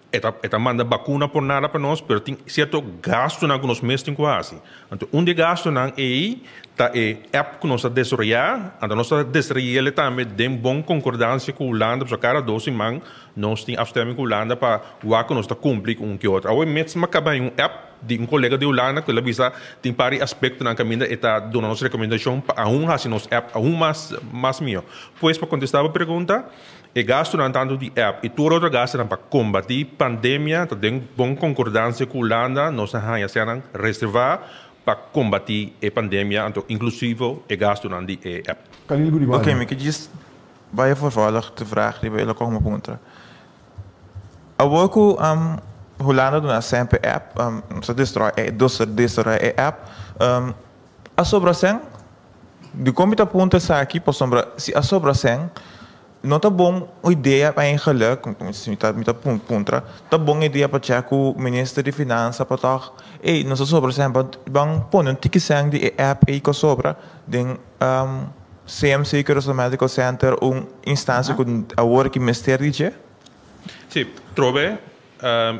E ta e ta manda bakuna por nada pa nos, pero tin sierto gastunan ku nos mes tin ku hasi. Anto un di e gastunan ei ta e app ku nos a desaroyá, anto nos ta desaroy'el tambe den bon konkordansia ku Hulanda, pasobra kada dos siman nos tin afstemming ku Hulanda pa wak ku nos ta kumpli ku un ke otro. Awe mes mi a kaba haña un app di un kolega di Hulanda ku el a bisa tin par di aspektonan kaminda e ta duna nos rekomendashon pa aun hasi nos app aun mas mas mihó. Pues pa kontestá bo pregunta, E gastunan tantu di app i tur otro gastunan pa kombatí pandemia ta den bon konkordansia ku Hulanda. Nos a haña seanan reservá pa kombatí e pandemia, anto inklusivo e gastunan di e app. Khalil Guribali. Oké, mi ke djis bai vervolg de vraag riba e loke mi puntra. Awor ku Hulanda duna semper app, nos a destroy e destroy e app, a sobra sèn? Dikon mi ta puntra esaki? Pasobra si a sobra sèn, No ta bon idea eigenlijk, mi ta mi ta puntra, ta bon idea pa check ku minister di finansa pa tòg, ey nos a sobra sèn pa ban pone un tiki sèn di e app ey ku a sobra den CMC Curaçao Medical Center un instansia ku awor aki mester di dje? Sí, trobe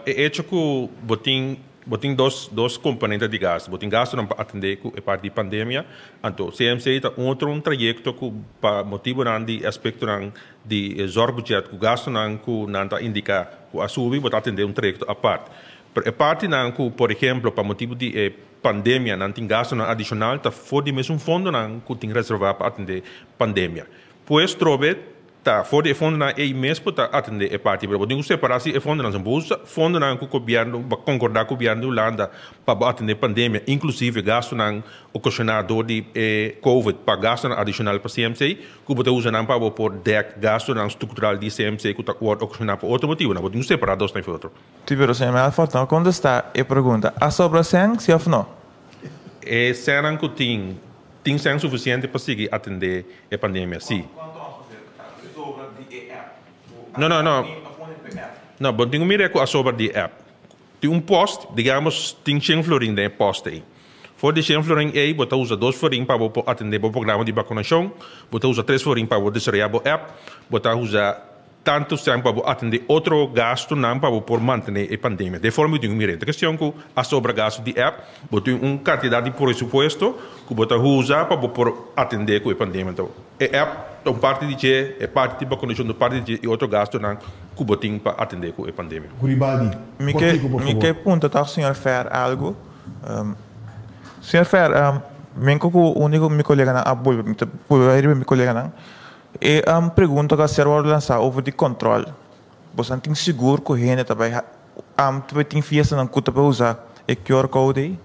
E echo ku bo tin bo tin dos dos komponente di gastu. Bo tin gastunan pa atendé ku e parti di pandemia, anto CMC ta un otro un trayekto ku pa motibunan di aspektonan di e zorgbudget ku gastunan ku nan ta indiká ku a subi, bo ta atendé un trayekto apart. Pero e partinan ku por ehemplo pa motibu di e pandemia nan tin gastunan adishonal ta for di mesun fondonan ku tin reservá pa atendé pandemia. Pues trobe Ta for di e fondonan ei mes por ta atendé e parti, pero bo tin ku separá si e fondonan son. Bo usa fondonan ku gobièrnu, bo a konkordá ku gobièrnu di Hulanda pa bo atendé pandemia, inklusive gastunan okashoná dor di e covid pa gastunan adishonal pa CMC, ku bo ta usa nan pa bo por dèk gastunan struktural di CMC ku ta wòrdu okashoná pa otro motibunan. Bo tin ku separá dosnan for otro. Sí, pero señor Melfort no a kontestá e pregunta. A sobra sèn, sí òf no? E sènnan ku tin Tin sèn sufisiente pa sigui atendé e pandemia? Sí. No, no, no. No, bo tin ku mira ku a sobra di e app. Tin un post, digamos, tin shen florin den e post ei. For di shen florin ei, bo ta usa dos florin pa bo por atendé bo programa di bakunashon, bo ta usa tres florin pa bo desaroyá bo app, bo ta usa Tantu sèn pa bo atendé otro gastunan pa bo por mantené e pandemia. Den forma bo tin un mir'é. Ta kestion ku a sobra gastu di app, bo tin un kantidat di presupuesto ku bo ta usa pa bo por atendé ku e pandemia. Anto e app ta un parti di dje, e parti di bakundashon ta un parti di dje i otro gastunan ku bo tin pa atendé ku e pandemia. Guribaldi, Mi ke kortiku por mi ke favor. punta tòg señor Fer algu. Señor Fer, men ku ku un di mi koleganan a bolbe, mi ta bolbe bai riba mi koleganan. E pregunta ku a ser wòrdu lansá over di kòntròl, boso tin sigur ku hende ta bai ta bai tin fiestanan ku ta bai usa e QR code ei?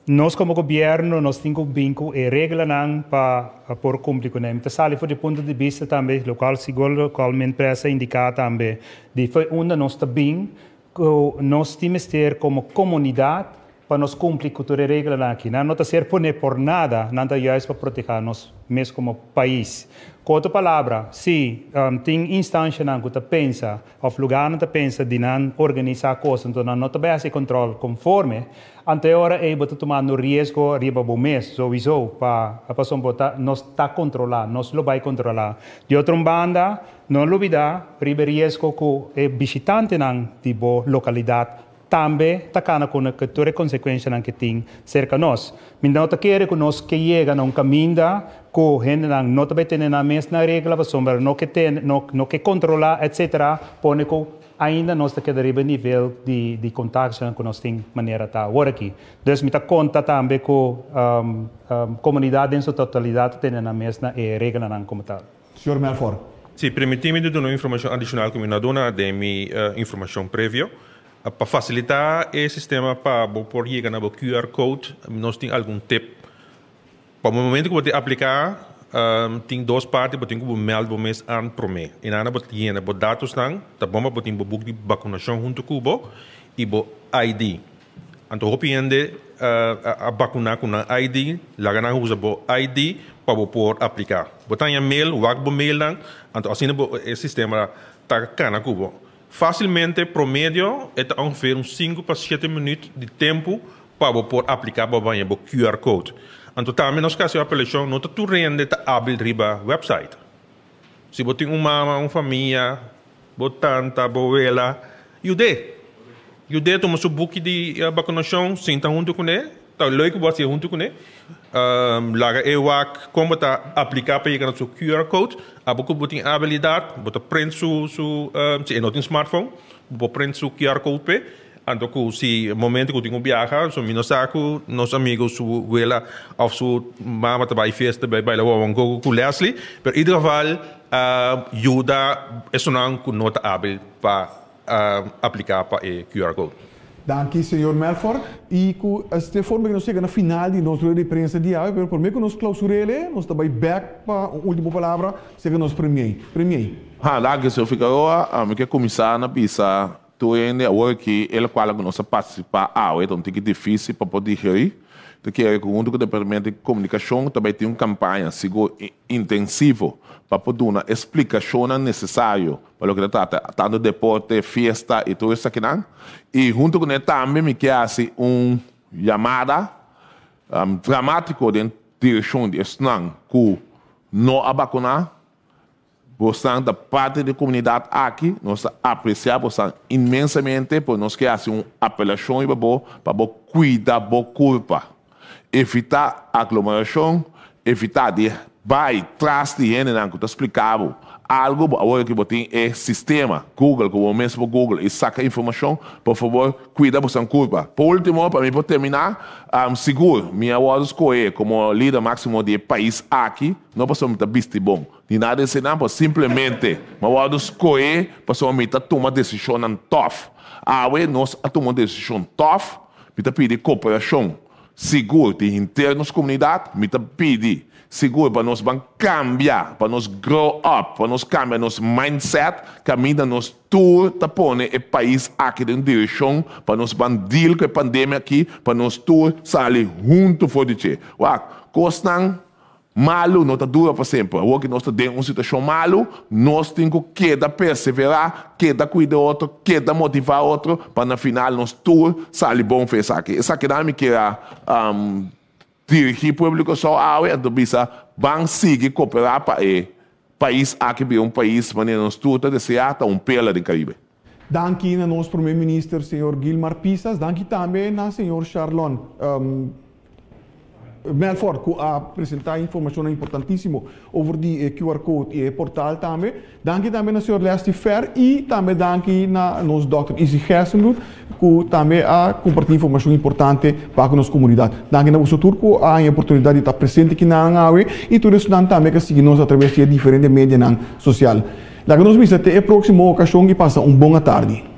Nos komo gobièrnu nos tin ku bin ku e reglanan pa por kumpli kuné. Mi ta sali for di punto di bista tambe lokual sigur lokual mi empresa a indiká tambe di fo'i unda nos ta bin ku nos tin mester komo komunidat pa nos kumpli ku tur e reglanan aki. Nan no ta ser poné por nada, nan ta juist pa protehá nos mes komo pais. Ku otro palabra, si tin instanshanan ku ta pensa òf lugarnan ta pensa di nan organisá kos, anto nan no ta bai hasi e kòntròl konforme, anto e ora ei bo ta tumando riesgo riba bo mes souiso pa pasobra bo ta nos ta kontrolá, nos lo bai kontrolá. Di otro un banda, no lubidá riba e riesgo ku e bishitantenan di bo lokalidat. tambe ta kana ku ku tur e konsekuenshanan ku tin serka nos. Mi no ta kere ku nos ke yega na un kaminda ku hendenan no ta bai tene nan mes na regla pasobra no ke tene no no ke kontrolá etsetera pone ku ainda nos ta keda riba e nivel di di kontaktonan ku nos tin manera ta awor aki. Dus mi ta konta tambe ku komunidat den su totalidat ta tene nan mes na e reglanan komo tal. Señor Melfor. Si, permití mi di duna un informashon adishonal ku mi no a duna den mi informashon previo. Pa fasilitá e sistema pa bo por yega na bo QR code, nos tin algun tip. Pa bo momento ku bo tin apliká, tin dos parti bo tin ku bo mèld bo mes an promé. I nan bo ta yena bo datosnan, ta bon pa bo tin bo buk di bakunashon huntu ku bo i bo ID. Anto hopi hende a bakuná ku nan ID, laga nan usa bo ID pa bo por apliká. Bo ta haña mail, wak bo mailnan, anto asina bo e sistema ta kana ku bo. Fásilmente promedio e ta ongeveer un sinku pa shete minüt di tempu pa bo por apliká pa bo haña bo QR code. Anto tambe nos ka hasi un apelashon, no ta tur hende ta ábil riba wèpsait. Si bo tin un mama, un famia, bo tanta, bo wela, yud'é. Yud'é tuma su buki di bakunashon, sinta huntu kuné, ta leuk bo hasié huntu kuné. Laga e wak kon bo ta apliká pa yega na su QR code. Abo ku bo tin abilidat, bo ta print su su si e no tin smartphone, bo por print su QR code p'e. Anto ku si momento ku tin ku biaha, so mi no sa ku nos amigo su wela òf su mama ta bai fiesta bai baila wawangogo ku Leslie, pero ieder geval yuda esunnan ku no ta abil pa apliká pa e QR code. Danki señor Melfor. Y cu este forma cu nos yega na final di nos rueda di prensa di awe, pero prome cu nos clausurele, nos ta bay bek pa un ultimo palabra cerca nos premier. Premier. Ha, danki señor Figueroa. Mi ke cuminsa na bisa tur hende awor aki e locual cu nos a participa awe ta un tiki dificil pa por digeri. Ta kere cu hunto cu Departamento di Comunicacion ta bay tin un campaña sigur intensivo pa por duna e splicacionnan necesario Pa loke ta trata tantu deporte, fiesta i tur esakinan. I huntu kuné tambe mi ke hasi un yamada dramátiko den direkshon di esnan ku no a bakuná. Bosnan ta parti di komunidat aki, nos ta apresiá bosnan inmensamente, pero nos ke hasi un apelashon riba bo pa bo kuida bo kurpa. Evitá aglomerashon, evitá di bai tras di hendenan ku ta splika bo algu, bo awor ku bo tin e sistema Google ku bo mes por Google i saka informashon, por fabor kuida bosan kurpa. Por ultimo, pa mi por terminá, sigur mi a wòrdu skohé komo lider máksimo di e pais aki, no pasobra mi ta bisti bon, ni nada di eseinan, pero simplemente mi a wòrdu skohé pasobra mi ta tuma desishonnan tòf. Awe nos a tuma un desishon tòf. Mi ta pidi koperashon sigur di henter nos komunidat. Mi ta pidi sigur pa nos ban kambia, pa nos grow up, pa nos kambia nos mindset kaminda nos tur ta pone e pais aki den un direkshon pa nos ban deal ku e pandemia aki, pa nos tur sali huntu for di dje. Wak, kosnan Malu no ta dura pa semper. Awor ku nos ta den un situashon malu, nos tin ku keda perseverá, keda kuida otro, keda motivá otro, pa na final nos tur sali bon for esaki. Esakinan mi kier a dirigí pueblo di Kòrsou awe, anto bisa, ban sigui koperá pa e pais aki bira un pais manera nos tur ta deseá, ta un perla den Karibe. Danki na nos Prome Minister señor Gilmar Pisas, danki tambe na señor Sharlon Melfor cu a presenta informacionnan importantisimo over di e QR code y e portal tambe. Danki tambe na señor Leslie Fer y tambe danki na nos Dòkter Izzy Gerstenbluth cu tambe a comparti informacion importante pa cu nos comunidad. Danki na boso tur cu a haña oportunidad di ta presente kinan awe y tur esnan tambe cu a sigui nos atraves di e diferente medianan social. Laga nos bisa te e próksimo okashon i pasa un bon atardi.